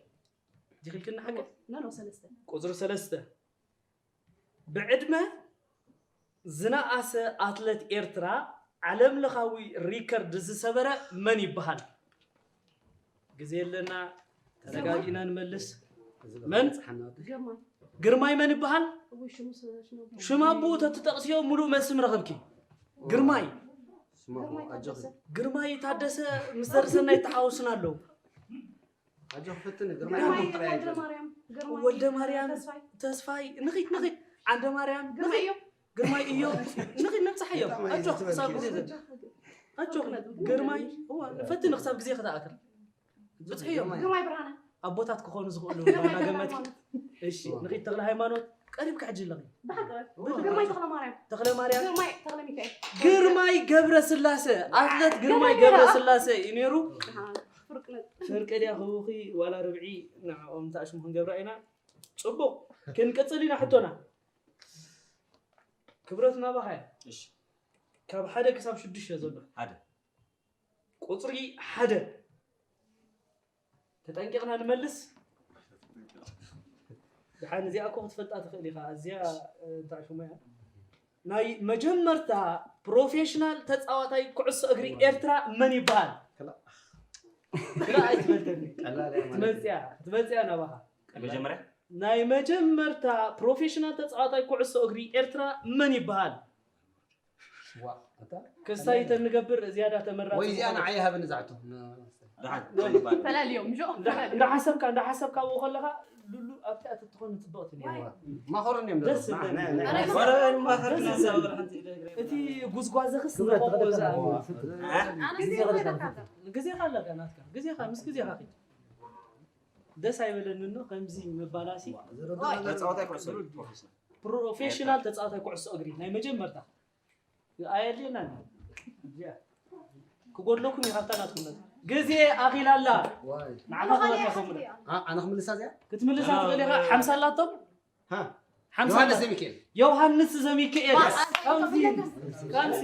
ዲኺልክና ሓቂ? ኖ፣ ኖ፣ ሰለስተ። ቁጽሪ ሰለስተ። ብዕድመ ዝነኣሰ ኣትለት ኤርትራ ዓለም ለኻዊ ሪከርድ ዝሰበረ መን ይበሃል? ግዜ የለና፣ ተረጋጊና ንመልስ። መን? ግርማይ። ግርማይ መን ይበሃል? እውይ፣ ሽሙ ስ-፣ ሽሙ ሽም ኣቦኡ ተትጠቕስዮ ሙሉእ መልሲ ምረኸብኪ። ግርማይ። ሽሙ ኣቦኡ፣ ግርማይ ኣጆኺ። ታደሰ። ግርማይ ታደሰ ምስ ዘርሰናይ ተሓወሱና ኣለዉ። ኣጆኺ ፈትኒ፣ ግርማይ ግርማይ ኣቦኡ ጥራይ ወልደ ኣይኮነን። ማርያም፣ ግርማይ ወልደ ማርያም ተስፋይ። ተስፋይ፣ ንኺድ፣ ንኺድ። ዓንደ ማርያም፣ ግርማይ ንኺድ። እዮ። ግርማይ እዮ። ንኺድ ነብጽሓዮ። በጣም ኣጆኺ ኣይነት ክሳብ ግዜ ትበልኪ። ዘ-፣ ኣጆኺ። ግርማይ፣ እዋ፣ ፈትኒ ክሳብ ግዜ ክትኣክል። ብጽሕዮ። ግርማይ። ግርማይ ብርሃነ። ኣቦታት ክኾኑ ዝኽእሉ ግርማይ እናገመትኪ። ተኽለ ሃይማኖት። እሺ፣ ንኺድ ተኽለ ሃይማኖት። ቀሪብካ ሕጂ ኣለኺ። ብሓቂ። ግርማይ ተኽለ ማርያም። ተኽለ ማርያም። ግርማይ ተኽለ ሚካኤል። ግርማይ ገብረ ስላሰ። ኣትለት ግርማይ ግርማይ ገብረ ገብረ ስላሰ እዩ ነይሩ። ኣሃ፣ ፍርቂ ነጥቢ። ፍርቂ ድያ ክህቡኺ ዋላ ርብዒ ንዕኦም ተኣሽሙ ክንገብራ ኢና። ጽቡቕ። ክንቅጽል ኢና ሕቶና። ክብረት ናባኻ እያ። እሺ። ካብ ሓደ ክሳብ ሽዱሽተ ዘሎ። ሓደ። ቁጽሪ ሓደ። ተጠንቂቕና ንመልስ። ደሓን እዚኣ እኮ ክትፈልጣ ትኽእል ኢኻ። እዚኣ፣ እ፣ እንታይ ሽሙ እያ? ናይ መጀመርታ ፕሮፌሽናል ተጻዋታይ ኩዕሶ እግሪ ኤርትራ መን ይበሃል? ክላ-፣ ክላ ኣይትበልተኒ። ቀላል እያ ማለት እዩ። ትመጽያ፣ ትመጽያ ናባኻ። መጀመርያ? ናይ መጀመርታ ፕሮፌሽናል ተጻዋታይ ኩዕሶ እግሪ ኤርትራ መን ይበሃል? ዋ፣ ኣታ? ክስታይ ተንገብር ዝያዳ ተመራጺ ወይ እዚኣ ምዃኑ። ንዓይ ሃበኒ ዛዕቶ። ን-፣ ደሓን፣ ደሓን ይባል። ፈላልዮም፣ ጆ፣ እንዳ-፣ ፈላልዮም። እንዳሓሰብካ፣ እንዳሓሰብካ ኣብኡ ከለኻ ሉሉ ኣብቲ ኣትትኾን ጽብቕቲ ነይራ። ዋይ። ማኸሮኒ እዮም ደስ ደረሱ። ዝብል። ናይ፣ ናይ፣ ናይ፣ ኣረ፣ ናይ፣ ማኸሮኒ፣ ማኸሮኒ ደስ ዝብል። ዝብል ሓንቲ ኢለ እግረ። እቲ ጉዝጓዝኽስ ክብረት ንኸምኡ ተቐደሰ ዝኣ-፣ ኣዎ። እ? ኣነ ግዜ ግዜ ኣለካ። ኣለካ። ግዜኻ ኣለካ ናትካ። ግዜኻ፣ ምስ ግዜኻ ኺድ። ደስ ኣይበለንን ነው ከምዚ ምባላሲ። ተጻዋታይ ኩዕሶ እግሪ ፕሮፌሽናል። ፕሮፌሽናል ተጻዋታይ ኩዕሶ እግሪ ናይ መጀመርታ። ኣየድልየናን። እዚኣ። ክጎድለኩም እዩ ካብታ ናትኩም ነጥቢ። ግዜ ኣኺላ ኣላ። ዋይ። ንዓኻ ክበካ ከምኡ። ኣ-፣ ኣነ ክምልሳ እዚኣ? ክትምልሳ ትኽእል ኢኻ። ሓምሳ ኣላቶም? ሃ? ሓምሳ ዮሃንስ ኣላ። ዘሚካኤል። ዮሃንስ ዘሚካኤል። ዋ፣ ከምዚ። ከምዚ።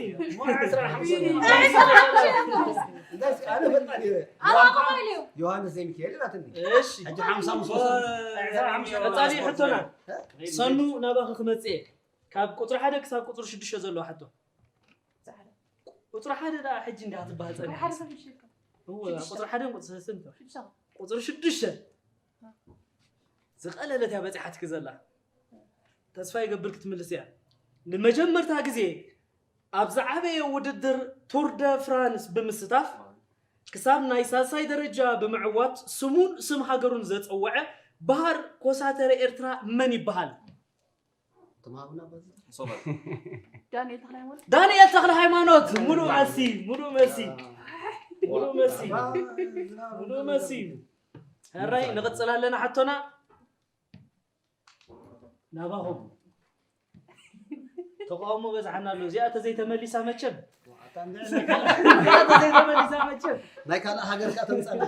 እንታይ እስኪ ኣነ ፈጣን እየ። ኣባ ዮሃንስ፣ ኣባ ኢልዩ። ዮሃንስ ዘሚካኤል ናትኒ። እሺ። ሕጂ ሓምሳ ምስ ወሰዱ። ቀጻሊ ሕቶና። እ? ሰኑ ናባኺ ክመጽእ እየ። ካብ ቁጽሪ ሓደ ክሳብ ቁጽሪ ሽዱሽተ ዘለዋ ሕቶ። ቁጽሪ ሓደ ደኣ ሕጂ እንዲያ ትበሃል ጸኒሓ። ሓደ ሰብ ይሽከም። እወ፣ ሽዱሽተ። ቁጽሪ ሓደን ቁጽሪ ሰለስተን ትበሃል። ሽዱሽተ። ቁጽሪ ሽዱሽተ። ዝቐለለት እያ በጺሓትኪ ዘላ። ተስፋ ይገብር ክትምልስ እያ። ንመጀመርታ ግዜ ኣብ ዝዓበየ ውድድር ቱር ደ ፍራንስ ብምስታፍ ክሳብ ናይ ሳልሳይ ደረጃ ብምዕዋት ስሙን ስም ሃገሩን ዘጸወዐ በሃር ኮሳተረ ኤርትራ መን ይበሃል? ተማሃሩና በዚ። ሶባል። ዳንኤል ተኽለ ሃይማኖት። ዳንኤል ተኽለ ሃይማኖት፣ ሙሉእ መልሲ፣ ሙሉእ መልሲ። ሙሉእ መልሲ። ሙሉእ መልሲ። ሕራይ፣ ንቕጽል ኣለና ሕቶና። ናባኹም። ተቃውሞ በዝሓና ኣሎ። እዚኣ ተዘይተመሊሳ መቸም። እዚኣ ተዘይተመሊሳ መቸም። ናይ ካልእ ሃገር ከኣ ተምጻና።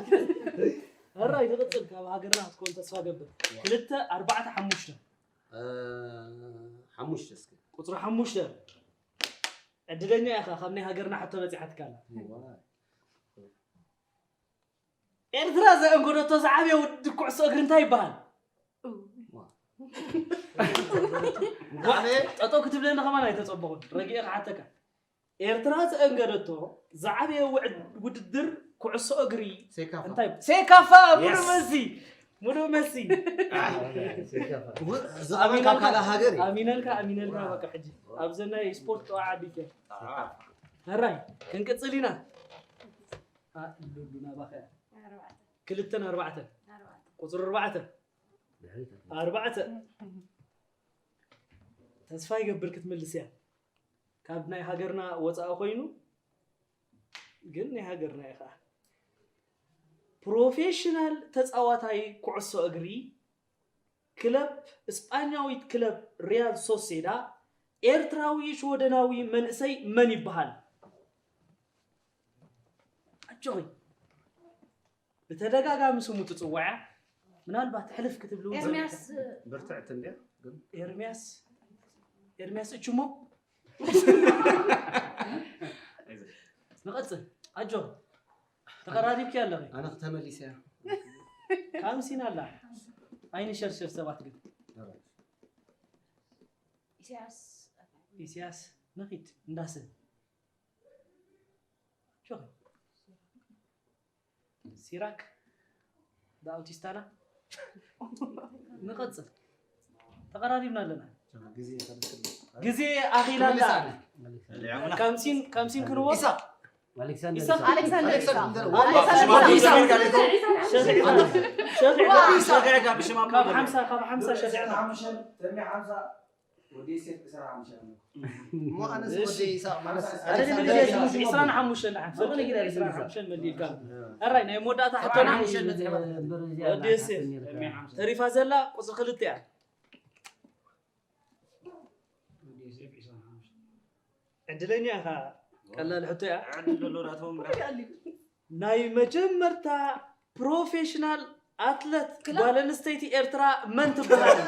ሕራይ፣ ንቕጽል፣ ካብ ሃገርና ክትኮን ተስፋ ገብር። ክልተ፣ ኣርባዕተ፣ ሓሙሽተ። እ፣ ሓሙሽተ እስከ። ቁፅሪ ሓሙሽተ። ዕድለኛ ኢኻ፣ ካብ ናይ ሃገርና ሕቶ በፂሓትካ ኣላ። ኤርትራ ዘእንገደቶ ዝዓበየ ውድድር ኩዕሶ እግሪ እንታይ ይበሃል? ጠጠው ክትብለኒ ከማን ኣይተፀበኹን። ረጊኤ ክሓተካ። ኤርትራ ዘእንገደቶ ዝዓበየ ውዕድ- ውድድር ኩዕሶ እግሪ ሴካፋ። እንታይ? ሴካፋ! ሙሉ Yes። መሲ! ሙሉ መሲ! ሴካፋ። ው- ዝቐበል ካብ ካልእ ሃገር እዩ። ኣሚነልካ፣ ኣሚነልካ፣ በቃ ሕጂ። ኣብዚ ናይ ስፖርት ጠዋዓ ኣቢልካ። ሴካፋ። ሕራይ፣ ክንቅጽል ኢና። ሉሉ ናባኸ። ኣርባዕተ። ክልተን ኣርባዕተን። ኣርባዕተ። ቁጽሪ ኣርባዕተ። ድሕሪት ኣርባዕተ። ኣርባዕተ። ተስፋ ይገብር ክትምልስ እያ። ካብ ናይ ሃገርና ወጻኢ ኮይኑ ግን ናይ ሃገርና እዩ ኸዓ። ፕሮፌሽናል ተጻዋታይ ኩዕሶ እግሪ ክለብ እስጳኛዊት ክለብ ሪያል ሶሴዳ ኤርትራዊ ሽወደናዊ መንእሰይ መን ይበሃል? ኣጆኺ። ብተደጋጋሚ ስሙ ትጽውዓ፣ ምናልባት ሕልፍ ክትብሉ እውን ኤርምያስ። ብርትዕቲ እንድያ፣ ግን ኤርምያስ፣ ኤርምያስ እችሞ። ንቐጽል፣ ኣጆ፣ ተቐራሪብኪ ኣለኺ። ኣነ ክተመሊሰ እያ። ካምሲን ኣላ። ኣይንሸርሸር ሰባት ግን። ኢሳያስ። ኢሳያስ፣ ንኺድ፣ እንዳሰ። ኣጆኺ። ሲራክ፣ ዳውቲስታና። ንቐጽል። ተቐራሪብና ኣለና። ግዜ ኣኺላ ኣላ። ካምሲን፣ ካምሲን ክንዎ? ኢሳቕ። ኣሌክሳንደር ኢሳቕ። ኣሌክሳንደር ኢሳቕ። ሸፊዕና። ሸፊዕና። ሸፊዕና። ካብ ሓምሳ፣ ካብ ሓምሳ ሸፊዕና። ሓሙሽተ፣ ተሚ ሓምሳ፣ ወዲ ዮሴፍ ዕስራን ሓሙሽተን ኣለኩ። እሞ ኣነስ እሺ። ወዲ ኢሳቕ ማለት ኣነ ግን ኣሌክሳንደር ኢሳቕ። ዕስራን ሓሙሽተን ደሓን። ፈለኒ ግን ዕስራን ሓሙሽተን መሊእካ። ሕራይ፣ ናይ መወዳእታ ሕቶና። ዕስራን ሓሙሽተን መሊእካ። ወዲ ዮሴፍ። ተሪፋ ዘላ ቁጽሪ ክልተ እያ። ዕድለኛ ኢኻ። ቀላል ሕቶ እያ። ዕድል ዘሎ ናቶም። ናይ መጀመርታ ፕሮፌሽናል ኣትለት ክላ- ጓል ኣንስተይቲ ኤርትራ መን ትበሃል?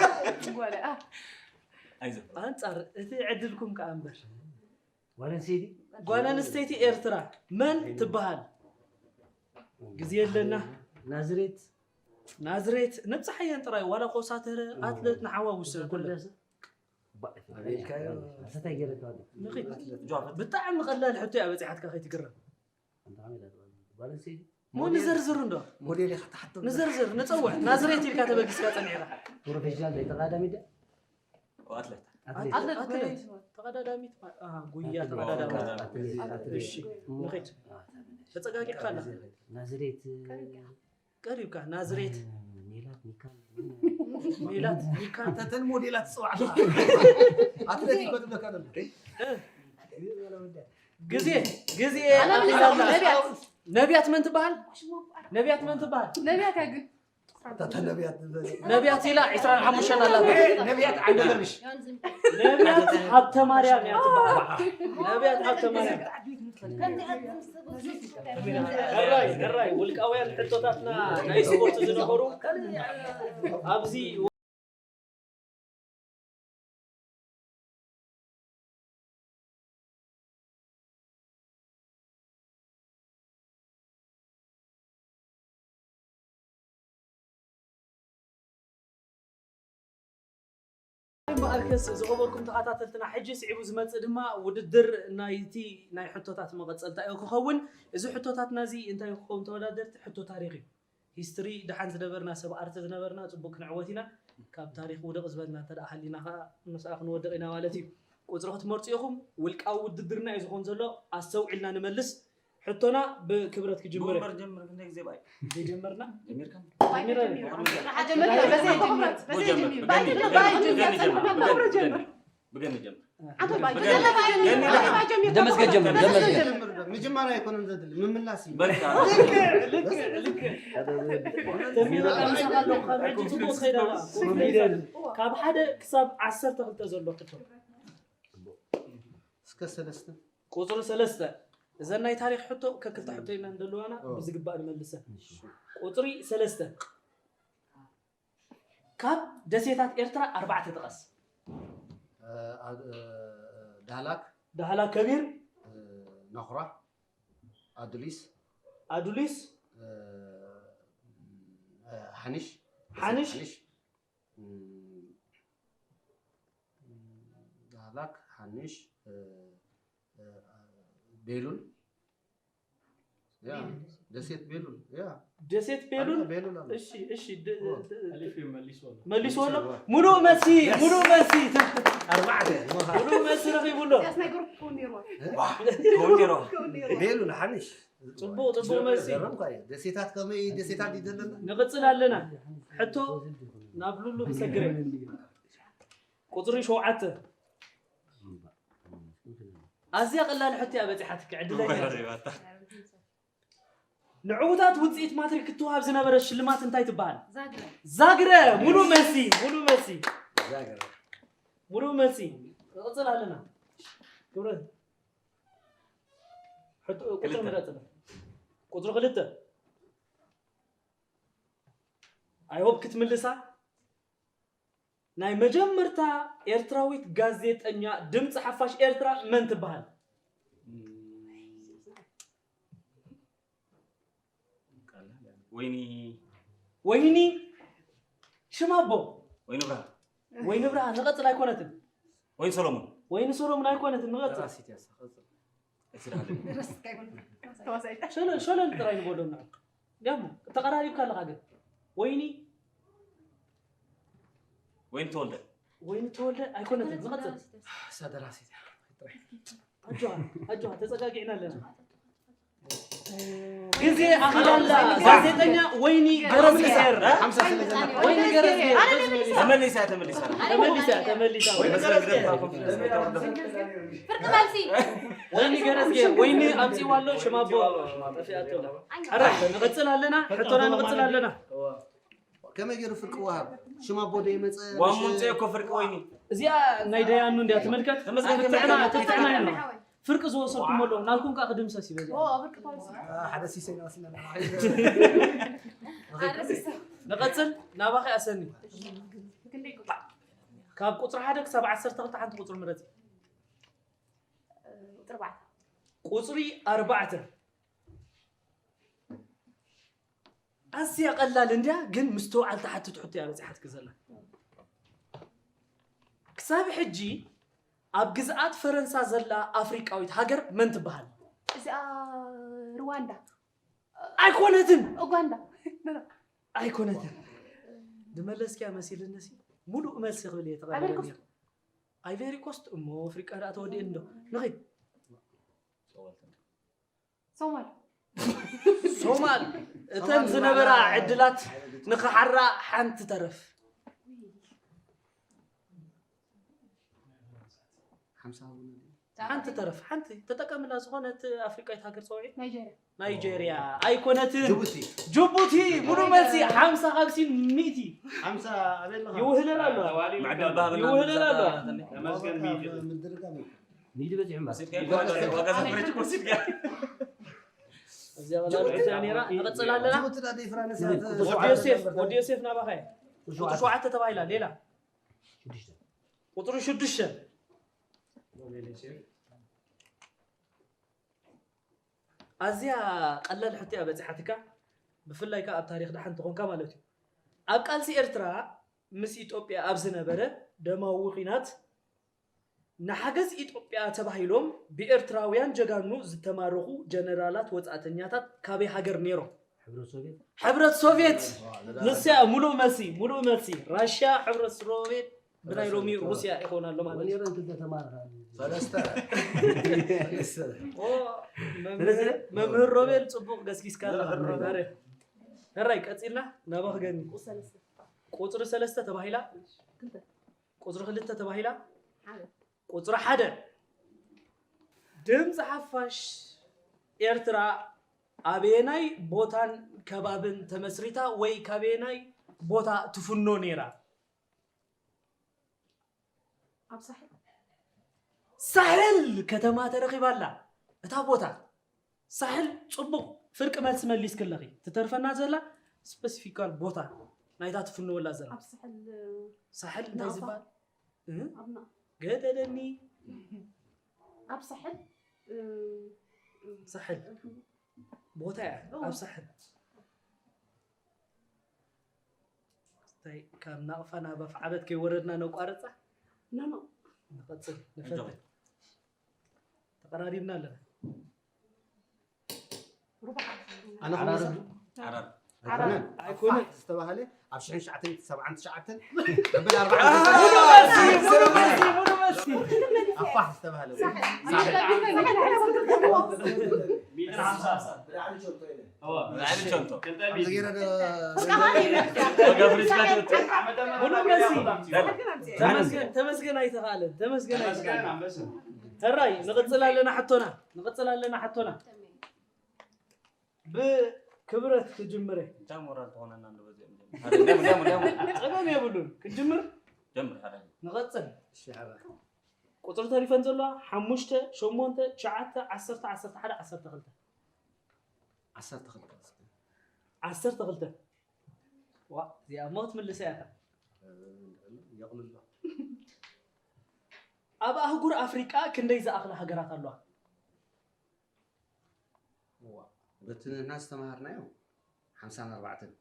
ጓል፣ ኣ። ኣይዞ። ኣንጻር እቲ ዕድልኩም ከኣ እምበር። ጓል ኣንስተይቲ? ጓል ኣንስተይቲ ኤርትራ መን ትበሃል? ግዜ የለና። ናዝሬት። ናዝሬት ነብጻሓየን ጥራይ፣ ዋላ ኮሳተረ፣ ኣትለት ንሓዋውስ ኩለን። ኣሰታይ ገይረካ ወዲ። ንኺድ። ብጣዕሚ ቀላል ሕቶ እያ በጺሓትካ ከይትግረም። ጓል ኣንስተይቲ? ሞ ንዘርዝር እንዶ። ሞዴል ኢኻ ትሓቶ። ንዘርዝር፣ ንጸውዕ። ናዝሬት ኢልካ ተበጊስካ ጸኒሕካ። ፕሮፌሽናል ዶ ተቐዳዳሚት ድያ? ኣትለት። ኣትሌት። ኣትሌት፣ ኣትሌት። ተቐዳዳሚት ማ-፣ ኣሃ፣ ጉያ ኣትሌት። ተቐዳዳሚት። ኣትሌት፣ ኣትሌት። እሺ፣ እሞ ንኺድ። አ፣ ተጸጋጊዕካ ኣላ። ናዝሬት። ቀሪብካ፣ ናዝሬት። ሜላት ሚካል። ሜላት ሚካል። ተተን ሞዴላት ጽዋዕታ። ኣትሌቲኮ ትብለካ ዘሎ። እ። ግዜ፣ ግዜ ኣላ፣ ኣላ፣ ኣላ። ነቢያት። ነቢያት መን ትበሃል? ነቢያት መን ትበሃል? ነቢያት እያ ግን። ተተ ነቢያት ትበሃል። ነቢያት ኢላ ዕስራን ሓሙሽተን ኣላታ። ነቢያት ዓንደገርሽ። ነቢያት ሃብተ ማርያም እያ ትበሃል። ነቢያት ሃብተ ማርያም። ሕራይ፣ ሕራይ፣ ውልቃውያን ሕቶታትና ናይ ስፖርት ዝነበሩ ኣብዚ እምበኣርከስ ዝኸበርኩም ተኸታተልትና፣ ሕጂ ስዒቡ ዝመጽእ ድማ ውድድር ናይቲ ናይ ሕቶታት መቐጸልታ እዩ ክኸውን። እዚ ሕቶታትና እዚ እንታይ ክኸውን ተወዳደርቲ? ሕቶ ታሪኽ እዩ። ሂስትሪ ደሓን ዝነበርና፣ ሰብ ኣርት ዝነበርና፣ ጽቡቕ ክንዕወት ኢና። ካብ ታሪኽ ውድቕ ዝበልና እንተ ደኣ ሃሊና ኸኣ ምስኣ ክንወድቕ ኢና ማለት እዩ። ቁጽሪ ክትመርጹ ኢኹም። ውልቃዊ ውድድርና እዩ ዝኾን ዘሎ። ኣስተውዒልና ንመልስ። ሕቶና ብክብረት ክጅምር እዩ። ጀምር፣ ክንደይ ግዜ ባይ? ዘይጀመርና? ጀሚርካ? ባይ ጀሚር። ጀሚር። ጀሚር። ጀሚር። ጀሚር። ጀሚር። ጀሚር። ጀሚር። ጀሚር። ጀሚር። ጀሚር። ጀሚር። ጀሚር። ጀሚር። ጀሚር። ጀሚር። ጀሚር። ጀሚር። ብገኒ ጀምር። ኣንተ ባይ ጀምር። ባይ ጀምር። ባይ ጀምር። ደመስገን ጀምር፣ ደመስገን። ምጅማር ኣይኮነን ዘድሊ፣ ምምላስ እዩ። በቃ። ልክዕ፣ ልክዕ፣ ልክዕ። ተሚሮ ኣምሳኻ ኣለኹ፣ ካብ ሕጂ ጽቡቕ ትኸይድ ኣላ። ኮንፊደንስ። ካብ ሓደ ክሳብ ዓሰርተ ክልተ ዘሎ ሕቶ። እስከ ሰለስተ። ቁጽሪ ሰለስተ። እዘን ናይ ታሪኽ ሕቶ ከክልተ ሕቶ ኢና እንደለዋና ኦ። ብዝግባእ ንመልሰን። እሺ። ቁጽሪ ሰለስተ። ካብ ደሴታት ኤርትራ ኣርባዕተ ጥቀስ። ዳህላክ፣ ዳህላክ ከቢር፣ ናኹራ፣ ኣዱሊስ፣ ኣዱሊስ፣ ሓንሽ፣ ሓንሽ፣ ዳህላክ፣ ሓንሽ፣ ቤሉል፣ ደሴት ቤሉል። ደሴት ቤሉል። ቤሉል። እሺ፣ እሺ። መልሶ ኣሎ። ሙሉ መልሲ፣ ሙሉ መልሲ። ኣርባዕተ። ሙሉ መልሲ ረኺቡ ኣሎ። ቤሉል ሓንሽ። ጽቡቕ፣ ጽቡቕ መልሲ። ደሴታት ከመይ ደሴታት ይደለና። ንቕጽል ኣለና። ሕቶ ናብ ሉሉ ክሰግር። ቁጽሪ ሸውዓተ። ኣዝያ ቀላል ሕቶ እያ በጺሓትኪ። ዕድለኛ። ንዕዉታት ውጽኢት ማትሪክ ክትወሃብ ዝነበረ ሽልማት እንታይ ትበሃል? ዛግረ። ሙሉ መልሲ፣ ሙሉ መልሲ። ሙሉ መልሲ። ንቕጽል ኣለና። ክብረት። ሕቶ ቁጽሪ ንቐጽል። ቁጽሪ ክልተ። I hope ክትምልሳ። ናይ መጀመርታ ኤርትራዊት ጋዜጠኛ ድምፂ ሓፋሽ ኤርትራ መን ትበሃል? ወይኒ ወይኒ ሽማቦ ወይኒ ብርሃን ወይኒ ብርሃን ንቐፅል ኣይኮነትን። ወይኒ ሰሎሞን ወይኒ ሰሎሞን ኣይኮነትን። ንቐፅል ደራሲት እያ እሳ፣ ቀፅል። ኣይስራሕልኝ። ሸለል ሸለል ጥራይ ንበሎም ንዑ። ደሞ ተቐራሪብካ ኣለኻ ግን ወይኒ ወይኒ ተወልደ ወይኒ ተወልደ ኣይኮነትን። ንቐፅል እሳ ደራሲት እያ። ኣጆኻ ኣጆኻ ተፀጋጊዕና ኣለና። ግዜ ኣኺላላ። ጋዜጠኛ ወይኒ ገረዝግሄር። ሓምሳ ስለ ዘለና ወይኒ ገረዝግሄር። ተመሊሳ ተመሊሳ ተመሊሳ ተመሊሳ። ወይኒ ገረዝግሄር። ፍርቂ መልሲ ወይኒ ገረዝግሄር። ወይኒ ኣምፂዋ ኣሎ ሽማቦ ጠፊኣቶ። ሕራ ንቕፅል ኣለና። ሕቶና ንቕፅል ኣለና። ከመይ ገይሩ ፍርቂ ወሃብ? ሽማቦ ዶ ይመፀ? ዋሙንፀ እኮ ፍርቂ ወይኒ እዚኣ ናይ ደያኑ እንዲያ ትምልከት። ተመስገን ትጥዕና ተመስገን። ትጥዕና እዩ። ፍርቂ ዝወሰድኩም ኣለዉ ናልኩም ከዓ ክድምሰስ ይበዛ። ፍርቂ ፖሊሲ ሓደ ሲሰይ ናስና ንቐፅል ናባኺ ኣሰኒ። ካብ ቁፅሪ ሓደ ክሳብ ዓሰርተ ክልተ ሓንቲ ቁፅሪ ምረፂ። ቁፅሪ ኣርባዕተ ቁፅሪ ኣርባዕተ። ኣዝያ ቀላል እንድያ ግን ምስትውዓል ትሓትት ሕቶ እያ በፂሓትኪ ዘላ። ክሳብ ሕጂ ኣብ ግዝኣት ፈረንሳ ዘላ ኣፍሪቃዊት ሃገር መን ትበሃል? እዚኣ ሩዋንዳ ኣይኮነትን ኡጋንዳ ኣይኮነትን። ዝመለስኪያ መሲልኒ ሲ ሙሉእ መልሲ ክብል እየ ተቐበለኒ። ኣይበልኩም። ኣይቬሪ ኮስት እሞ ኣፍሪቃ ደኣ ተወዲእን ዶ ንኸይድ ሶማል ሶማል እተን ዝነበራ ዕድላት ንኽሓራ ሓንቲ ተረፍ ሓምሳ ሓንቲ ተረፍ ሓንቲ ተጠቀምላ ዝኾነት ኣፍሪቃዊት ሃገር ፀውዒ ናይጀርያ ናይጀርያ ኣይኮነትን ጅቡቲ ጅቡቲ ሙሉ መልሲ ሓምሳ ካብ ሲን ሚእቲ ሓምሳ ኣበይ ኣለኻ? ይውህለል ኣሎ ምዕዳል ባህብና ይውህለል ኣሎ ተመስገን ሚእቲ ምድርጋም እዩ። ሚእቲ በፂሑ እምበር ወሲድካ ዋጋ ሰፍረች እኮ ወሲድካ እዚኣ በላ ርኢታ ነይራ ንቐፅል ኣለና ጅቡቲ ዳ ደይ ፍራንስ ወዲ ዮሴፍ ወዲ ዮሴፍ ናባኻ እየ ቁፅሪ ሸውዓተ ተባሂላ ሌላ ሽዱሽተ ቁፅሪ ሽዱሽተ ኣዝያ ቀላል ሕቶ እያ በፂሓትካ ብፍላይ ከዓ ኣብ ታሪክ ደሓን ተኾንካ ማለት እዩ ኣብ ቃልሲ ኤርትራ ምስ ኢትዮጵያ ኣብ ዝነበረ ደማዊ ኲናት ንሓገዝ ኢትዮጵያ ተባሂሎም ብኤርትራውያን ጀጋኑ ዝተማረኹ ጀነራላት ወፃእተኛታት ካበይ ሃገር ነይሮም? ሕብረት ሶቪየት ሕብረት ሶቪየት ንስያ ሙሉእ መልሲ ሙሉእ መልሲ ራሽያ ሕብረት ሶቪየት ብናይ ሎሚ ሩስያ ይኸውን ኣሎ ማለት እዩ። ወኔሮ እንትን ተተማርካ ሰለስተ መምህር ሮቤል ፅቡቕ ገስጊስካ ኣለኻ። ሕራይ ቀፂልና ናባኽ ገኒ ቁፅሪ ሰለስተ ተባሂላ ቁፅሪ ክልተ ተባሂላ ቁፅሪ ሓደ ድምፂ ሓፋሽ ኤርትራ ኣበየናይ ቦታን ከባብን ተመስሪታ ወይ ካበየናይ ቦታ ትፍኖ ነይራ? ኣብ ሳሕል ሳሕል ከተማ ተረኺባ ኣላ እታ ቦታ ሳሕል ፅቡቕ ፍርቂ መልሲ መሊስክለኺ ትተርፈና ዘላ ስፐሲፊካል ቦታ ናይታ ትፍንወላ ዘላ ኣብ ሳሕል ሳሕል እንታይ ዝበሃል ኣብና ገደለኒ። ኣብ ሳሕል እ፣ ሳሕል ቦታ እያ። ኣብ ሳሕል እንታይ ካብ ናቕፋ ናብ ኣፍዓበት ከይወረድና ነቋርፃ። ኖ ኖ ንቐፅል ንፈትሕ። ተቐራሪብና ኣለና። ሩባ ኣነ ክመልሳ? ዓራር ኣይኮነን። ኣይኮነን። ኣፋሕ ዝተባህለ ኣብ ሽሕን ትሽዓተን ሰብዓን ትሽዓተን መበል ኣርባዓ ሙሉ መልሲ፣ ሙሉ መልሲ፣ ሙሉ መልሲ። ኣፋሕ ዝተባህለ ሚእትን ሓምሳ ብላዕሊ ቸንቶ። ተገይረ ዶ ሙሉ መልሲ። ተመስገን፣ ተመስገን ኣይተኻእለን፣ ተመስገን ኣይተኻእለን። ሕራይ ንቕፅል ኣለና ሕቶና፣ ንቕፅል ኣለና ሕቶና። ብክብረት ክጅምር እየ። እንታይ ሞራል ትኾነና እንዶ በዚኦም ጸገም የብሉን። ክጅምር ጀምር ሓደ ንቐጽል። እሺ ሓባ ቁጽሪ ተሪፈን ዘለዋ ሓሙሽተ፣ ሸሞንተ፣ ትሽዓተ፣ ዓሰርተ፣ ዓሰርተ ሓደ፣ ዓሰርተ ክልተ። ዓሰርተ ክልተ ዓሰርተ ክልተ። ዋ እዚኣ እሞ ክትምልሰ እያ። የቕልሎ ኣብ ኣህጉር ኣፍሪቃ ክንደይ ዝኣኽላ ሃገራት ኣለዋ? ዋ በቲ ንሕና ዝተምሃርናዮ ሓምሳን ኣርባዕተን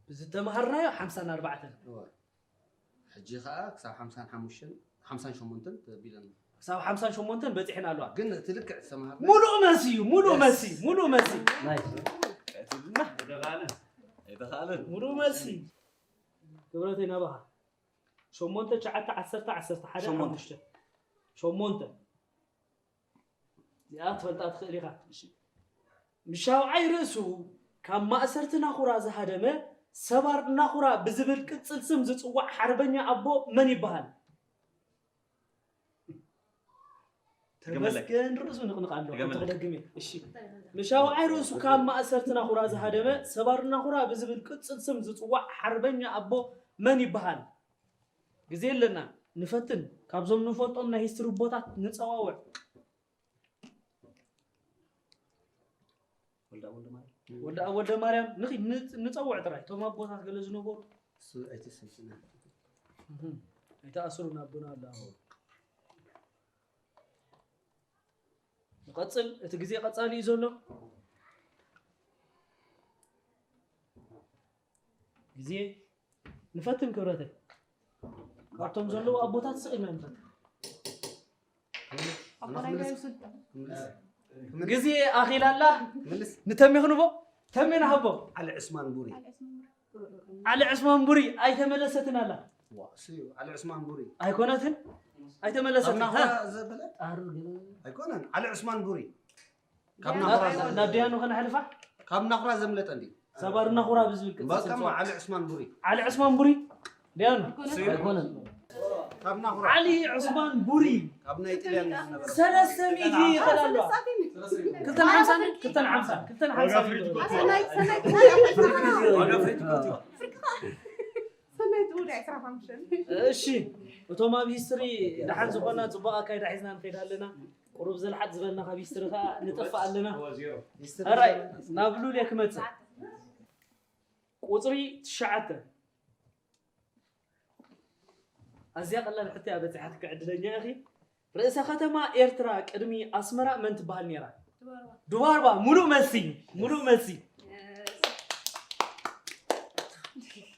ዝተምሃርናዮ ሓምሳን ኣርባዕተን እወ። ሕጂ ከዓ ክሳብ ሓምሳን ሓሙሽተን ሓምሳን ሸሞንተን ተቢለን ክሳብ ሓምሳን ሸሞንተን በፂሕና ኣለዋ። ግን እቲ ልክዕ ዝተምሃርና ሙሉእ መልሲ እዩ፣ ሙሉእ መልሲ፣ ሙሉእ መልሲ። ኣይተኻእለን። ሙሉእ መልሲ። ክብረተይ ናባኻ። ሸሞንተ፣ ትሽዓተ፣ ዓሰርተ፣ ዓሰርተ ሓደ፣ ሸሞንተ። ሓሙሽተ። ሸሞንተ። እዚኣ ትፈልጣ ትኽእል ኢኻ። ምሻውዓይ ርእሱ ካብ ማእሰርቲ ናኹራ ዝሃደመ ሰባር ናኹራ ብዝብል ቅጽል ስም ዝጽዋዕ ሓርበኛ ኣቦ መን ይበሃል? ድገመለይ። ተመስገን ርእሱ ንቕንቕ ኣሎ። ድገመለይ። ክደግም እየ። እሺ። ምሻውዓይ ርእሱ ካብ ማእሰርቲ ናኹራ ዝሃደመ ሰባር ናኹራ ብዝብል ቅጽል ስም ዝጽዋዕ ሓርበኛ ኣቦ መን ይበሃል? ግዜ ኣለና። ንፈትን። ካብዞም ንፈልጦም ናይ ሂስትሪ ኣቦታት ንጸዋውዕ። ወልዳ ወልደ ማርያም ወልደ ወልደ ማርያም ንኺድ ን- ንጸውዕ ጥራይ። እቶም ኣቦታት ገለ ዝነበሩ እሱ ኣይተሰምስና እህም፣ ኣይተኣስሩን ኣቦና ኣለ ኣቦ። ንቐጽል፣ እቲ ግዜ ቀጻሊ እዩ ዘሎ። ግዜ ንፈትን ክብረተይ ካብቶም ዘለዉ ኣቦታት ስቕ ኢልና ንፈትን። ኣቦና ይበል ስልጣን ግዜ ኣኺላ ኣላ። ክምልስ ንተሜ ክንቦ ተሜ ንሃቦ። ዓሊ ዕስማን ቡሪ ዓሊ ዕስማን ቡሪ ኣይተመለሰትን ኣላ። ዋ እሱ እዩ ዓሊ ዕስማን ቡሪ ኣይኮነትን ኣይተመለሰትን። ካብ ናኹራ ዘበለ ጣሩ ገለ ኣይኮነን ዓሊ ዕስማን ቡሪ ካብ ናኹራ ዘ- ናብ ድያኑ ከነሕልፋ ካብ ናኹራ ዘምለጠ እንዲ ሰባር ናኹራ ብዝብል ቅጽል ስም በቃማ ጽዋዕ። ዓሊ ዕስማን ቡሪ ዓሊ ዕስማን ቡሪ ድያኑ ኣይኮነን ካብ ናኹራ ዓሊ ዕስማን ቡሪ ካብ ናይ ጥልያን ዝነበረ ሰለስተ ሚእቲ ይኸዳ ኣለዋ። ክልተን ሓምሳን ክልተን ሓምሳን ክልተን ሓምሳን ሰናይ ሰናይ ዋጋ ፍሪጅ ኮትዮ ሰናይ ትውደ ዕስራ ሓሙሽተ እሺ እቶም ኣብ ሂስትሪ ደሓን ዝኾና ፅቡቅ ኣካይዳ ሒዝና ንኸይድ ኣለና። ቁሩብ ዘልሓጥ ዝበልና ካብ ሂስትሪ ከዓ ንጠፍእ ኣለና። ሕራይ ናብ ሉልየ ክመፅእ ቁፅሪ ትሽዓተ። ኣዝያ ቀላል ሕቶ እያ በፂሓትኪ ዕድለኛ ኢኺ። ርእሰ ከተማ ኤርትራ ቅድሚ ኣስመራ መን ትበሃል ነይራ? ዱባርባ። ሙሉእ መልሲ ሙሉእ መልሲ።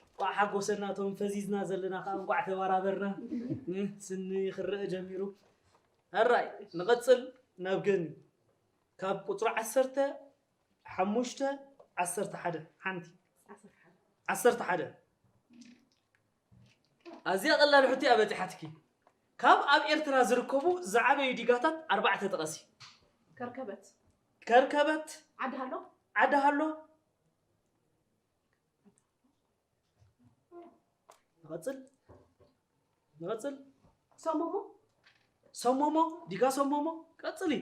እንቋዕ ሓጎሰና እቶም ፈዚዝና ዘለና ከዓ እንቋዕ ተባራበርና። ስኒ ክረአ ጀሚሩ። ኣራይ ንቐፅል ናብ ገኒ ካብ ቁፅሪ ዓሰርተ ሓሙሽተ ዓሰርተ ሓደ ሓንቲ ዓሰርተ ሓደ ኣዝያ ቀላል ሕቶ እያ በፂሓትኪ። ካብ ኣብ ኤርትራ ዝርከቡ ዝዓበዩ ዲጋታት ኣርባዕተ ጥቀሲ። ከርከበት ከርከበት፣ ዓዲ ሃሎ ዓዲ ሃሎ። ንቐፅል ንቐፅል። ሰሞሞ ሰሞሞ ዲጋ ሰሞሞ ቀፅሊ።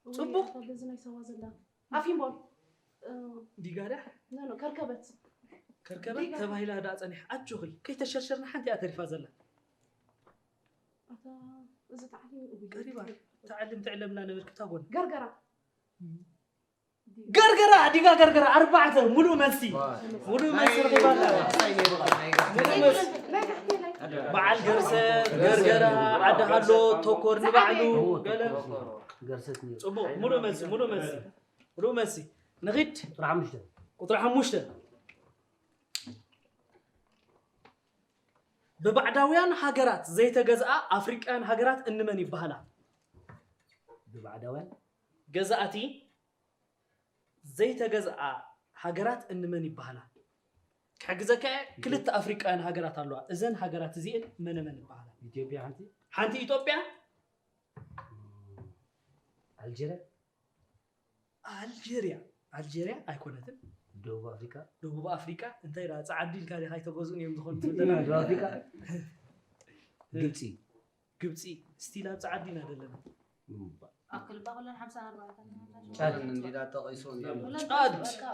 ፅቡቕ። እዚ ናይ ሰዋ ዘላ ኣፊምቦል ዲጋ ድያ ኖ ኖ ከርከበት ከርከበት ተባሂላ ዳ ፀኒሕ ኣጆኺ ከይተሸርሸርና ሓንቲ እያ ተሪፋ ዘላ። ኣታ እዚ ተዓሊም እውይ ቀሪባ ተዓልም ትዕለምና ነበር ክታጎን ገርገራ ገርገራ ዲጋ ገርገራ ኣርባዕተ ሙሉእ መልሲ። ሙሉእ መልሲ ረኺባ ኣላ። ሙሉእ መልሲ። በዓል ገርሰት፣ ገርገራ፣ ዓዲ ሃሎ፣ ተኮር ንባዕሉ፣ ገለ። ገርሰት ነይሩ። ጽቡቕ፣ ሙሉእ መልሲ፣ ሙሉእ መልሲ። ሙሉእ መልሲ። ንኺድ። ቁጽሪ ሓሙሽተ። ቁጽሪ ሓሙሽተ። ብባዕዳውያን ሃገራት ዘይተገዝኣ ኣፍሪቃውያን ሃገራት እንመን ይበሃላ? ብባዕዳውያን? ገዛእቲ ዘይተገዝኣ ሃገራት እንመን ይበሃላ? ክሕግዘካ እየ፣ ክልተ ኣፍሪቃውያን ሃገራት ኣለዋ። እዘን ሃገራት እዚኤን መነ መን ይበሃላ? ኢትዮጵያ ሓንቲ? ሓንቲ ኢትዮጵያ? ኣልጀርያ? ኣልጀርያ። ኣልጀርያ ኣይኮነትን። ደቡብ ኣፍሪቃ? ደቡብ ኣፍሪቃ። እንታይ ደኣ ጻዕዲ ኢልካ ዲኻ ኣይተገዝኡን እዮም ዝኾኑ ትብል ደቡብ ኣፍሪቃ? ግብጺ? ግብጺ። ስቲል ኣብ ጻዕዲ ኢና ዘለና። ኣብ ክልባ ኩለን ሓምሳ ኣርባዕተ ጫት እንዲዳ ጠቒሱ እንዲያ። ኩለን ጫት። ተወቃ።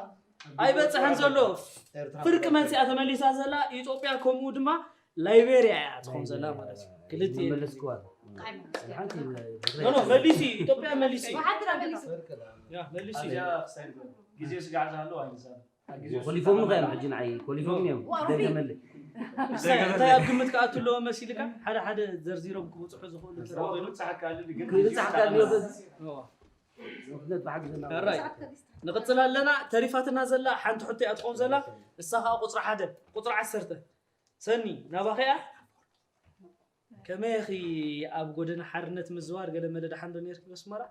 ኣይበጽሐን ዘሎ። ኤርትራ ፍርቂ መልሲ እያ ተመሊሳ ዘላ። ኢትዮጵያ ከምኡ ድማ ላይቤርያ እያ ትኾን ዘላ ማለት እዩ። ክልቲኤን። መለስክዋ። ሓንቲ ኖ፣ ኖ፣ መሊሲ፣ ኢትዮጵያ መሊሲ። ወሓድራ መሊሲ። ያ፣ መሊሲ። እዚኣ ክሳይ ግዜ ስጋዕ ዝሃለዋ ኣይንዛረብ። ኮሊፎም ነው ያለው እጅን አይ ኮሊፎም ነው ዋው፣ ደገመልኝ። እንታይ ኣብ ግምት ክኣቱ ኣለዎ መሲልካ? ሓደ ሓደ ዘርዚሮም ክብጽሑ ዝኽእሉ ተራ ኮይኖም። ክብጽሓካ ኣለኒ፣ ግን ክብጽሓካ ኣለኒ። እዋ። ምኽንያት ብሓቂ ዘና ራይ። ንቕጽል ኣለና። ተሪፋትና ዘላ ሓንቲ ሕቶ እያ ትኸውን ዘላ። እሳ ኸኣ ቁጽሪ ሓደ፣ ቁጽሪ ዓሰርተ። ሰኒ፣ ናባኺ እያ። ከመይ ኢኺ ኣብ ጎደና ሓርነት ምዝዋር ገለ መለ ደሓን ዶ ነይርኪ በስመራ?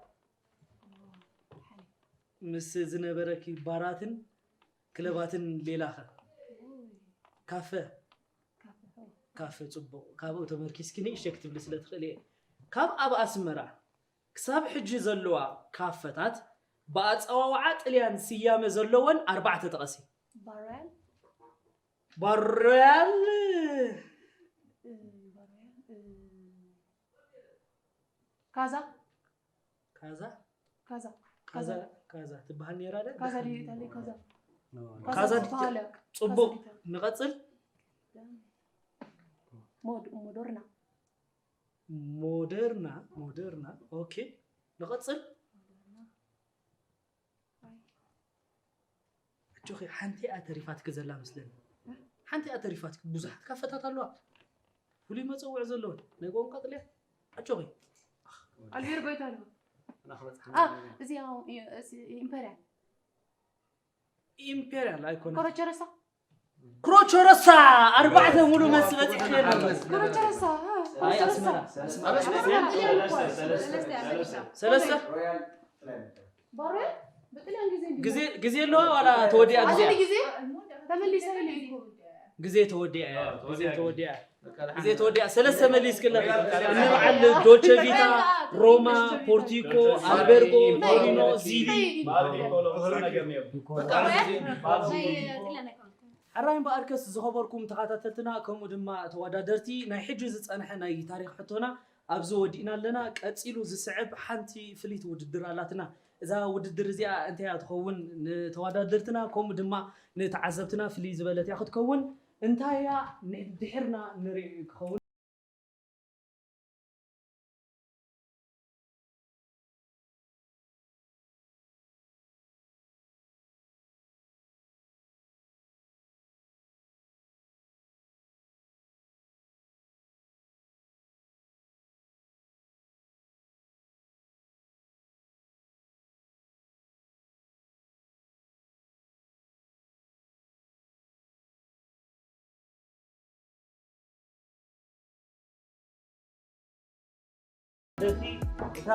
ምስ ዝነበረኪ ባራትን ክለባትን ሌላኸ? ካፈ? ካፈ፣ ጽቡቕ። ካብኡ ተመርኪስኪ ንእሽተይ ክትብሊ ስለ ትኽእሊ እየ። ካብ ኣብ ኣስመራ ክሳብ ሕጂ ዘለዋ ካፈታት ብኣጸዋውዓ ጥልያን ስያመ ዘለወን ኣርባዕተ ጥቐሲ። ባሮያል? ባሮያል። እ፣ ባሮያል፣ እ፣ ካዛ? ካዛ? ካዛ። ካዛ፣ ካዛ። ካዛ ትበሃል ነይራ ደ? ካዛ ድዩ ኢጣሊ? ካዛ። ኖ፣ ኖ። ካዛ ካዛ ትበሃል እያ። ጽቡቕ። ካዛ ድዩ? ንቐጽል። ሞድ-፣ ሞዶርና። ሞደርና፣ ሞደርና። ኦኬ። ንቐጽል። ኣጆኺ፣ ሓንቲ እያ ተሪፋትኪ ዘላ መስለኒ። ሓንቲ እያ ተሪፋትኪ፣ ብዙሓት ካፈታት ኣለዋ። ፍሉይ መጸውዒ ዘለወን ናይ ቋንቋ ጥልያን። ኣጆኺ። ኣልቤርጎ ኢታልዮ። ኣና ክበጽሓና ኣ፣ ኣለና። እዚ ያው፣ እ፣ እዚ ኢምፔሪያል። ኢምፔሪያል ኣይኮነን። ኮረቸረሳ? ክሮቸረሳ ኣርባዕተ ሙሉ መስመፂ ክእል። ክሮቸረሳ፣ ኣይ፣ ኣስመራ። ኣስመራ። ሰለስተ? ባሮያ? ብጥልያን ግዜ እንዲሁ። ግዜ፣ ግዜ ኣለዋ ዋላ ተወዲኣ ግዜ? ኣዝሊ ግዜ? ተመሊሳ ኢለ እኮ። ግዜ ተወዲኣ እያ። ኣዎ፣ ግዜ ተወዲኣ። ተወዲኣ። ግዜ ተወዲኣ። ሰለስተ መሊስክለ። እኒ በዓል ዶቸ ቪታ፣ ሮማ፣ ፖርቲኮ፣ ኣልቤርጎ፣ ቶሪኖ፣ ዚሊ። በቃ፣ ናይ ጥልያን ኣይኮነን። ሕራይ እምበኣርከስ ዝኸበርኩም ተኸታተልትና ከምኡ ድማ ተወዳደርቲ፣ ናይ ሕጂ ዝጸንሐ ናይ ታሪኽ ሕቶና ኣብዚ ወዲእና ኣለና። ቀጺሉ ዝስዕብ ሓንቲ ፍልይቲ ውድድር ኣላትና። እዛ ውድድር እዚኣ እንታይ እያ ትኸውን? ንተወዳደርትና ከምኡ ድማ ንተዓዘብትና ፍልይ ዝበለት እያ ክትከውን። እንታይ እያ? ንድሕርና ንርኢ ክኸውን። እቲ እታ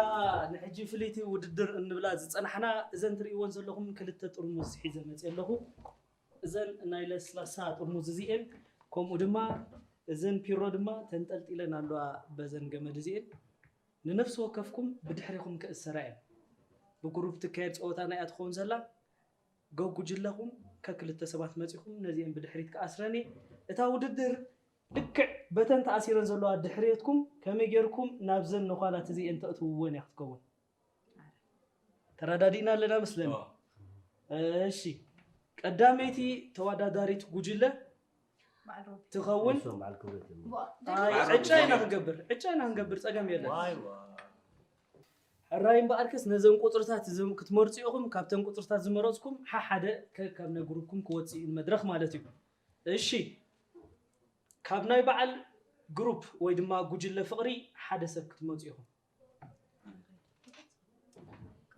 ንሕጂ ፍልይቲ ውድድር እንብላ ዝጸናሕና፣ እዘን ትርእይወን ዘለኹም ክልተ ጥርሙዝ ሒዘ መጽየ ኣለኹ። እዘን ናይ ለስላሳ ጥርሙዝ እዚኤን፣ ከምኡ ድማ እዘን ፒሮ ድማ ተንጠልጢለን ኣለዋ በዘን ገመድ እዚኤን። ንነፍሲ ወከፍኩም ብድሕሪኹም ክእሰራ እየን። ብግሩፕ ትካየድ ጸወታ ናይ እያ ትኸውን ዘላ። ገጉጅለኹም ከክልተ ሰባት መጺኹም ነዚኤን ብድሕሪት ክኣስረን እየ። እታ ውድድር ልክዕ በተን ተኣሲረን ዘለዋ ድሕሬትኩም ከመይ ጌርኩም ናብዘን ነዃላት እዚኤን ተእትውወን እያ ክትከውን። ተረዳዲእና ኣለና መስለኒ። እሺ፣ ቀዳመይቲ ተወዳዳሪት ጉጅለ ትኸውን። ንሶም በዓል ክብረት እዮም። ኣይ፣ ዕጫ ኢና ክንገብር፣ ዕጫ ኢና ክንገብር፣ ጸገም የለን። ዋይ፣ ዋይ። ሕራይ እምበኣርከስ ነዘን ቁፅርታት ዝም- ክትመርፁ ኢኹም። ካብተን ቁፅርታት ዝመረፅኩም ሓሓደ ከ- ካብ ናይ ግሩፕኩም ክወፅእ እዩ ንመድረኽ ማለት እዩ። እሺ፣ ካብ ናይ በዓል ግሩፕ ወይ ድማ ጉጅለ ፍቕሪ ሓደ ሰብ ክትመፁ ኢኹም።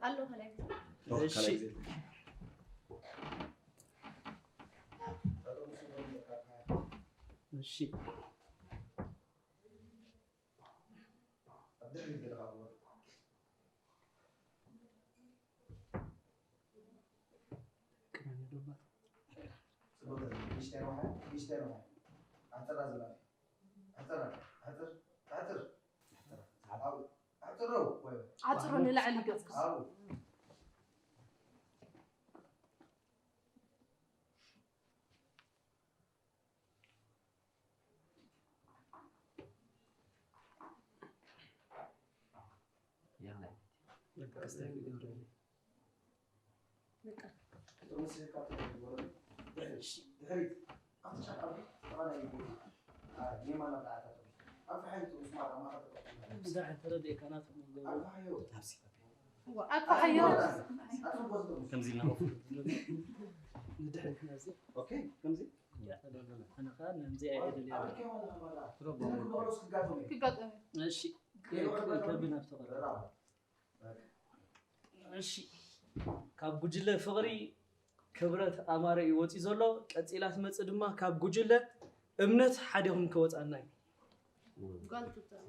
ኣሎ ካልኣይ ግዜ። እሺ። እሺ። ኣሕፅሮ ንላዕሊ ገፅካ። ከምዚ ኢልና ኮፍ ንድሕሪት ናብዚ። ኦኬ፣ ከምዚ። ኣነ ኸኣ ነዚ ኣይደልያን። ክጋጠም እዩ። እሺ፣ ከብን ኣብቲ ቀረባ። እሺ፣ ካብ ጉጅለ ፍቕሪ ክብረት ኣማረ እዩ ወፂኡ ዘሎ። ቀፂላ ትመፅእ ድማ ካብ ጉጅለ እምነት ሓዲኹም ከወፃና እዩ። ጓል ትውፃእ።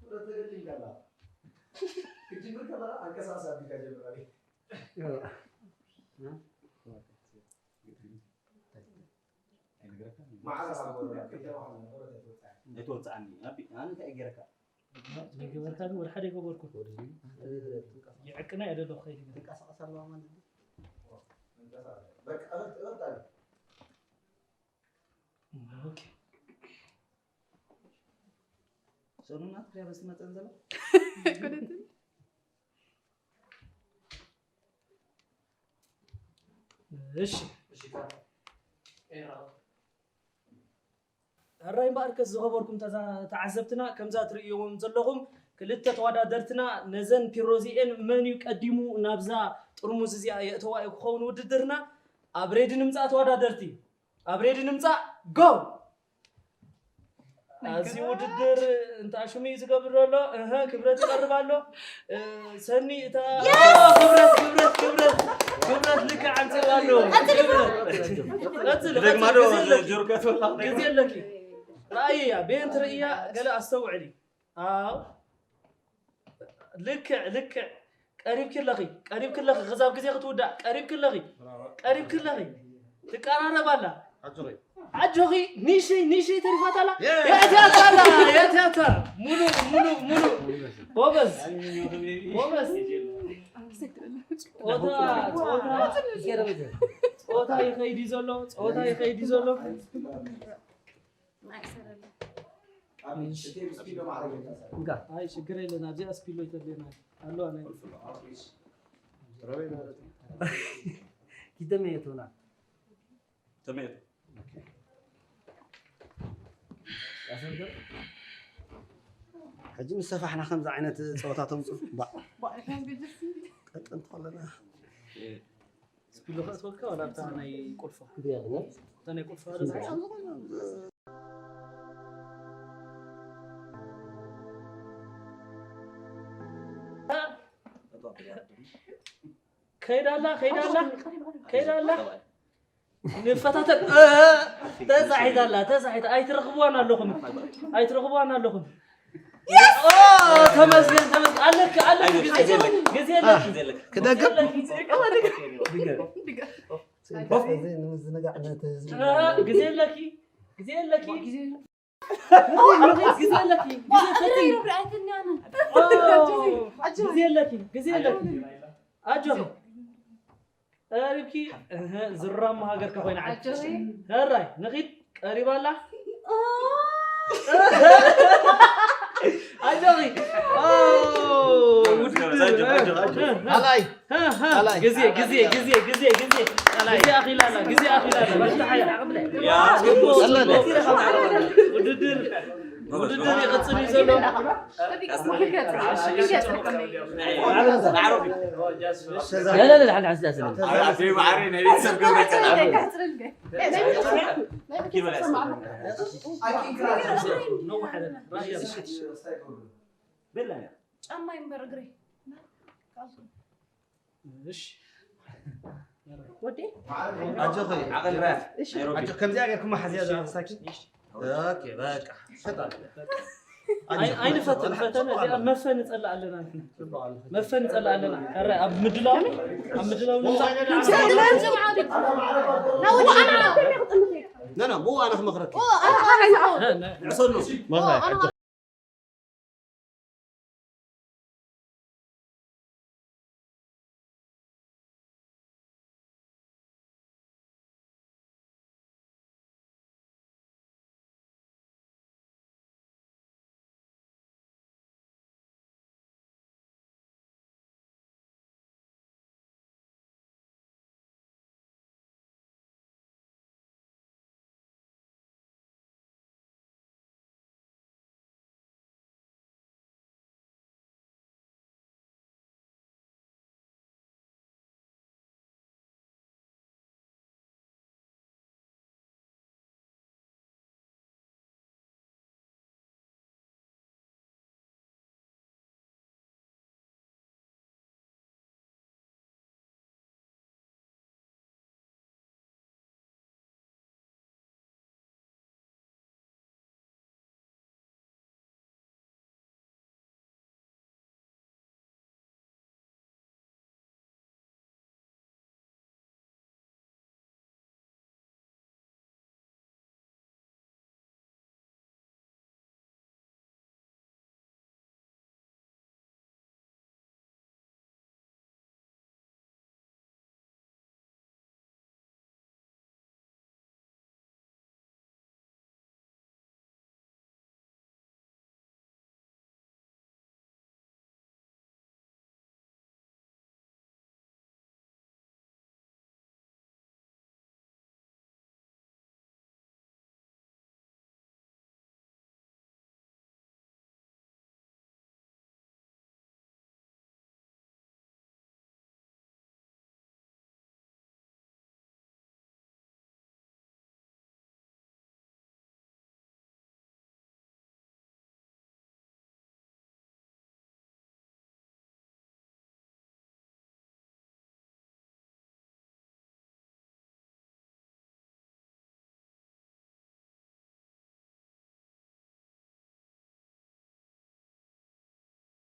ክብረት ተገድል እንዳላ ክትጅምር ከለኻ ኣንቀሳቕሳ ኣቢልካ ጀምራ። ኣይትወፅዓኒ። ኣቢ-፣ ኣነ እንታይ ገይረካ? ዘይገበርካኒ ወላ ሓደ ኣይገበርኩን። ይዕቅና እየ ደለኹ ከይድ። ትንቀሳቐስ ኣለዋ ማለት ድዩ? ኦኬ። ሰኑና ትሪያ በስ መጠን ዘሎ? ኣይኮነትን። እሺ። ሕራይ እምበኣርከስ ዝኸበርኩም ተዛ-፣ ተዓዘብትና፣ ከምዛ ትርእይዎም ዘለኹም ክልተ ተወዳደርትና ነዘን ፒሮ እዚኤን መን እዩ ቀዲሙ ናብዛ ጥርሙዝ እዚኣ የእተዋ እዩ ክኸውን ውድድርና። ኣብ ሬዲ ንምጻእ ተወዳደርቲ። ኣብ ሬዲ ንምጻእ፣ ጎ! ኣብዚ ውድድር እንታይ ሽሙ እዩ ዝገብር ዘሎ? እህ፣ ክብረት ይቐርብ ኣሎ። እ፣ ሰኒ እታ ክብረት፣ ክብረት፣ ክብረት፣ ክብረት ልክዕ ኣምጺእዋ ኣሎ። ክብረት። ቀጽል፣ ደግማ ቀጽል፣ ዶ ግዜ ኣለኪ። ጆርካ ትወላ? ግዜ ኣለኪ። ረኣይያ፣ ቤን ትርእያ፣ ገለ ኣስተውዕሊ። ኣው። ልክዕ፣ ልክዕ። ቀሪብኪ ኣለኺ፣ ቀሪብኪ ኣለኺ። ክዛብ ግዜ ክትውዳእ፣ ቀሪብኪ ኣለኺ፣ ቀሪብኪ ኣለኺ። ትቀራረብ ኣላ። ኣጆኺ። ኣጆኺ፣ ኒሸይ፣ ኒሸይ ተሪፋታ ኣላ። የ-፣ የእትያታ ኣላ፣ የእትያታ። ሙሉ፣ ሙሉ፣ ሙሉ። ጎበዝ፣ ጎበዝ። ጾታ፣ ጾታ፣ ጾታ ይኸይድ እዩ ዘሎ፣ ጾታ ይኸይድ እዩ ዘሎ። እንካ። ኣይ፣ ሽግር የለን። ኣብዚኣ ስፒሎ ይተብለና ኣሎ፣ ናይ ኪደመ የትውና። ተመየቱ። ሕጂ ምስ ሰፋሕና ከምዚ ዓይነት ጸወታ ተምጽኡ። ባዕ። ቀጥን ተለና። ስፒሎ ከእትወልካ ዋላ ኣብታ ናይ ቁልፎ? እንዲያ፣ እታ ናይ ቁልፎ ኣረ። ከይዳላ፣ ከይዳላ፣ ከይዳላ። ንፈታተን። እ፣ ተጻሒታላ፣ ተጻሒታ። ኣይትረኽብዋን ኣለኹም። ኣይትረኽብዋን ኣለኹም። ኦ፣ ተመስገን፣ ተመስገን። ኣለክ፣ ኣለክ፣ ግዜ የለክ፣ ግዜ የለክ። ክደግም? ግዜ የለክ። እዚ ንምዝንጋዕ ነቲ ህዝቢ እ፣ ግዜ የለኪ፣ ግዜ የለኪ። ግዜ የለኪ፣ ግዜ የለኪ። ኦ፣ ግዜ የለኪ፣ ግዜ የለኪ። ኣጆኺ። ቀሪብኪ፣ እህ፣ ዝራም ሃገርካ ኮይና ዓዲ። ኣጆኺ። ሕራይ፣ ንኺድ፣ ቀሪባ ኣላ። ኣጆኺ። ኦ፣ ውድድር። ኣጆኺ፣ ኣጆኺ፣ ኣጆኺ። ኣላይ። ሃ፣ ሃ። ኣላይ። ግዜ፣ ግዜ፣ ግዜ፣ ግዜ፣ ግዜ። ግዜ ኣኺላ ኣላ፣ ግዜ ኣኺላ ኣላ። በርትዓያ። ያ። ጽቡቕ፣ ጽቡቕ። ውድድር። ውድድር ይቐጽል እዩ ዘሎ። لا لا لا، حد حساس. ጫማ ይንበር እግረይ። እሺ። ወዴ? ኣጆኺ። ዓቐል ራያ። እሺ። ናይሮቢ። ኣጆ፣ ከምዚኣ ጌርኩማ ሓዝያ እሺ። ዝኣኽሳኪ። ኦኬ፣ በቃ። ፈጣን። ኣይ-፣ ኣይንፈትን፣ ፈተነ እዚኣ መፈ ንጸልእ ኣለና ንሕና። መፈ ንጸልእ ኣለና። ኧረ ኣብ ምድላው፣ ኣብ ምድላው ንምጻእ። ኖ፣ ኖ፣ ብኡ ኣነ ክመኽረኪ። እ፣ እ። ዕሰሉ። መኽራይ፣ ኣጆ።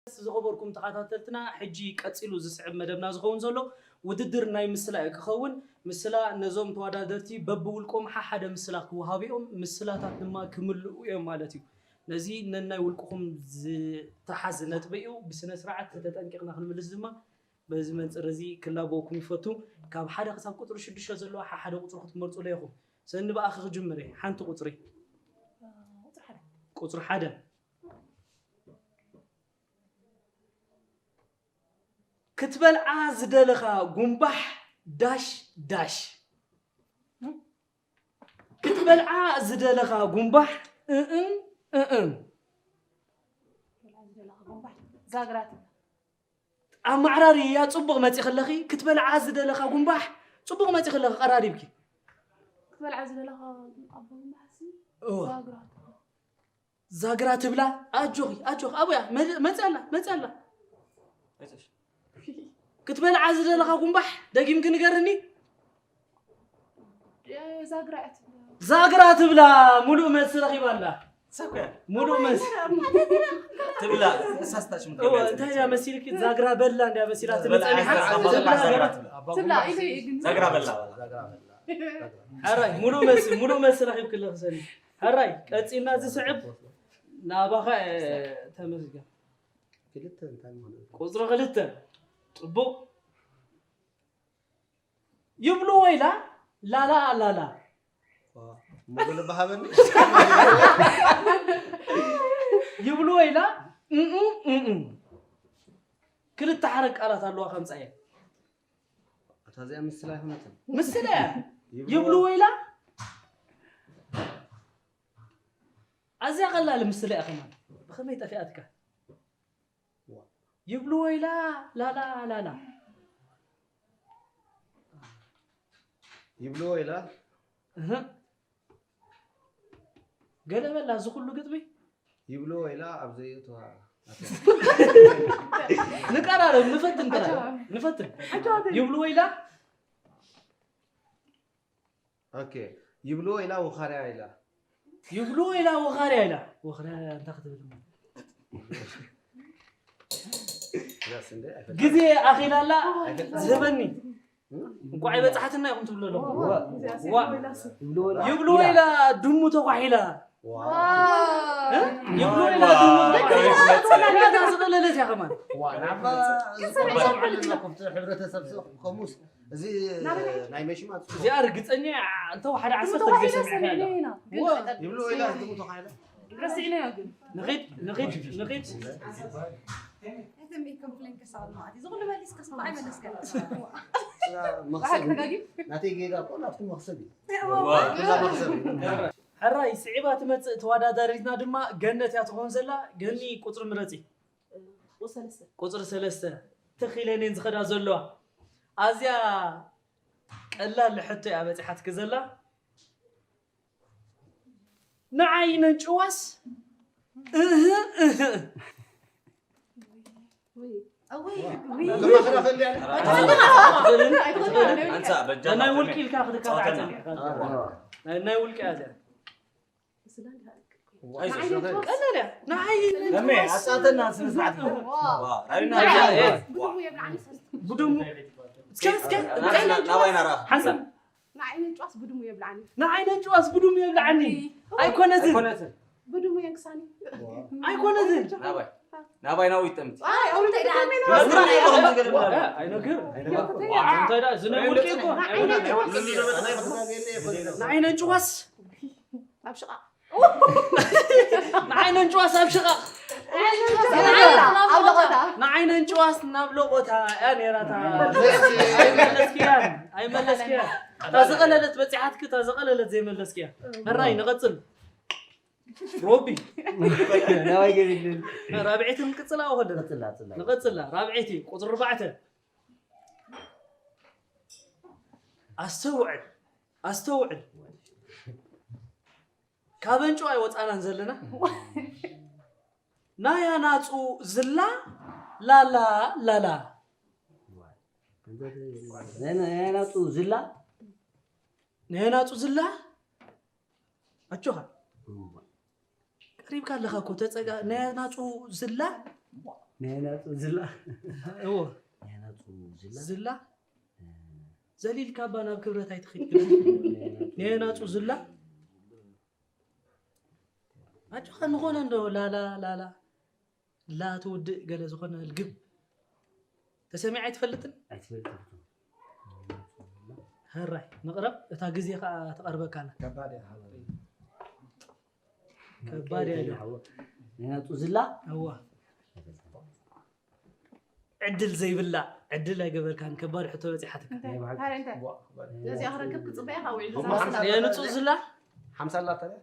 ዝኸበርኩም ተኸታተልትና፣ ሕጂ ቀጺሉ ዝስዕብ መደብና ዝኸውን ዘሎ ውድድር ናይ ምስላ እዩ ክኸውን። ምስላ ነዞም ተወዳደርቲ በብውልቆም ሓሓደ ምስላ ክወሃቡ እዮም። ምስላታት ድማ ክምልኡ እዮም ማለት እዩ። ነዚ ነናይ ውልቅኹም ዝተሓዝ ነጥቢ እዩ። ብስነ ስርዓት ተጠንቂቕና ክንምልስ ድማ በዚ መንጽር እዚ ክላበወኩም ይፈቱ። ካብ ሓደ ክሳብ ቁጽሪ ሽዱሽተ ዘለዋ ሓሓደ ቁጽሪ ክትመርጹ ለይኹም። ሰኒ ብኣኺ ክጅምር እየ። ሓንቲ ቁጽሪ። ቁጽሪ ሓደ። ቁጽሪ ሓደ። ክትበልዓ ዝደለኻ ጉምባሕ ዳሽ ዳሽ። ክትበልዓ ዝደለኻ ጉምባሕ እእን እእን። ዛግራት። ኣማዕራሪ እያ፣ ጽቡቕ መጺኺ ኣለኺ። ክትበልዓ ዝደለኻ ጉምባሕ ጽቡቕ መጺኺ ኣለኺ፣ ቀራሪብኪ። ክትበልዓ ዝደለኻ ኣቦ ጉምባሕሲ እወ። ዛግራት። ዛግራ ትብላ። ኣጆኺ፣ ኣጆኺ። ኣቦያ፣ መ-፣ መጽያ ኣላ፣ መጽያ ኣላ። ክትበልዓ ዝደለኻ ጉምባሕ፣ ደጊምኪ ንገርኒ። ዛግራ እያ ትብላ። ዛግራ ትብላ፣ ሙሉእ መልሲ ረኺባ ኣላ። ሳኩያ። ሙሉእ መልሲ። ትብላ፣ ተሳስታ ሽም እወ፣ ትብላ። እንታይ እያ መሲልኪ? ዛግራ በላ እንድያ መሲላ ትብላ ትመጸኒ። ሓ-፣ ትብላ፣ ትብላ፣ ዛግራ ትብላ። ትብላ፣ ኢሉ እዩ ግን። ዛግራ በላ። ሕራይ፣ ሙሉእ መልሲ፣ ሙሉእ መልሲ ረኺብኪ ኣለኺ ሰኒ። ሕራይ፣ ቀጺልና ዝስዕብ ናባኻ፣ እ፣ ተመስገን። ክልተ እንታይ ማለት እዩ? ቁጽሪ ክልተ። ጽቡቕ። ይብሉ ወይላ፣ ላላ፣ ላላ። ዋ፣ ሞጎል በሃበኒ። ይብሉ ወይላ፣ እም፣ እም፣ እም። ክልተ ሓረግ ቃላት ኣለዋ ከምጻ እየ። እታ እዚኣ ምስላ ኣይኮነትን። ምስላ እያ። ይብሉ ይብሉ ወይላ። እዚኣ ቀላል ምስላ እያ ከማን። ብኸመይ ጠፊኣትካ? ይብልዎ ኢላ ላላ ላላ። ይብልዎ ኢላ እህ። ገለ በላ እዚ ኩሉ ግጥሚ። ይብልዎ ኢላ ኣብ ዘየእትዋ ንቀራረብ ንፈትን ጥራይ ንፈትን። ይብልዎ ኢላ ኦኬ ይብልዎ ኢላ ወኻርያ ኢላ ይብልዎ ኢላ ወኻርያ ኢላ። ወኻርያ እንታይ ክትብል እሞ? ዛስ እንደ ግዜ ኣኺላላ ዝህበኒ። እንቋዕ ይበጽሓትና ኢኹም ትብሉ ኣለኹም። ዋ። ይብልዎ ኢላ ድሙ ተኳሒላ። እ? ይብልዎ ኢላ ድሙ ተኳሒላ። እዛ ዝቐለለት እያ ከማን። ሕብረተሰብ ከሙስ እዚ ናይ መሽማት እዚኣ ርግጸኛ እያ። እንተ ሓደ ዓሰርተ ግዜ ሰሚዐ ኣለኹ። ይብልዎ ኢላ ድሙ ተኳሒላ ረሲዕናዮ ግን ንኺድ ንኺድ ንኺድ። Let me complain ክሳብ ማለት እዚ ኩሉ መሊስ ክሳብ ኣይመለስከን መኽሰብ ናተይ ጌጋ እኮ ናትኩም መኽሰብ እዩ ኩላ መኽሰብ እዩ ሕራይ ስዒባ ትመጽእ ተወዳዳሪትና ድማ ገነት እያ ትኾን ዘላ። ገኒ ቁጽሪ ምረጺ። ሰለስተ ቁጽሪ ሰለስተ ትኺለኔን ዝኸዳ ዘለዋ ኣዝያ ቀላል ሕቶ እያ በጺሓትኪ ዘላ። ንዓይ ነንጭዋስ እህ እህ ለማኽራ ፈሊያ ናይ ውልቂ ኢልካ ክትካታ ናይ ውልቂ እያ እዚኣ። ቀለል እያ። ንዓይ ኣጻተና ስነ ስርዓት ራዩና ብድሙ እስከ እስከ ናባይ ናራ ሓንሳብ ንዓይነን ጭዋስ ብድሙ የብልዓኒ ንዓይነን ጭዋስ ብድሙ የብልዓኒ። ኣይኮነትን ብድሙ የንክሳኒ ኣይኮነትን ናባይ ናባይ ናዊ ጠምቲ ኣይነግር እንታይ ዳ ዝነ ውልቂ እኮ ንዓይነን ጭዋስ ኣብ ሽቓ ንዓይነን ጭዋስ ኣብ ሽቓቕ ኣብ ለቆታ ንዓይነን ጭዋስ ናብ ለቆታ እያ ነይራታ። ኣይመለስክያን ኣይመለስክያን። እታ ዝቐለለት በፂሓትኪ እታ ዝቐለለት ዘይመለስክያ። ሕራይ ንቐፅል። ሮቢ ናባይ ገቢልን ራብዒቲ ንቅፅላ ወደ ቅፅላ ፅላ ንቐፅላ ራብዒቲ ቁፅሪ ኣርባዕተ። ኣስተውዕል ኣስተውዕል። ካብ ኣንጭዋ ኣይወፃናን ዘለና። ናይ ኣናፁ ዝላ ላላ ላላ ናይ ኣናፁ ዝላ ናይ ኣናፁ ዝላ ኣጆኻ ቀሪብካ ኣለኻ እኮ ተፀጋ ናይ ኣናፁ ዝላ ናይ ኣናፁ ዝላ እዎ ናይ ኣናፁ ዝላ ዝላ ዘሊልካ እባ ናብ ክብረት ኣይትኽድ። ናይ ኣናፁ ዝላ ኣጆኻ ንኾነ እንዶ ላላ ላላ ላ ትውድእ ገለ ዝኾነ ልግብ ተሰሚዐ ኣይትፈልጥን። ኣይትፈልጥን ሕራይ ንቕረብ እታ ግዜ ከዓ ትቐርበካ ኣላ። ከባድ እያ ሓወይ ከባድ እያ ኢሉ። ናይ ኣናፁ ዝላ እዋ ዕድል ዘይብላ ዕድል ኣይገበርካን። ከባድ ሕቶ በፂሓትካ። እንታይ እንታይ ነዚኣ ክረክብ ክፅበያ ካብ ውዒሉ ናይ ኣናፁ ዝላ ሓምሳ ኣላታ ድያ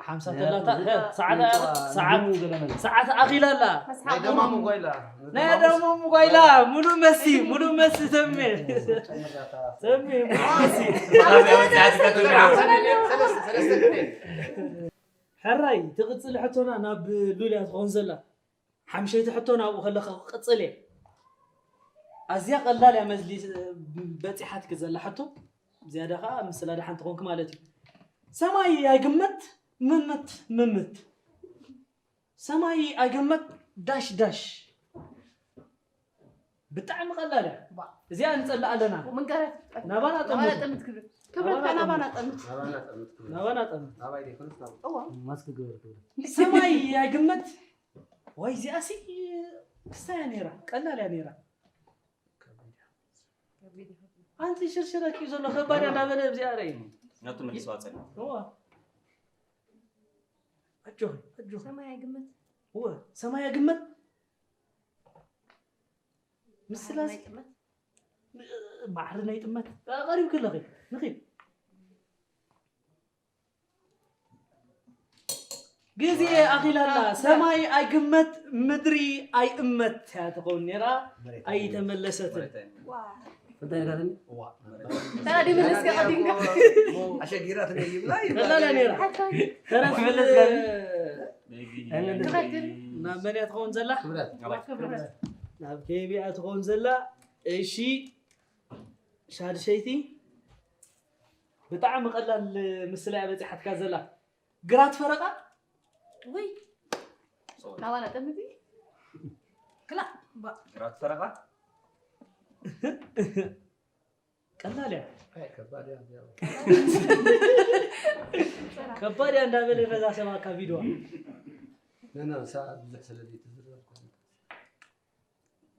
ሓምሳ ተላታ ሰዓት ሰዓት ሰዓት ኣኺላ ኣላ። ናይ ደማሙ ጓይላ ናይ ደማሙ ጓይላ ሙሉ መሲ ሙሉ መሲ ተሜ ተሜ ሙሉ መሲ ሕራይ ትቕፅል ሕቶና ናብ ሉልያ ትኸውን ዘላ ሓምሸይቲ ሕቶ ናብኡ ከለኻ ክቕፅል እየ። ኣዝያ ቀላል እያ መዝሊ በፂሓትኪ ዘላ ሕቶ ዝያዳ ከዓ ምስላ ደሓን ትኾንኪ ማለት እዩ። ሰማይ ኣይግመት ምምት ምምት ሰማይ ኣይግመት ዳሽ ዳሽ ብጣዕሚ ቀላል እያ። እዚኣ ንፀላእ ኣለና። ምንገረት ናባና ናባና ጠምት ጠምት ክብል ክብረትካ ናባና ጠምት ናባና ጠምት ክብል ናባና ጠምት ናባይ ደይኮነስ ናብኡ እዋ ማስክ ግበር ክብል ሰማይ ኣይግመት ወይ እዚኣሲ ክስታ እያ ነይራ ቀላል እያ ነይራ። ኣንቲ ሽርሽረኪ ዘሎ ከባድ እንዳበለ ኣብዚኣ ርኣይ ነቱ መልስ ዋፀል እዋ ኣጆኺ ኣጆኺ ሰማይ ኣይግመት እወ ሰማይ ኣይግመት ምስላስ ናይ ጥመት ማዕሪ ናይ ጥመት ቀሪብኪ ኣለኺ ንኺድ ግዜ ኣኺላላ። ሰማይ ኣይግመት፣ ምድሪ ኣይእመት እያ ትኸውን ነይራ። ኣይተመለሰትን። እንታይ ኢላትኒ? ተራዲመ ነስካ ቀዲምካ። ኣሸጊራት ነይ ይብላ ቀላል እያ ነይራ። ተረፍ መለስ ጋር። ናብ መን እያ ትኸውን ዘላ? ክብረት። ናብ ኬቢ እያ ትኸውን ዘላ። እሺ ሻድሸይቲ ብጣዕሚ ቀላል ምስላ እያ በፂሓትካ ዘላ። ግራት ፈረቓ ወይ ናባና ጠምቲ ክላ ባ ግራት ፈረቓ ቀላል እያ። ኣይ፣ ከባድ እያ። ከባድ እያ እንዳበለ ነዛ ሰማካ ቪድዋ ነና ሰዓት ብዙሕ ስለ ዘይትዝረብ።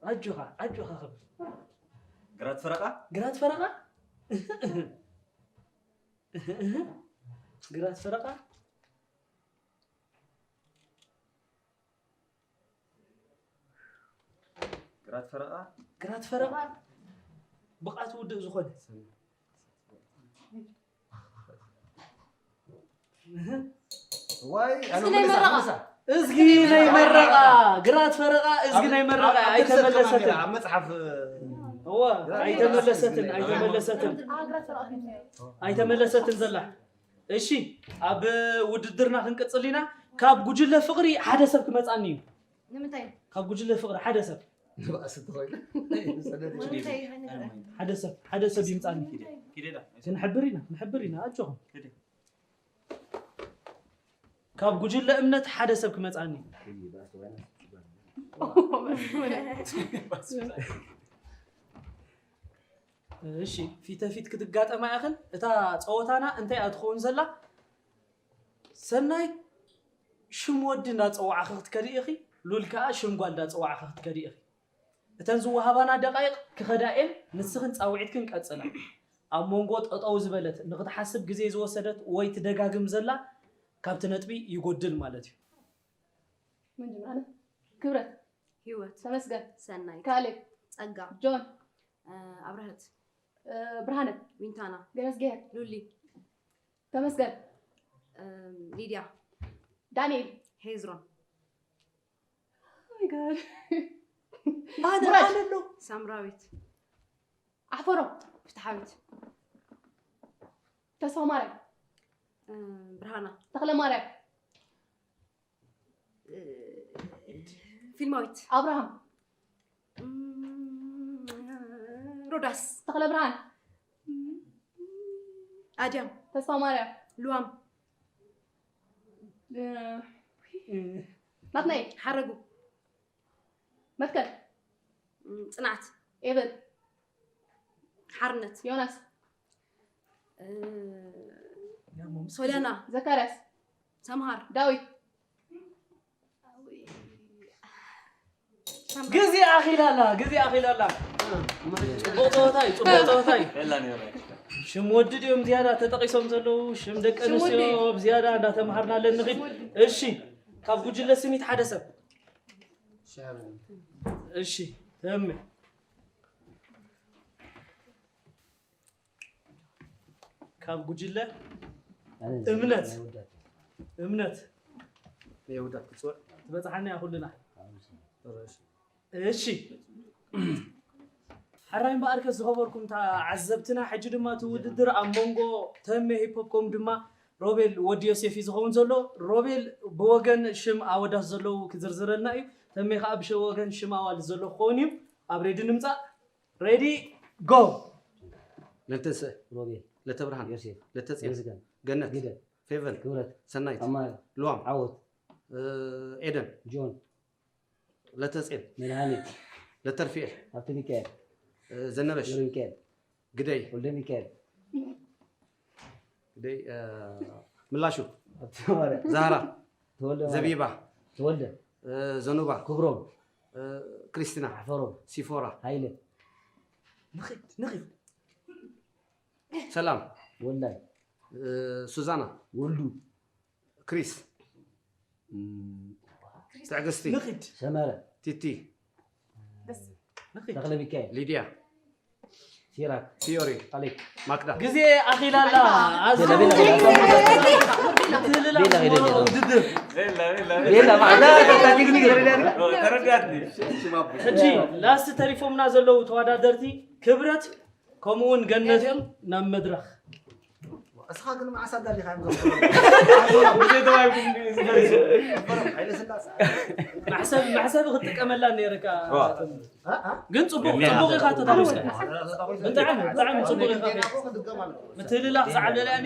ኣጆኻ ኣጆኻ ክብል ግራት ፈረቓ ግራት ፈረቓ ግራት ፈረቓ ግራት ፈረቓ ግራት ፈረቓ ብቕዓት ውድእ ዝኾነ ዋይ እዝጊ ናይ መረቓ። እዝጊ ናይ መረቓ ግራት ፈረቓ እዝጊ ናይ መረቓ ኣይተመለሰትን ኣብ መፅሓፍ እወ ኣይተመለሰትን ኣይተመለሰትን ኣይተመለሰትን ዘላ እሺ ኣብ ውድድርና ክንቅፅል ኢና ካብ ጉጅለ ፍቕሪ ሓደ ሰብ ክመፃኒ እዩ ንምንታይ ካብ ጉጅለ ፍቕሪ ሓደ ሰብ ንባእሲ ተኾይኑ ሓደ ሰብ ሓደ ሰብ ይምፃኒ ክንሕብር ኢና ክንሕብር ኢና ኣጆኹም ካብ ጉጅለ እምነት ሓደ ሰብ ክመፃኒ እሺ ፊተ ፊት ክትጋጠማ ኢኽን እታ ፀወታና እንታይ እያ ትኸውን ዘላ ሰናይ ሽም ወዲ እንዳፀዋዕኺ ክትከዲ ኢኺ ሉል ከዓ ሽም ጓል እንዳፀዋዕኺ ክትከዲ ኢኺ እተን ዝወሃባና ደቃይቕ ክኸዳ እየን ንስኽን ፃውዒትክን ቀፅላ ኣብ መንጎ ጠጠው ዝበለት ንክትሓስብ ግዜ ዝወሰደት ወይ ትደጋግም ዘላ ካብቲ ነጥቢ ይጎድል ማለት እዩ መን ጀምር ኣነ ክብረት ህይወት ተመስገን ሰናይ ካሌብ ጸጋ ጆን ኣብረህት ብርሃነ ዊንታና ገነዝግሄር ሉሊ ተመስገን ሊድያ ዳንኤል ሄዝሮን Oh my God. ኣነ ሙራድ። ኣነ ኣለኹ ሳምራዊት ኣሕፈሮም ፍትሓዊት ተስፋ ማርያም ብርሃና ተኽለ ማርያም ፊልማዊት ኣብርሃም ሮዳስ ተኽለ ብርሃን ኣድያም ተስፋ ማርያም ልዋም ናትናኤል ሓረጉ መትከል ጽንዓት ኤቨን ሓርነት ዮናስ ሶለና ዘካርያስ ሰምሃር ዳዊት ግዜ ኣኺላላ ግዜ ኣኺላላ ፅቡቅ ፀወታ እዩ ፅቡቅ ፀወታ እዩ ሽም ወዲ ድዮም ዝያዳ ተጠቂሶም ዘለዉ ሽም ደቂ ኣንስትዮ ብዝያዳ እንዳተምሃርናለን ንኽድ እሺ ካብ ጉጅለ ስኒት ሓደ ሰብ እሺ ተመ ካብ ጉጅለ እምነት እምነት የውዳት ክፅውዕ ትበፅሓና እያ ኩልና እሺ ሕራይ እምበኣርከ ዝኸበርኩም ተዓዘብትና ሕጂ ድማ እቲ ውድድር ኣብ መንጎ ተሜ ሂፖፕ ከምኡ ድማ ሮቤል ወዲ ዮሴፍ እዩ ዝኸውን ዘሎ ሮቤል ብወገን ሽም ኣወዳት ዘለዉ ክዝርዝረልና እዩ ተሜ ከዓ ብወገን ሽም ኣዋልድ ዘሎ ክኸውን እዩ ኣብ ሬድዮ ንምፃእ ሬዲ ጎ ለተንስእ ሮቤል ለተብርሃን ዮሴፍ ለተፅዮን ምስጋን ገነት ግደል ፌቨን ክብረት ሰናይት ኣማረ ልዋም ዓወት ኤደን ጆን ለተፅዮን መድሃኒት ለተርፍኤል ሃብተ ሚካኤል ዘነበሽ ገብረ ሚካኤል ግደይ ወልደ ሚካኤል ግደይ ምላሹ ሃብተ ማርያም ዛህራ ተወልደ ማርያም ዘቢባ ተወልደ ዘኑባ ክብሮም ክሪስቲና ሓፈሮም ሲፎራ ሃይለ ንኽድ ንኽድ ሰላም ወላይ ሱዛና ወልዱ ክሪስ ትዕግስቲ ንኽድ ሰመረ ቲቲ ንኽድ ተኽለ ሚካኤል ሊድያ ሲራክ ቲዮሪ ኣሌክ ማክዳ ግዜ ኣኺላላ ኣዝዩ ቤላ፣ ቤላ፣ ቤላ፣ ምትልላል ቤላ፣ ቤላ። ዝመልኦ ውድድር ቤላ ማዕዳ ቴክኒክ ዘረዳ ተረዳት ሕጂ ላስት ተሪፎምና ዘለዉ ተወዳደርቲ ክብረት ከምኡውን ገነት እዮም ናብ መድረኽ እስኻ ግን መዓስ ኣዳሊኻ እዮም ብዘይ ተባሂልኩም ዝመልሱ ሓይለ ስላሴ መሕሰብ መሕሰብ ክትጥቀመላ ነይርካ ዋ። ግን ጽቡቅ ጽቡቅ ኢኻ ተታዊስካ ብጣዕሚ ብጣዕሚ ጽቡቅ ኢኻ ምትልላኽ ዝዓብለልያ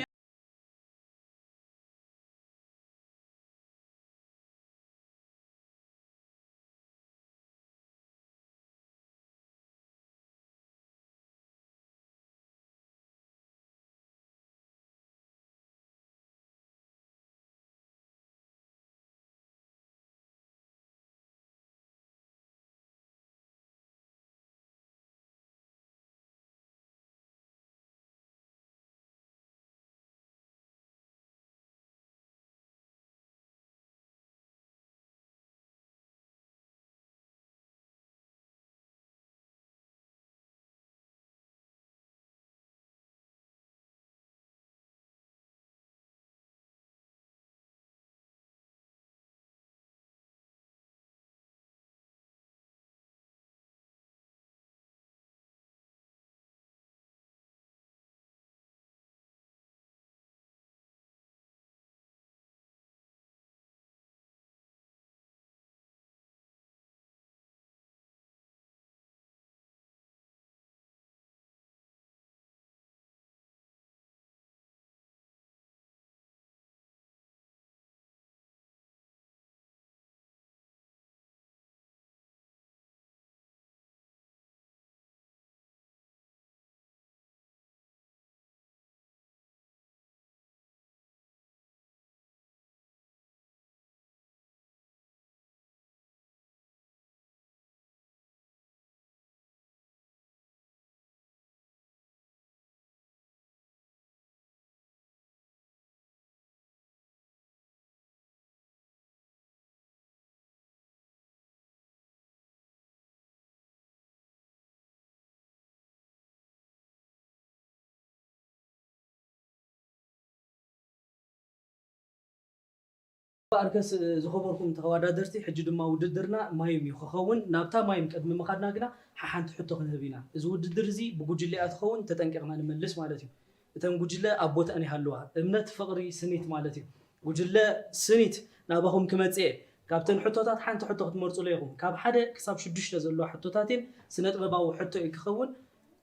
ኣርከስ ዝኸበርኩም ተወዳደርቲ ሕጂ ድማ ውድድርና ማይም እዩ ክኸውን ናብታ ማይም ቅድሚ ምኻድና ግና ሓሓንቲ ሕቶ ክንህብ ኢና እዚ ውድድር እዚ ብጉጅለያ ትኸውን ተጠንቂቕና ንመልስ ማለት እዩ እተን ጉጅለ ኣብ ቦትአን ይሃልዋ እምነት ፍቕሪ ስኒት ማለት እዩ ጉጅለ ስኒት ናባኹም ክመጽእ እየ ካብተን ሕቶታት ሓንቲ ሕቶ ክትመርጹለ ኢኹም ካብ ሓደ ክሳብ ሽዱሽተ ዘለዋ ሕቶታት እየን ስነጥበባዊ ሕቶ እዩ ክኸውን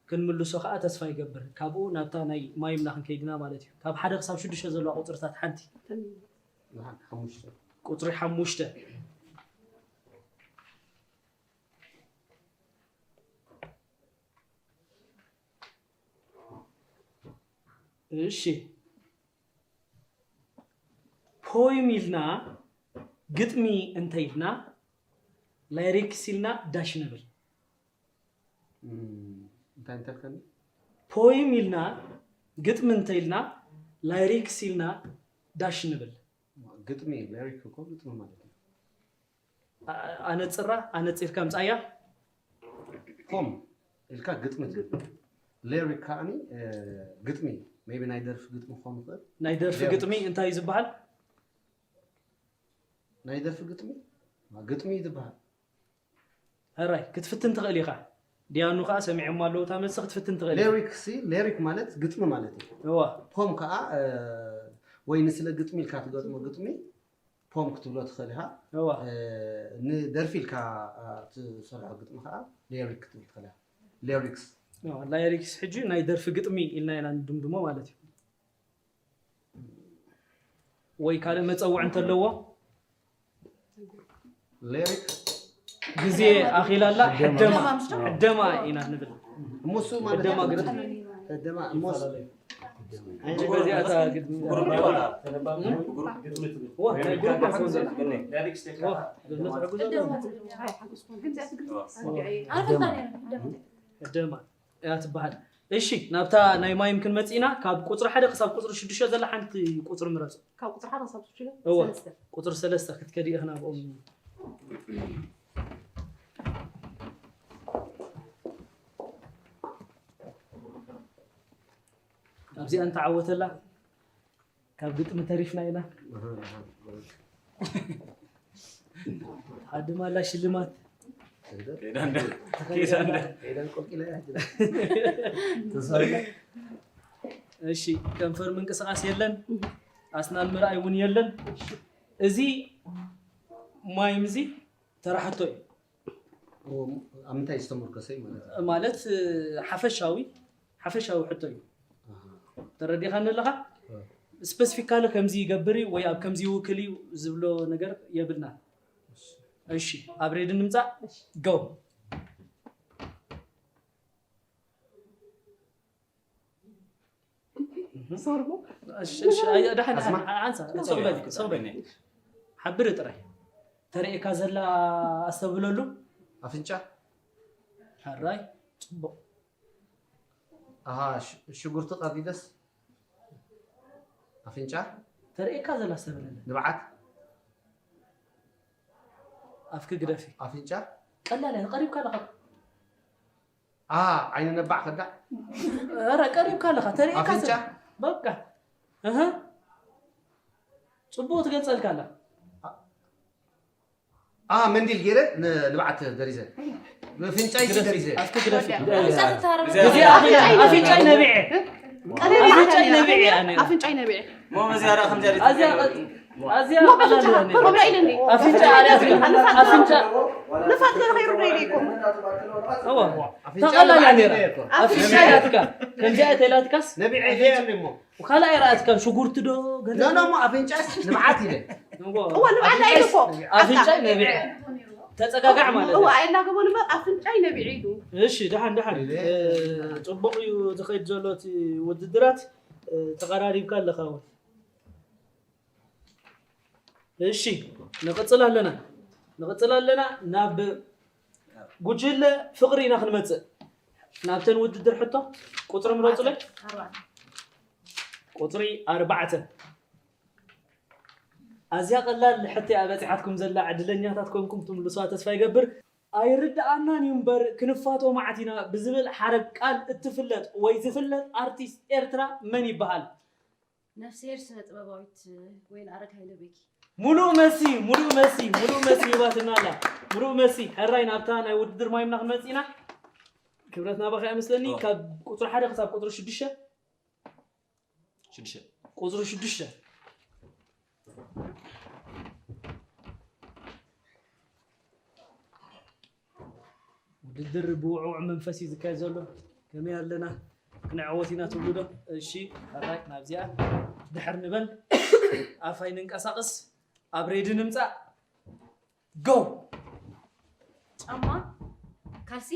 ክንምልሶ ከዓ ተስፋ ይገብር ካብኡ ናብታ ናይ ማይምና ክንከይድና ማለት እዩ ካብ ሓደ ክሳብ ሽዱሽተ ዘለዋ ቁፅርታት ሓንቲ ቁፅሪ ሓሙሽተ እሺ ፖይም ኢልና ግጥሚ እንተ ኢልና ላይሪክስ ኢልና ዳሽ ንብል እንታይ እንተልከኒ ፖይም ኢልና ግጥሚ እንተ ኢልና ላይሪክስ ኢልና ዳሽ ንብል ግጥሚ ሌሪክ እኮ ግጥሚ ማለት እዩ ኣነፅራ ኣነፂርካ ምፃያ ፖም ኢልካ ግጥሚ ትብል ሌሪክ ከዓኒ ግጥሚ ቢ ናይ ደርፊ ግጥሚ ክኾን ይኽእል ናይ ደርፊ ግጥሚ እንታይ እዩ ዝበሃል ናይ ደርፊ ግጥሚ ግጥሚ እዩ ዝበሃል ሕራይ ክትፍትን ትኽእል ኢኻ ዲያኑ ከዓ ሰሚዖም ኣለዉ እታ መልሲ ክትፍትን ትኽእል ኢኻ ሌሪክ ሲ ሌሪክ ማለት ግጥሚ ማለት እዩ እዋ ፖም ከዓ ወይ ንስለ ግጥሚ ኢልካ ትገጥሞ ግጥሚ ፖም ክትብሎ ትኽእል ኢኻ እዋ ንደርፊ ኢልካ ትሰርሖ ግጥሚ ከዓ ሌሪክ ክትብል ትኽእል ኢኻ ሌሪክስ ላይሪክስ ሕጂ ናይ ደርፊ ግጥሚ ኢልና ኢና ንድምድሞ ማለት እዩ ወይ ካልእ መፀውዒ እንተለዎ ሌሪክ ግዜ ኣኺላላ ሕደማ ሕደማ ኢና ንብል እሙሱ ማለት ሕደማ ግጥሚ ሕደማ እሙስ ሕጂ በዚኣ እታ ግጥሚ ዋ ናይ ጉሩፕ ኣይኮን ዘሎ ዋ ዘሎ ተዕጉ ዘሎ ሕደማ እያ ትበሃል እሺ ናብታ ናይ ማይም ክንመፅእ ኢና ካብ ቁፅሪ ሓደ ክሳብ ቁፅሪ ሽዱሽተ ዘላ ሓንቲ ቁፅሪ ምረፁ ካብ ቁፅሪ ሓደ ክሳብ ሽዱሽተ እወ ሰለስተ ቁፅሪ ሰለስተ ክትከዲ ኢኽና ብኦም ኣብዚኣ እንተዓወተላ ካብ ግጥሚ ተሪፍና ኢና። ዓድማላ ሽልማት ተሰሪያ እሺ፣ ከንፈር ምንቅስቃስ የለን፣ ኣስናን ምርኣይ እውን የለን። እዚ ማይም እዚ ተራሕቶ እዩ። ኣብ ምንታይ ዝተመርኮሰ እዩ ማለት እዩ? ማለት ሓፈሻዊ ሓፈሻዊ ሕቶ እዩ። ተረዲኻኒ ኣለኻ? ስፐሲፊካሊ ከምዚ ይገብር እዩ ወይ ኣብ ከምዚ ይውክል እዩ ዝብሎ ነገር የብልና። እሺ፣ ኣብ ሬዲ ንምፃእ። ጎ። ሶርሞ እሺ፣ እሺ፣ ኣይ፣ ደሓን፣ ደሓን፣ ኣስማ? ሓንሳ፣ ሰው በል፣ ሰው በል። ሓብር ጥራይ። ተርእየካ ዘላ ኣስተብህለሉ። ኣፍንጫ ሕራይ፣ ፅቡቕ። ኣሃ ሽ- ሽጉርቲ ቀቢደስ ኣፍንጫ ተርእየካ ዘላ ኣስተብህለሉ። ንብዓት ኣፍኪ ግደፊ። ኣፍንጫ ቀላል እያ፣ ቀሪብካ ኣለኻ። ኣ ዓይኒ ነባዕ ከዳዕ ኧረ ቀሪብካ ኣለኻ፣ ተርእየካ ኣፍንጫ ዘላ። በቃ። እህ። ፅቡቕ ትገልፀልካ ኣላ። ኣ መንዲል ገይረ ን- ንብዓት ደሪዘ ብፍንጫይ ሲ ደሪዘ ኣፍኪ ግደፊ። እዛ ትታረም እዚ ኣፍንጫ- ኣፍንጫይ ነቢዐ። ኣፍንጫይ ነቢዐ ኣነ። ኣፍንጫይ ነቢዐ ሞ መዚያራ ከምዚያ ኣዝያ ኣዝያ ሞ በፍንጫ ቀላል ከምኡ ኢለ እንዴ ኣፍንጫ ኣፍንጫ ንፋት ገይረ ከይሩ ደይደ ይኮም እዋ ኣፍንጫ ተቐላላ ንብዓት ነይራ። ገይረ እኮ። ኣፍንጫ ያትካ ከምዚኣ ተላትካስ ነቢዐ ገይረ እሞ ካልኣይ ረኣትካ ሽጉርቲ ዶ ገለ ኖ ኖ ሞ ኣፍንጫስ ንብዓት ኢለ እዋ ንብዓት ኢለ እኮ ኣፍንጫ ነቢዐ ተፀጋጋዕ ማለት እዋ እዩ። ኣይናገቦ ንበር ኣፍንጫይ ነቢዐ ኢሉ እሺ ደሓን ደሓን እ፣ ፅቡቕ እዩ ዝኸይድ ዘሎ እቲ ውድድራት። እ፣ ተቐራሪብካ ኣለኻ እውን። እሺ ንቕፅል ኣለና ንቕፅል ኣለና ናብ ጉጅለ ፍቕሪ ኢና ክንመፅእ። ናብተን ውድድር ሕቶ ቁፅሪ ምረፁለይ። ቁፅሪ ኣርባዕተ። ኣዝያ ቀላል ሕቶ እያ በፂሓትኩም ዘላ፣ ዕድለኛታት ኮንኩም ትምልሱዋ ተስፋ ይገብር። ኣይርድኣናን እዩ እምበር ክንፋቶ መዓት ኢና ብዝብል ሓረግ ቃል እትፍለጥ ወይ ዝፍለጥ ኣርቲስት ኤርትራ መን ይበሃል? ነፍስሄር ስነ ጥበባዊት ወይን ኣረግ ሃይለ ቤኪ ሙሉእ መሲ ሙሉእ መሲ ሙሉእ መሲ ሂባትና ኣላ። ሙሉእ መሲ ሕራይ ናብታ ናይ ውድድር ማይምና ክንመፅእ ኢና። ክብረት ናባኻ እያ መስለኒ። ካብ ቁፅሪ ሓደ ክሳብ ቁፅሪ ሽዱሽተ ሽዱሽተ ቁፅሪ ሽዱሽተ ውድድር ብውዕውዕ መንፈስ እዩ ዝካየድ ዘሎ። ከመይ ኣለና? ክንዕወት ኢና ትብሉ ዶ? እሺ፣ ሕራይ ናብዚኣ ድሕር ንበል። ኣፋይ ንንቀሳቐስ። ኣብ ሬዲ ንምፃእ። ጎ! ጫማ ካልሲ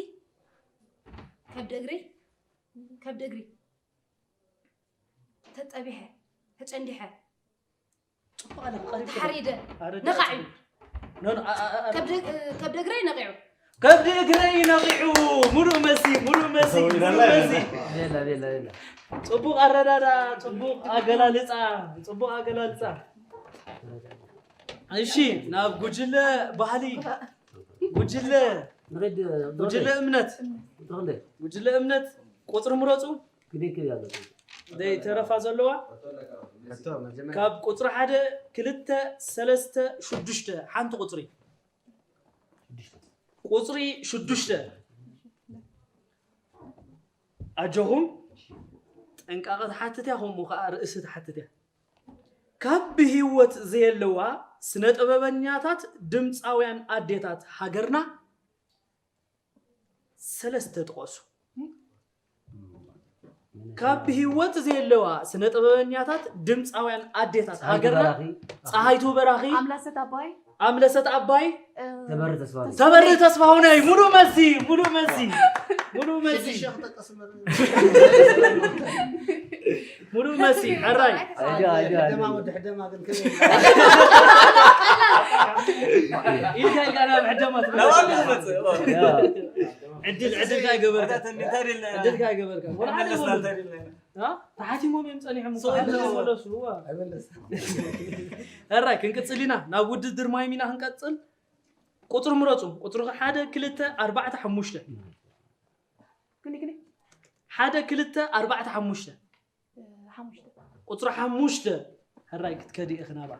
ከብዲ እግሪ ከብዲ እግሪ ተጠቢሐ ተጨንዲሐ ፅቡቕ ኣለካ፣ ቀሪብካ። ተሓሪደ ኣረዳ ነቓዒ ኖ፣ ኖ፣ ኣ- ኣ- ኣ- ከብዲ እ፣ ከብዲ እግረይ ነቒዑ ከብዲ እግረይ ነቒዑ። ሙሉእ መሲ፣ ሙሉእ መሲ፣ ሙሉእ መሲ። ሌላ ሌላ ሌላ ፅቡቕ ኣረዳዳ፣ ፅቡቕ ኣገላልፃ፣ ፅቡቕ ኣገላልፃ። እሺ፣ ናብ ጉጅለ ባህሊ፣ ጉጅለ፣ ጉጅለ እምነት፣ ጉጅለ እምነት ቁፅሪ ምረፁ። ደይ ተረፋ ዘለዋ ካብ ቁፅሪ ሓደ፣ ክልተ፣ ሰለስተ፣ ሽዱሽተ፣ ሓንቲ ቁፅሪ። ቁፅሪ ሽዱሽተ። ኣጆኹም፣ ጥንቃቐ ትሓትት እያ፣ ከምኡ ከዓ ርእሲ ትሓትት እያ። ካብ ብህይወት ዘየለዋ ስነ ጥበበኛታት ድምፃውያን ኣዴታት ሃገርና ሰለስተ ጥቐሱ። ካብ ብህይወት ዘየለዋ ስነ ጥበበኛታት ድምፃውያን ኣዴታት ሃገርና ፀሃይቱ በራኺ፣ ኣምላሰት ኣባይ ኣምለሰት ኣባይ፣ እ፣ ተበሪ ተስፋ ተበሪ ተስፋሁነይ። ሙሉእ መሲ፣ ሙሉእ መሲ፣ ሙሉእ መሲ፣ ሙሉእ መሲ። ሕራይ ኣይዳ ኣይዳ ሕደማ ወዲ ሕደማ ግን ከመይ ኢልካ ኢልካ ናብ ሕደማ ትመልስ። ናባሉ ዝመፅእ ያ ዕድል ዕድልካ ኣይገበርካ፣ እንታይ ደለ ዕድልካ ኣይገበርካ። ወላ ሓደ መለስና ይበሉ። እንታይ ደለ አ? ተሓቲሞም እዮም ጸኒሖም እኮ። ሰው ሓደ የለውም። መለሱ። እዋ። ኣይመለስ ሕራይ ክንቅጽል ኢና። ናብ ውድድር ማይም ኢና ክንቀጽል። ቁጽሪ ምረጹ። ቁጽሪ ሓደ፣ ክልተ፣ ኣርባዕተ፣ ሓሙሽተ። ክንዲ ክንዲ ሓደ፣ ክልተ፣ ኣርባዕተ፣ ሓሙሽተ። ሓሙሽተ። ቁፅሪ ሓሙሽተ። ሕራይ ክትከዲ ኢኺ ናብኣ።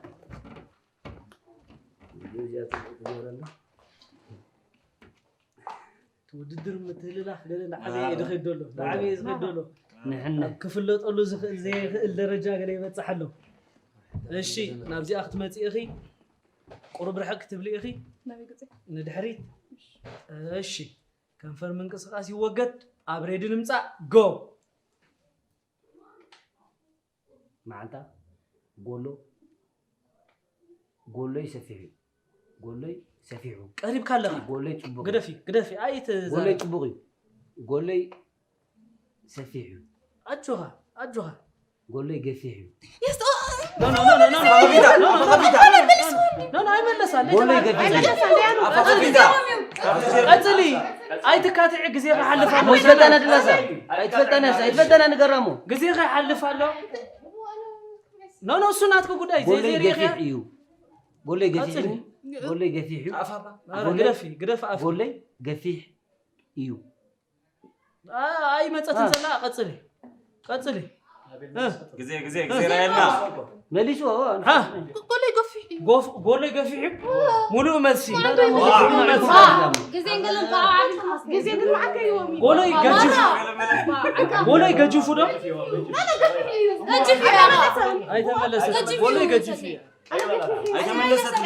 እቲ ውድድር ምትህልላኽ ገለ ንዓበየ እዩ ዝኸይድ ዘሎ። ንዓበየ ዝኸይድ ዘሎ። ንሕና ኣብ ክፍለጠሉ ዝኽእል ዘይኽእል ደረጃ ገለ ይበፅሕ ኣሎ። እሺ ናብዚኣ ክትመፂ ኢኺ። ቁሩብ ርሕቅ ክትብሊ ኢኺ። ናበይ ገፀይ? ንድሕሪት። እሺ ከንፈር ምንቅስቃስ ይወገድ። ኣብ ሬዲ ንምፃእ። ጎ። መዓንጣ ጎሎ ጎሎይ ሰፊሑ እዩ። ጎሎይ ሰፊሑ ቀሪብካ ኣለኻ። ጎሎይ ጽቡቕ እዩ። ግደፊ ግደፊ። ኣይት ጎሎይ ጽቡቕ እዩ። ጎሎይ ሰፊሕ እዩ። ኣጆኻ ኣጆኻ። ጎሎይ ገፊሕ እዩ። የስ No, no, no, no, no, no, no, no, no, no, no, no, no, no, ኣይመለሳን። ጎሎይ ገፊሕ እዩ። ቀጽሊ። ኣይትካትዒ ግዜ ክሓልፍ ኣሎ። ኣይትፈጠነ ድላሳ ኣይትፈጠነ ኣይትፈጠነ ንገራሞ ግዜ ክሓልፍ ኣሎ። No, no፣ እሱ ናትኪ ጉዳይ። ዘይ ጎሎይ ዘይሪኢኽያ። ገፊሕ እዩ። ጎሎይ ገፊሕ ቀጽሊ። እዩ። ጎሎይ ገፊሕ እዩ። ኧረ ግደፊ ግደፊ ኣፍ ጎሎይ ገፊሕ እዩ። ኣ- ኣይመጸትን ዘላ። ቀጽሊ ቀጽሊ። ግዜ ግዜ ግዜ ራየልና መሊስዎ ሃ ጎሎይ ገፊሕ እዩ። ጎፍ- ጎሎይ ገፊሕ እዩ። ሙሉእ መልሲ። ግዜ ገለን ከዓ ዓብልቲ ግዜ ግን መዓልቲ ይዎም ጎሎይ ገጅፍ ጎሎይ ገጅፉ ዶ ገጅፍ ኣይተመለሰ። ጎሎይ ገጅፍ እዩ። ኣይተመለሰትን።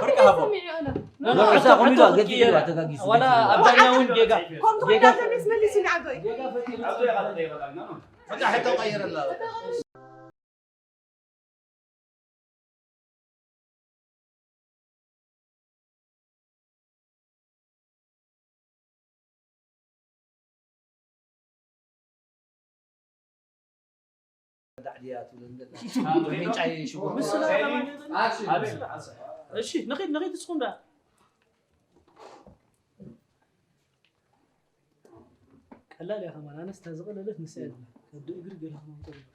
ፍርቂ ሃቦ ኖ፣ እዛ ቁሚቷ ገፊሕ እዩ፣ ተጋጊሱ፣ ዋላ ገፊሕ እዩ። ኣብ ዳኛ እውን ጌጋ ከምቲ ጌጋ ኮይና ተመስ መሊስ ይንዓዶ እዩ። በቃ ሕቶ ቀይረላ። እሺ ንኺድ ንኺድ እስኹም ዳ ቀላል እያ ከማን ኣነስ እታ ዝቐለለት ንሳ እያ ዝብላ ከዱ እግሪ ገለ ከማን ጠልቦ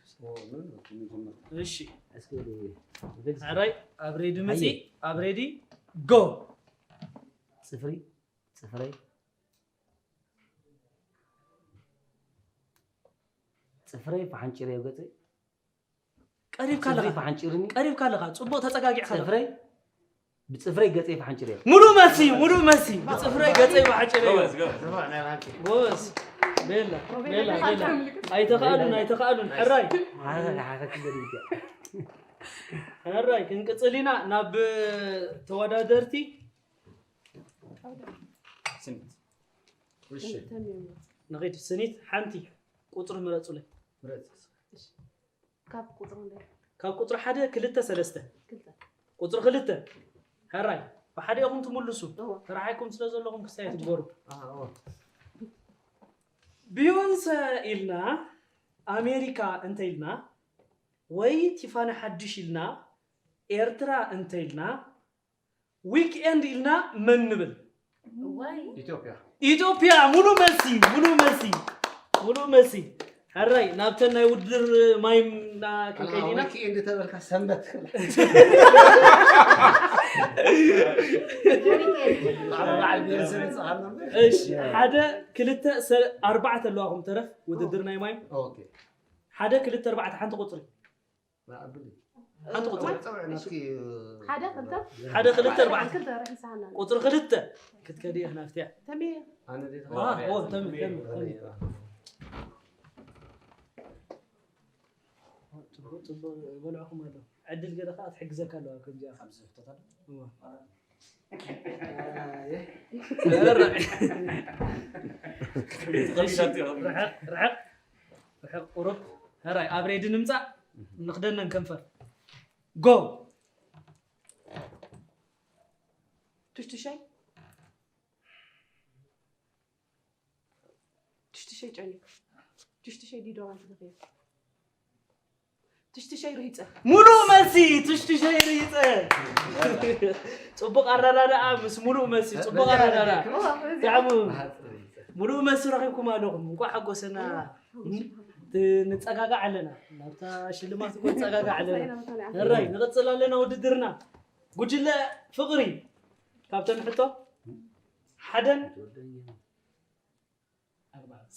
እሺ ሕራይ ኣብ ሬዲ ምፂ ኣብ ሬዲ ጎ ጽፍሪ ጽፍረይ ጽፍረይ ፈሓንጭረዮ ገጸይ ቀሪብካ ጽፍሪ ኣለኻ ፈሓንጭርኒ ቀሪብካ ኣለኻ ጽቡቕ ተጸጋጊዕካ ኣለኻ ጽፍረይ ብጽፍረይ ገጸይ ፈሓንጭረዮ ሙሉእ መልሲ ሙሉእ መልሲ ብጽፍረይ ገጸይ ብሓጭረዮ ጎበዝ፣ ጎበዝ። ጎበዝ ቤላ ቤላ ቤላ ኣይተኻእሉን ኣይተኻእሉን ሕራይ ሓረካ ሓረካ ገዲልካ ሕራይ ክንቅጽል ኢና ናብ ተወዳደርቲ ስኒት። እሺ ንኺድ ስኒት ሓንቲ ቁጽሪ ምረጹለይ ምረጽ። ካብ ቁፅሪ እንደ ካብ ቁፅሪ ሓደ ክልተ ሰለስተ ክልተ ቁፅሪ ክልተ ሕራይ ብሓደ ኢኹም ትምልሱ እወ። ተረሓይኩም ስለ ዘለኹም ክስታይ ትግበሩ ኣዎ። ቢዮንሰ ኢልና ኣሜሪካ እንተ ኢልና ወይ ቲፋኒ ሓድሽ ኢልና ኤርትራ እንተ ኢልና ዊክኤንድ ኢልና መን ንብል ኢትዮጵያ ኢትዮጵያ ሙሉ መልሲ ሙሉ መልሲ ሙሉ መልሲ ሕራይ ናብተን ናይ ውድድር ማይምና ክንከይድ ኢና ዊክኤንድ ተበልካ ሰንበት እሺ ሓደ ክልተ ሰ- ኣርባዕተ ኣለዋኹም ተረፍ ውድድር ናይ ማይም ሓደ ክልተ ኣርባዕተ ሓንቲ ቁፅሪ ሓንቲ ቁፅሪ ሓደ ክልተ ሓደ ክልተ ኣርባዕተ ክልተ ርሒሳና ቁፅሪ ክልተ ክትከዲ ኢኽ ናፍትያ ተሜ ዋ ኦ ተም ተም ተም ጽቡቅ ጽቡቅ በልዕኹም ኣሎ ዕድል ገለ ከዓ ትሕግዘካ ኣለዋ ከምዚኣ ርሕቅ ርሕቅ ቁሩብ ሕራይ ኣብ ሬዲ ንምፃእ ንክደነን ከንፈር ጎ ትሽትሸይ ትሽትሸይ ጨኒ ትሽትሸይ ዲዶራንት ንኽዮ ትሽትሸይ ርሂፀ ሙሉእ መልሲ ትሽትሸይ ርሂፀ ፅቡቅ ኣረዳድኣ ምስ ሙሉእ መልሲ ፅቡቅ ኣረዳድኣ ብጣዕሚ ሙሉእ መልሲ ረኪብኩም ኣለኹም እንኳዕ ሓጎሰና ንፀጋጋዕ ኣለና ናብታ ሽልማት እኮ ንፀጋጋዕ ኣለና ሕራይ ንቕፅል ኣለና ውድድርና ጉጅለ ፍቕሪ ካብተን ሕቶ ሓደን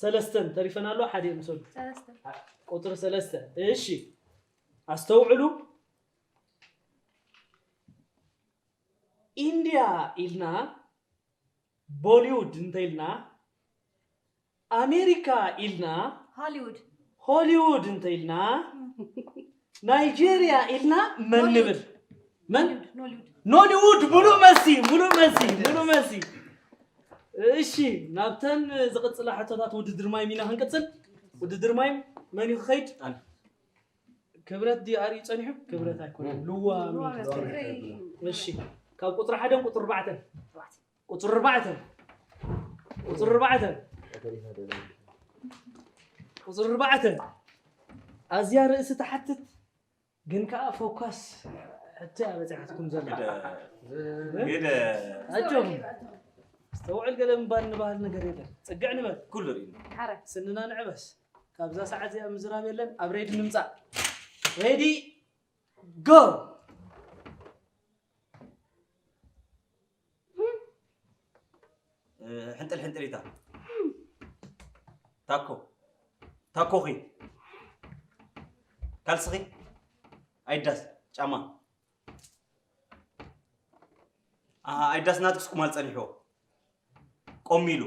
ሰለስተን ተሪፈን ኣሎ ሓደ የምሰሉ ቁፅሪ ሰለስተ። እሺ፣ ኣስተውዕሉ። ኢንድያ ኢልና ቦሊውድ እንተኢልና፣ ኣሜሪካ ኢልና፣ ሆሊውድ ሆሊውድ እንተኢልና፣ ናይጄርያ ኢልና መን ንብል? መን? ኖሊውድ ኖሊውድ። ሙሉእ መልሲ፣ ሙሉእ መልሲ፣ ሙሉእ መልሲ። እሺ፣ ናብተን ዝቕጽላ ሕቶታት ውድድር ማይም ኢና ክንቅጽል። ውድድር ማይም መን እዩ ክኸይድ? ኣነ። ክብረት ድዩ ኣርእዩ ጸኒሑ? ክብረት ኣይኮነን። ልዋ እሺ፣ ካብ ቁጽሪ ሓደን ቁጽሪ ኣርባዕተን። ቁጽሪ ኣርባዕተ። ቁጽሪ ኣርባዕተ። ቁጽሪ ኣርባዕተ። ኣዝያ ርእሲ ትሓትት ግን ከኣ ፎካስ ሕቶ እያ በጺሓትኩም ዘላ። ግደ። ኣጆኹም። ኣስተውዕል ገለ ምባል ንባህል ነገር የለን። ጽግዕ ንበል። ኩሉ ርኢና። ሓረ። ስንና ንዕበስ። ካብዛ ሰዓት እዚኣ ምዝራብ የለን። ኣብ ሬዲ ንምጻእ። ሬዲ ጎ። ሕንጥል ሕንጥሊታ። ታኮ። ታኮኺ። ካልስኺ። ኣይዳስ ጫማ። ኣሃ፣ ኣይዳስ ናትክስ ቁማል ጸኒሕዎ። ቆሚሉ።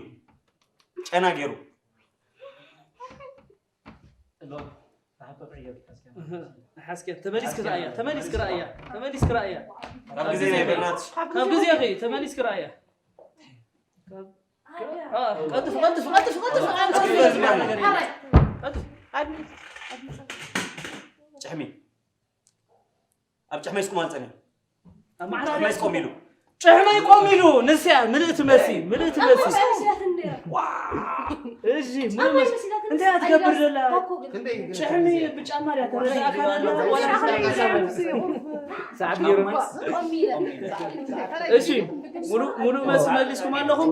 ጨና ገይሩ። እሎ፣ ተሓቶ ዕዮ፣ ሓስከ። ሓስከ፣ ተመሊስክ ረኣያ፣ ተመሊስክ ረኣያ፣ ተመሊስክ ረኣያ። ካብ ግዜ ናይ በናትሽ። ካብ ግዜ ኺ፣ ተመሊስክ ረኣያ። አ፣ ቀልጥፍ፣ ቀልጥፍ፣ ቀልጥፍ፣ ቀልጥፍ፣ ቀልጥፍ። ቀልጥፍ። ጭሕሚ። ኣብ ጭሕመይ ስቁማል ጸኒሑ። ኣብ ማዕረ ጭሕመይ ስቆም ኢሉ። ጭሕመይ ቆም ኢሉ፣ ንስያ ምልእቲ መሲ፣ ምልእቲ መሲ። እሺ፣ ምልእቲ መሲ። እንታይ እያ ትገብር ዘላ? ጭሕሚ ብጫማ ድያ ተረዳእካ ዘላ? ወላ ሓሳብ ይዛመድ። ሰዓት ገይሩ። እሺ፣ ሙሉ፣ ሙሉ መሲ መሊስኩም ኣለኹም?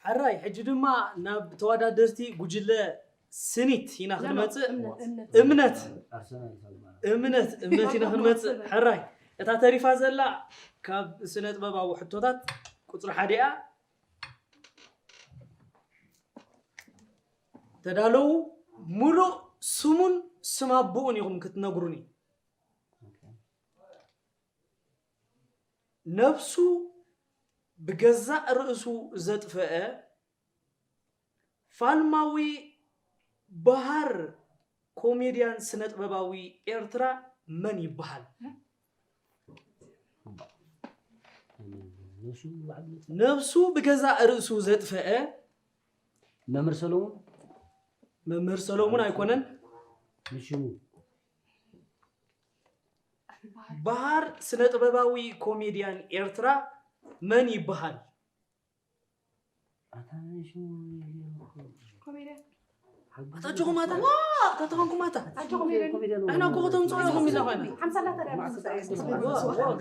ሕራይ፣ ሕጂ ድማ ናብ ተወዳደርቲ ጉጅለ ስኒት ኢና ክንመጽእ። እምነት፣ እምነት፣ እምነት ኢና ክንመጽእ። ሕራይ፣ እታ ተሪፋ ዘላ ካብ ስነ ጥበባዊ ሕቶታት ቁጽሪ ሓደ እያ። ተዳለዉ፣ ሙሉእ ስሙን ስም ኣቦኡን ኢኹም ክትነግሩኒ። ነብሱ ብገዛእ ርእሱ ዘጥፈአ ፋልማዊ በሃር ኮሜድያን ስነ ጥበባዊ ኤርትራ መን ይበሃል? ነብሱ ብገዛእ ርእሱ ዘጥፈአ መምህር ሰሎሙን መምህር ሰሎሙን ኣይኮነን። ንሽሙ በሃር ስነ ጥበባዊ ኮሜድያን ኤርትራ መን ይበሃል? ኣታ ንሽሙ ኣታ ጆኹም ኣታ ኣታ ተኾንኩም ኣታ ኣሕና እኮ ከተምፅኡ ኢኹም ኢልና ኮይና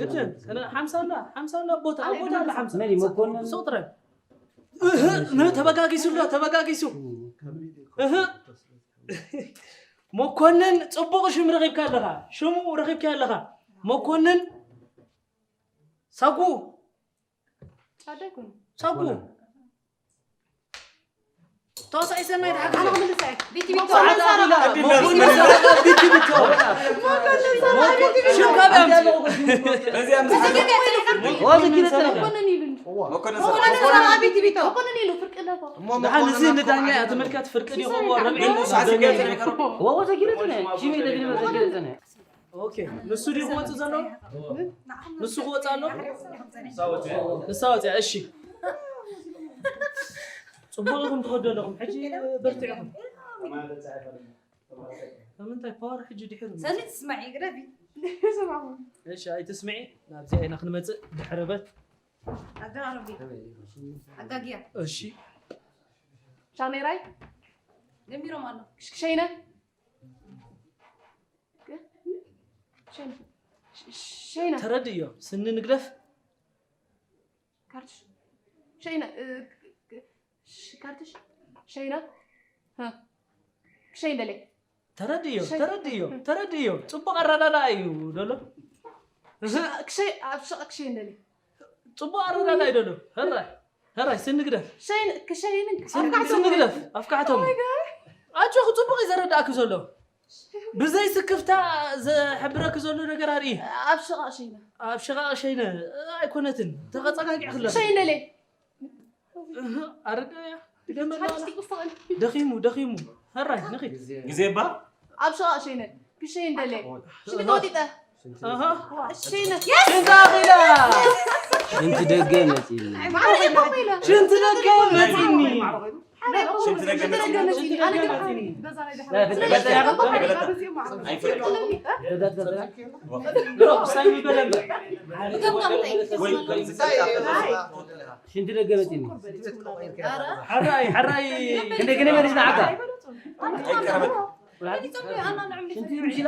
ግድን ሓምሳ ኣላ ሓምሳ ኣላ ቦታ ቦታ ኣላ ሓምሳ መን እዩ መኮንን ሱቕ ጥራይ እህ ነ ተበጋጊሱ ኣሎ ተበጋጊሱ እህ መኮንን ፅቡቕ ሽም ረኺብካ ኣለኻ ሽሙ ረኺብካ ኣለኻ መኮንን ሳጉ ጻደኩን ሳጉ ተዋሳኢ ሰናይ ኣነ ክምልስ እየ ቢቲ ቢቶ ቢቲ ቢቶ ሽም ካበይ ኣምፂኡ በዚኣ ምስ መኮንን ኢሉኒ መኮንን መኮንን ሰራዓ ቢቲ ቢቶ መኮንን ኢሉ ፍርቂ ኣለዎ ደሓን እዚ ንዳኛ እያ ትምልከት ፍርቂ ዲኹም ወረብ ግን ንሱ ሓሲብ ገይሩ ዘይከረም ወወ ዘጊረትነ ሽሚ ለግሪ መዘጊረትነ ኦኬ ንሱ ድዩ ክወፅእ ዘሎ ንሱ ክወፅእ ኣሎ ንሳ ወፅያ እሺ ፅቡቅ ኢኹም ትኸዱ ኣለኹም ሕጂ በርትዕኹም ንምንታይ ፓወር ሕጂ ድሕር ሰኒ ትስማዒ ግደፊ እሺ ኣይትስምዒ ናብዚኣ ኢና ክንመፅእ ድሕረ በት ኣጋራረቢ ኣጋጊያ እሺ ሻሜራይ ደሚሮም ኣሎ ሸይነ ሸይነ ሸይነ ተረድእዮ ስኒ ንግደፍ ካርትሽ ሸይነ እ፣ ክ- ክ- ሽ- ካርትሽ ሸይነ ሀ። ክሸይን ደሌ ተረድዮ ተረድዮ ተረድዮ። ጽቡቕ ኣረዳዳ እዩ ደሎ። ክሸይ ኣብ ሸቕ ክሸይ እንደሊ ጽቡቕ ኣረዳዳ እዩ ደሎ። ህራይ ህራይ ስንግደፍ ክሸይን ክሸይንን ስንግደፍ ኣፍካሕቶም ኣጆኹ ጽቡቕ እዩ ዘረዳእክ ዘሎ። ብዘይ ስክፍታ ዘሕብረክ ዘሎ ነገር ኣርኢ። ኣብ ሸቓቕ ሸይና ኣብ ሸቓቕ ሸይነ ኣይኮነትን ተቐጸጋጊዕ ክለ ሸይነሌ ኣረዳያ ደመላ ደኺሙ ደኺሙ። ህራይ ንኺድ ግዜ እባ ኣብ ሸቓቕ ሸይነ ክሸይ እንደሌ ሽንት ወጢጠ ኣሃ ሸይነ ሽንታ ኺላ ሽንቲ ደገ መፂኒ ማዕረ ኢለ ሽንቲ ደገ መፂኒ። ሽንቲ ደገ መፂኒ። መፂኒ ኣነ ግን ኣይፈልጥን። ሳይሚ በደንበ ወይ ከምዚ ሽንቲ ደገ መፂኒ ሕራይ ሕራይ ክንደይ ግነ መሪዝና ዓጋ ኣይቀረበትን። ሽንቲ ምሽላ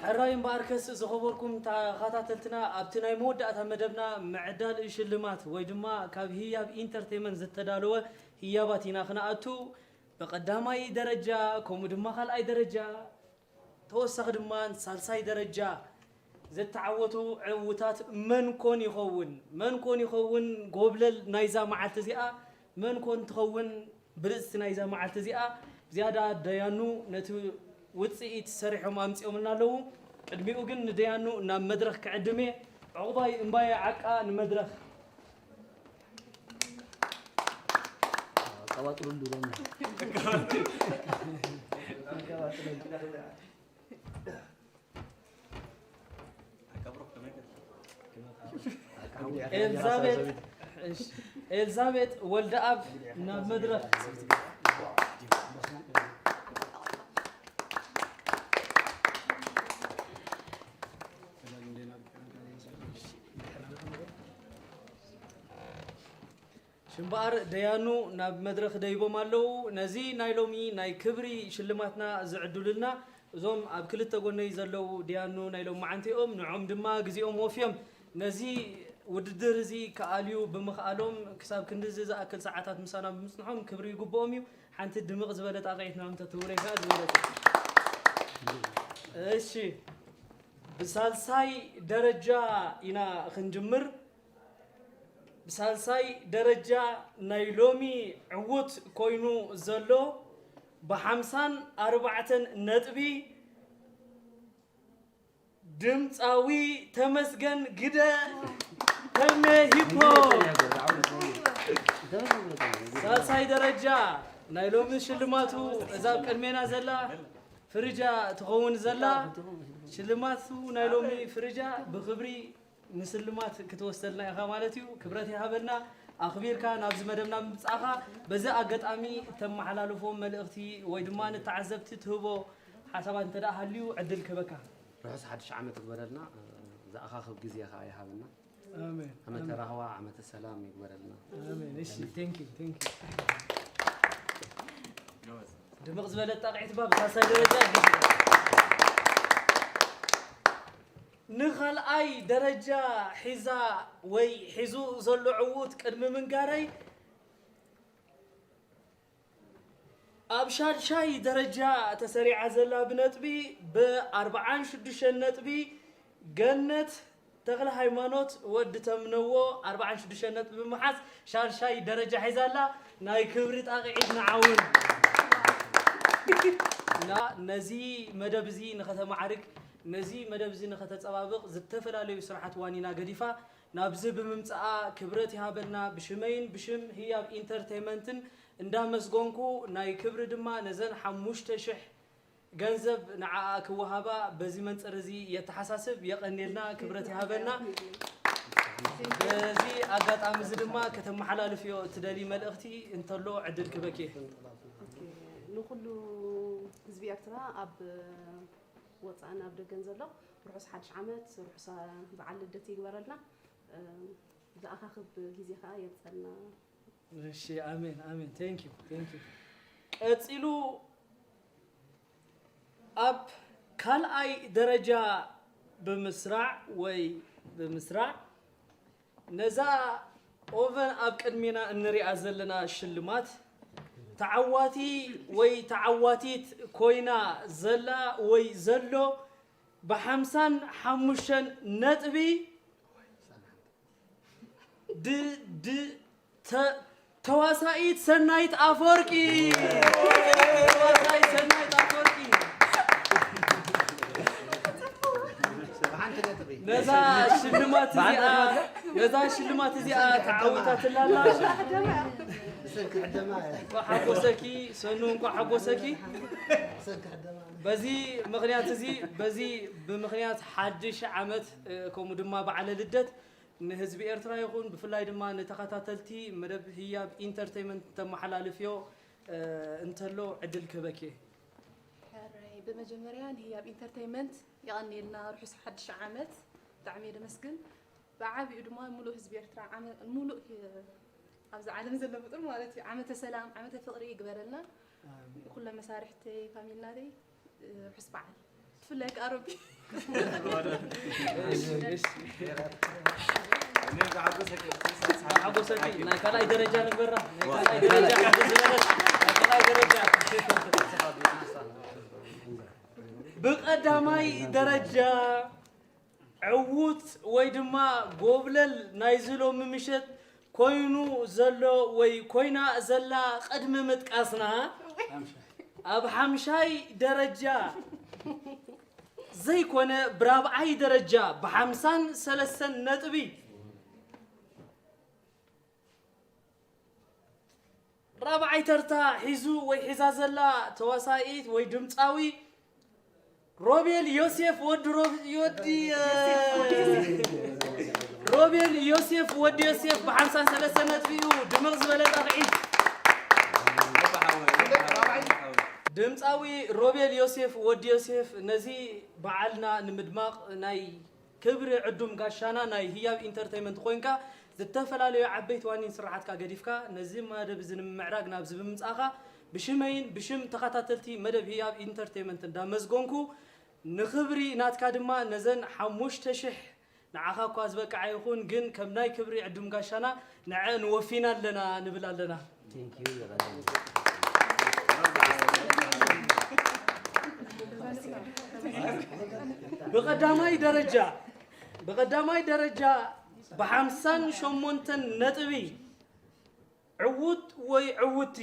ሕራይ እምበኣርከስ ዝኸበርኩም ተኸታተልትና ኣብቲ ናይ መወዳእታ መደብና ምዕዳል ሽልማት ወይ ድማ ካብ ህያብ ኢንተርቴይመንት ዝተዳለወ ህያባት ኢና ክነኣቱ። ብቐዳማይ ደረጃ ከምኡ ድማ ካልኣይ ደረጃ ተወሳኺ ድማ ሳልሳይ ደረጃ ዝተዓወቱ ዕውታት መን ኮን ይኸውን? መን ኮን ይኸውን ጎብለል ናይዛ መዓልቲ እዚኣ? መን ኮን ትኸውን ብልጽቲ ናይዛ መዓልቲ እዚኣ? ዝያዳ ደያኑ ነቲ ውጽኢት ሰሪሖም ኣምጺኦምልና ኣለዉ። ቅድሚኡ ግን ንደያኑ ናብ መድረኽ ክዕድም እየ። ዕቑባይ እምባየ ዓቃ ንመድረኽ። ቀባጥሩሉ ሎሚ። ኤልዛቤጥ፣ እሺ፣ ኤልዛቤጥ ወልደኣብ ናብ መድረኽ። ሽምበኣር ደያኑ ናብ መድረኽ ደይቦም ኣለዉ። ነዚ ናይ ሎሚ ናይ ክብሪ ሽልማትና ዝዕድሉልና እዞም ኣብ ክልተ ጎነይ ዘለዉ ደያኑ ናይ ሎማዓንቲ እዮም። ንዖም ድማ ግዜኦም ወፍዮም ነዚ ውድድር እዚ ክኣልዩ ብምኽኣሎም ክሳብ ክንድዚ ዝኣክል ሰዓታት ምሳና ብምጽንሖም ክብሪ ይግብኦም እዩ። ሓንቲ ድምቕ ዝበለት ኣቕዒት ንዖም ተትህቡለይ ከኣ ዝበለጸ። እሺ፣ ብሳልሳይ ደረጃ ኢና ክንጅምር። ብሳልሳይ ደረጃ ናይ ሎሚ ዕዉት ኮይኑ ዘሎ ብሓምሳን ኣርባዕተን ነጥቢ ድምፃዊ ተመስገን ግደ ተሜ ሂፖ። ሳልሳይ ደረጃ ናይ ሎሚ ሽልማቱ እዛ ኣብ ቅድሜና ዘላ ፍርጃ ትኸውን ዘላ ሽልማቱ ናይ ሎሚ ፍርጃ ብክብሪ ንስልማት ክትወስደልና ኢኻ ማለት እዩ። ክብረት ይሃበልና ኣኽቢርካ ናብዚ መደብና ምምጻእኻ። በዚ ኣጋጣሚ እተመሓላልፎ መልእኽቲ ወይ ድማ ንተዓዘብቲ ትህቦ ሓሳባት እንተ ደኣ ሃልዩ ዕድል ክህበካ። ርሑስ ሓድሽ ዓመት ይግበረልና። ዝኣኻኽብ ግዜ ኸኣ ይሃበና። ኣሜን። ዓመተ ኣሜን። ራህዋ፣ ዓመተ ሰላም ይግበረልና። ኣሜን። እሺ፣ thank you፣ thank you። ድምቕ ዝበለት ጣቕዒት ባ ብሳልሳይ ደረጃ። ንኻልኣይ ደረጃ ሒዛ ወይ ሒዙ ዘሎ ዕዉት ቅድሚ ምንጋረይ ኣብ ሻድሻይ ደረጃ ተሰሪዓ ዘላ ብነጥቢ ብኣርብዓን ሽዱሽተን ነጥቢ ገነት ተኽለ ሃይማኖት ወዲ ተምነዎ ኣርብዓን ሽዱሽተን ነጥቢ ብምሓዝ ሻድሻይ ደረጃ ሒዛ ኣላ። ናይ ክብሪ ጣቕዒት ንዓውን። እና ነዚ መደብ እዚ ንኸተማዕርግ፣ ነዚ መደብ እዚ ንኸተጸባብቕ ዝተፈላለዩ ስራሓት ዋኒና ገዲፋ ናብዚ ብምምጽኣ ክብረት ይሃበልና። ብሽመይን ብሽም ህያብ ኢንተርቴይመንትን እንዳመስገንኩ ናይ ክብሪ ድማ ነዘን ሓሙሽተ ሽሕ ገንዘብ ንዓኣ ክወሃባ በዚ መንጽር እዚ የተሓሳስብ። የቐንየልና፣ ክብረት ይሃበልና። በዚ ኣጋጣሚ እዚ ድማ ከተመሓላልፍዮ እትደሊ መልእኽቲ እንተሎ ዕድል ክበኪ። ኦኬ፣ ንኹሉ ህዝቢ ኤርትራ ኣብ ወጻእን ኣብ ደገን ዘሎ ርሑስ ሓድሽ ዓመት፣ ርሑስ በዓል ልደት ይግበረልና። እ፣ ዝኣኻኽብ ግዜ ኸኣ የብጸልና። እሺ፣ ኣሜን፣ ኣሜን። Thank you፣ thank you። ቀጺሉ ኣብ ካልኣይ ደረጃ ብምስራዕ ወይ ብምስራዕ ነዛ ኦቨን ኣብ ቅድሜና እንሪኣ ዘለና ሽልማት ተዓዋቲ ወይ ተዓዋቲት ኮይና ዘላ ወይ ዘሎ ብሓምሳን ሓሙሽተን ነጥቢ ድ-፣ ድ-፣ ተ-፣ ተዋሳኢት ሰናይት ኣፈወርቂ። ተዋሳኢት ሰናይት ኣፈወርቂ። ብሓንቲ ነጥቢ። ነዛ ሽልማት እዚኣ፣ ነዛ ሽልማት እዚኣ ተዓዊታትላ ኣላ። ብሰንኪ ዕደማ እያ። እንኳዕ ሓጎሰኪ ሰኑ፣ እንኳዕ ሓጎሰኪ። ብሰንኪ ዕደማ። በዚ ምኽንያት እዚ፣ በዚ ብምኽንያት ሓድሽ ዓመት፣ እ፣ ከምኡ ድማ በዓለ ልደት ንህዝቢ ኤርትራ ይኹን ብፍላይ ድማ ንተኸታተልቲ መደብ ህያብ ኢንተርቴይመንት ተመሓላልፍዮ፣ እ፣ እንተሎ ዕድል ክህበኪ እየ። ሕራይ፣ ብመጀመርያ ንህያብ ኢንተርቴይመንት የቐንየልና፣ ርሑስ ሓድሽ ዓመት። ብጣዕሚ እየ ደመስግን። ብዓቢኡ ድማ ሙሉእ ህዝቢ ኤርትራ፣ ዓመ-፣ ሙሉእ ህ-፣ ኣብዚ ዓለም ዘሎ ፍጡር ማለት እዩ፣ ዓመተ ሰላም፣ ዓመተ ፍቕሪ ይግበረልና። ኣሜን። ኩሎም መሳርሕተይ፣ ፋሚልናተይ፣ ርሑስ በዓል። ብለክ ኣሮቢ ሓጎሰኪ ናይ ካልኣይ ደረጃ ንግበራ። ናይ ካልኣይ ደረጃ ሓንቲ ዝበለት ናይ ካልኣይ ደረጃ። ብቐዳማይ ደረጃ ዕዉት ወይ ድማ ጎብለል ናይዚ ሎሚ ምሸት ኮይኑ ዘሎ ወይ ኮይና ዘላ ቅድሚ ምጥቃስና፣ ኣብ ሓምሻይ ደረጃ ዘይኮነ፣ ብራብዓይ ደረጃ ብሓምሳን ሰለስተን ነጥቢ ራብዓይ ተርታ ሒዙ ወይ ሒዛ ዘላ ተዋሳኢት ወይ ድምፃዊ ሮቤል ዮሴፍ ወዲ ሮብ- ወዲ ሮቤል ዮሴፍ ወዲ ዮሴፍ ብሓምሳን ሰለስተን ነጥቢኡ ድምቕ ዝበለ ጣቕዒት። ድምፃዊ ሮቤል ዮሴፍ ወዲ ዮሴፍ ነዚ በዓልና ንምድማቕ ናይ ክብሪ ዕዱም ጋሻና ናይ ህያብ ኢንተርተይመንት ኮይንካ፣ ዝተፈላለዩ ዓበይቲ ዋኒን ስራሓትካ ገዲፍካ ነዚ መደብ እዚ ንምምዕራግ ናብዚ ብምምፃእካ ብሽመይን ብሽም ተኸታተልቲ መደብ ህያብ ኢንተርተይመንት እንዳመስገንኩ፣ ንኽብሪ ናትካ ድማ ነዘን ሓሙሽተ ሽሕ ንዓኻ እኳ ዝበቅዓ ይኹን፣ ግን ከም ናይ ክብሪ ዕዱም ጋሻና ንዐን ወፊና ኣለና ንብል ኣለና። ብቐዳማይ ደረጃ ብቐዳማይ ደረጃ ብሓምሳን ሸሞንተን ነጥቢ ዕዉት ወይ ዕውቲ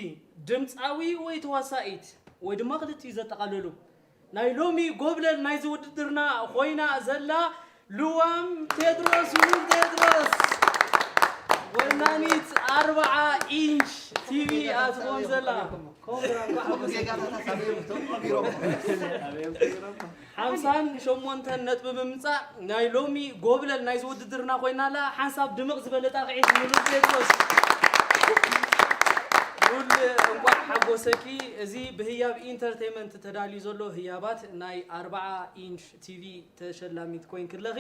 ድምፃዊ ወይ ተዋሳኢት ወይ ድማ ክልቲኡ ዘጠቓለሉ ናይ ሎሚ ጎብለል ናይዚ ውድድርና ኮይና ዘላ ልዋም ቴድሮስ፣ ውብ ቴድሮስ፣ ወናኒት ኣርብዓ ኢንች ቲቪ እያ ትኾን ዘላ። ኮንግራ፣ እንኳዕ ሓጎሰኪ። ሓምሳን ሸሞንተን ነጥቢ ብምምፃእ ናይ ሎሚ ጎብለል ናይዚ ውድድርና ኮይና ኣላ። ሓንሳብ ድምቕ ዝበለ ጣቕዒት ንሉል ቴድሮስ። ሉል፣ እንኳዕ ሓጎሰኪ። እዚ ብህያብ ኢንተርቴይመንት ተዳልዩ ዘሎ ህያባት ናይ ኣርብዓ ኢንች ቲቪ ተሸላሚት ኮይንኪ ኣለኺ።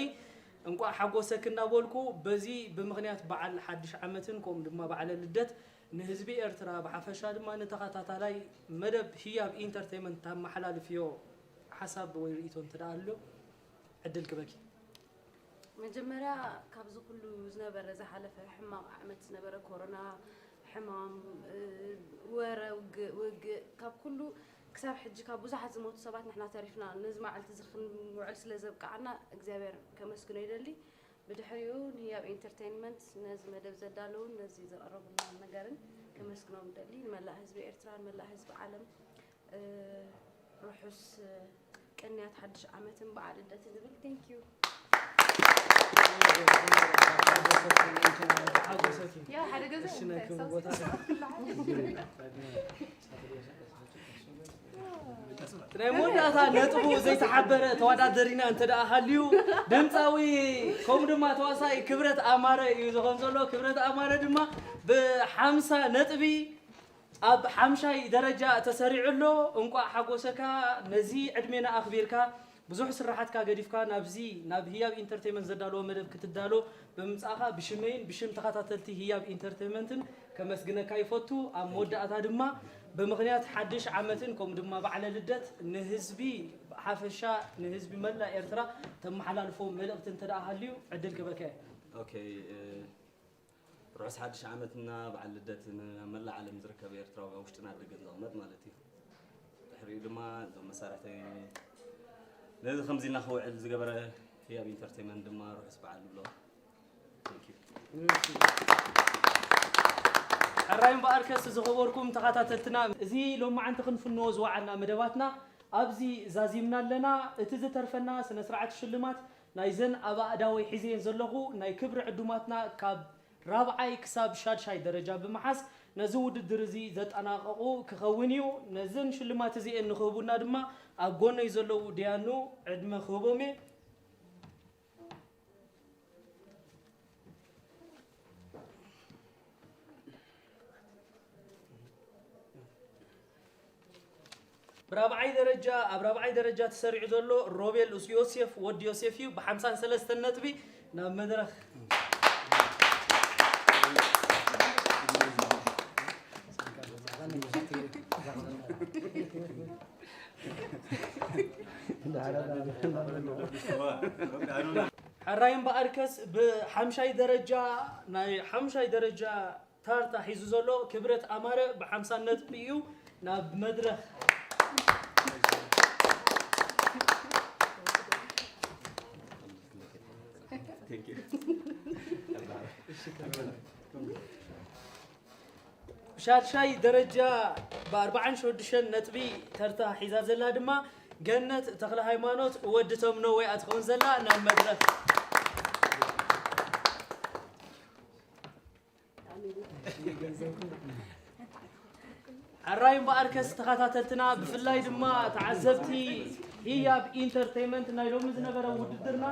እንቋዕ ሓጎሰኪ እናበልኩ፣ በዚ ብምኽንያት በዓል ሓድሽ ዓመትን ከምኡ ድማ በዓለ ልደት ንህዝቢ ኤርትራ ብሓፈሻ ድማ ንተኸታታላይ መደብ ህያብ ኢንተርቴይመንት ተመሓላልፍዮ ሓሳብ ወይ ርእይቶ እንተ ደኣ ኣሎ ዕድል ክበኪ። መጀመርያ ካብዚ ኩሉ ዝነበረ ዝሓለፈ ሕማቕ ዓመት ዝነበረ ኮሮና ሕማም፣ እ፣ ወረ፣ ውግእ፣ ውግእ፣ ካብ ኩሉ ክሳብ ሕጂ ካብ ብዙሓት ዝሞቱ ሰባት ንሕና ተሪፍና። ነዚ መዓልቲ እዚ ክንውዕል ስለ ዘብቅዓና እግዚኣብሔር ከመስግኖ ይደሊ። ብድሕሪኡ ንህያብ ኢንተርቴይንመንት ነዚ መደብ ዘዳለውን ነዚ ዘቕረቡልና ነገርን ከመስግኖም ይደሊ። ንመላእ ህዝቢ ኤርትራ፣ ንመላእ ህዝቢ ዓለም፣ እ፣ ርሑስ፣ እ፣ ቅንያት ሓድሽ ዓመትን በዓል ልደትን ዝብል። Thank you። ሓጎሰኪ። ያ ሓደ ገዛ እሺ፣ ናይ ክብሪ ቦታ። ናይ መወዳእታ ነጥቡ ዘይተሓበረ ተወዳደሪና እንተ ደኣ ሃልዩ፣ ድምፃዊ ከምኡ ድማ ተዋሳኢ ክብረት ኣማረ እዩ ዝኾን ዘሎ። ክብረት ኣማረ ድማ ብሓምሳ ነጥቢ ኣብ ሓምሻይ ደረጃ ተሰሪዑ ኣሎ። እንቋዕ ሓጎሰካ፣ ነዚ ዕድሜና ኣኽቢርካ ብዙሕ ስራሓትካ ገዲፍካ ናብዚ ናብ ህያብ ኢንተርቴይመንት ዘዳለዎ መደብ ክትዳሎ ብምምጻእኻ ብሽመይን ብሽም ተኸታተልቲ ህያብ ኢንተርቴይመንትን ከመስግነካ ይፈቱ። ኣብ መወዳእታ ድማ ብምኽንያት ሓድሽ ዓመትን ከምኡ ድማ በዓለ ልደት ንህዝቢ ሓፈሻ ንህዝቢ መላእ ኤርትራ ተመሓላልፎ መልእኽቲ እንተ ደኣ ሃልዩ ዕድል ክበካ እየ። ኦኬ፣ እ፣ ርሑስ ሓድሽ ዓመትና በዓል ልደት ንመላእ ዓለም ዝርከብ ኤርትራዊ ኣብ ውሽጥና ደገን ዝቕመጥ ማለት እዩ። ድሕሪኡ ድማ እዞም መሳርሕተይ ነዚ ከምዚ ኢልና ክውዕል ዝገበረ ህያብ ኢንተርቴይመንት ድማ ርሑስ በዓል ንብሎ። Thank you። ሕራይ እምበኣርከስ ዝኸበርኩም ተኸታተልትና፣ እዚ ሎማዓንቲ ክንፍንዎ ዝወዓልና መደባትና ኣብዚ ዛዚምና ኣለና። እቲ ዝተርፈና ስነ ስርዓት ሽልማት ናይዘን ኣብ ኣእዳወይ ሒዘየን ዘለኹ ናይ ክብሪ ዕዱማትና ካብ ራብዓይ ክሳብ ሻድሻይ ደረጃ ብምሓዝ ነዚ ውድድር እዚ ዘጠናቐቑ ክኸውን እዩ። ነዘን ሽልማት እዚኤን ንክህቡና ድማ ኣብ ጎነይ ዘለዉ ደያኑ ዕድመ ክህቦም እየ። ብራብዓይ ደረጃ ኣብ ራብዓይ ደረጃ ተሰሪዑ ዘሎ ሮቤል ዮሴፍ ወዲ ዮሴፍ እዩ። ብሓምሳን ሰለስተን ነጥቢ ናብ መድረኽ ሕራይ እምበኣርከስ ብሓምሻይ ደረጃ፣ ናይ ሓምሻይ ደረጃ ታርታ ሒዙ ዘሎ ክብረት ኣማረ ብሓምሳ ነጥቢ እዩ ናብ መድረኽ። ብሻድሻይ ደረጃ ብኣርባዓን ሸዱሽተን ነጥቢ ተርታ ሒዛ ዘላ ድማ ገነት ተኽለ ሃይማኖት ወዲ ተምኖ ወይ ኣትኸውን ዘላ ናብ መድረኽ። ሕራይ እምበኣርከስ ተኸታተልትና፣ ብፍላይ ድማ ተዓዘብቲ ህያብ ኢንተርቴይመንት፣ ናይ ሎሚ ዝነበረ ውድድርና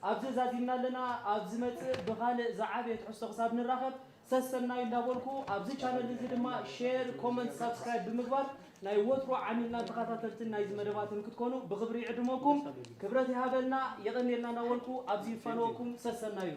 ኣብዚ ዛዚምና ኣለና። ኣብ ዝመጽእ ብኻልእ ዝዓበየ ትሕዝቶ ክሳብ ንራኸብ ሰሰናዩ እንዳበልኩ፣ ኣብዚ ቻነል እዚ ድማ ሼር፣ ኮመንት፣ ሳብስክራይብ ብምግባር ናይ ወትሮ ዓሚልናን ተኸታተልትን ናይዚ መደባትን ክትኮኑ ብኽብሪ ይዕድመኩም። ክብረት ይሃበልና፣ የቐንየልና እናበልኩ ኣብዚ ይፋነወኩም። ሰሰናዩ።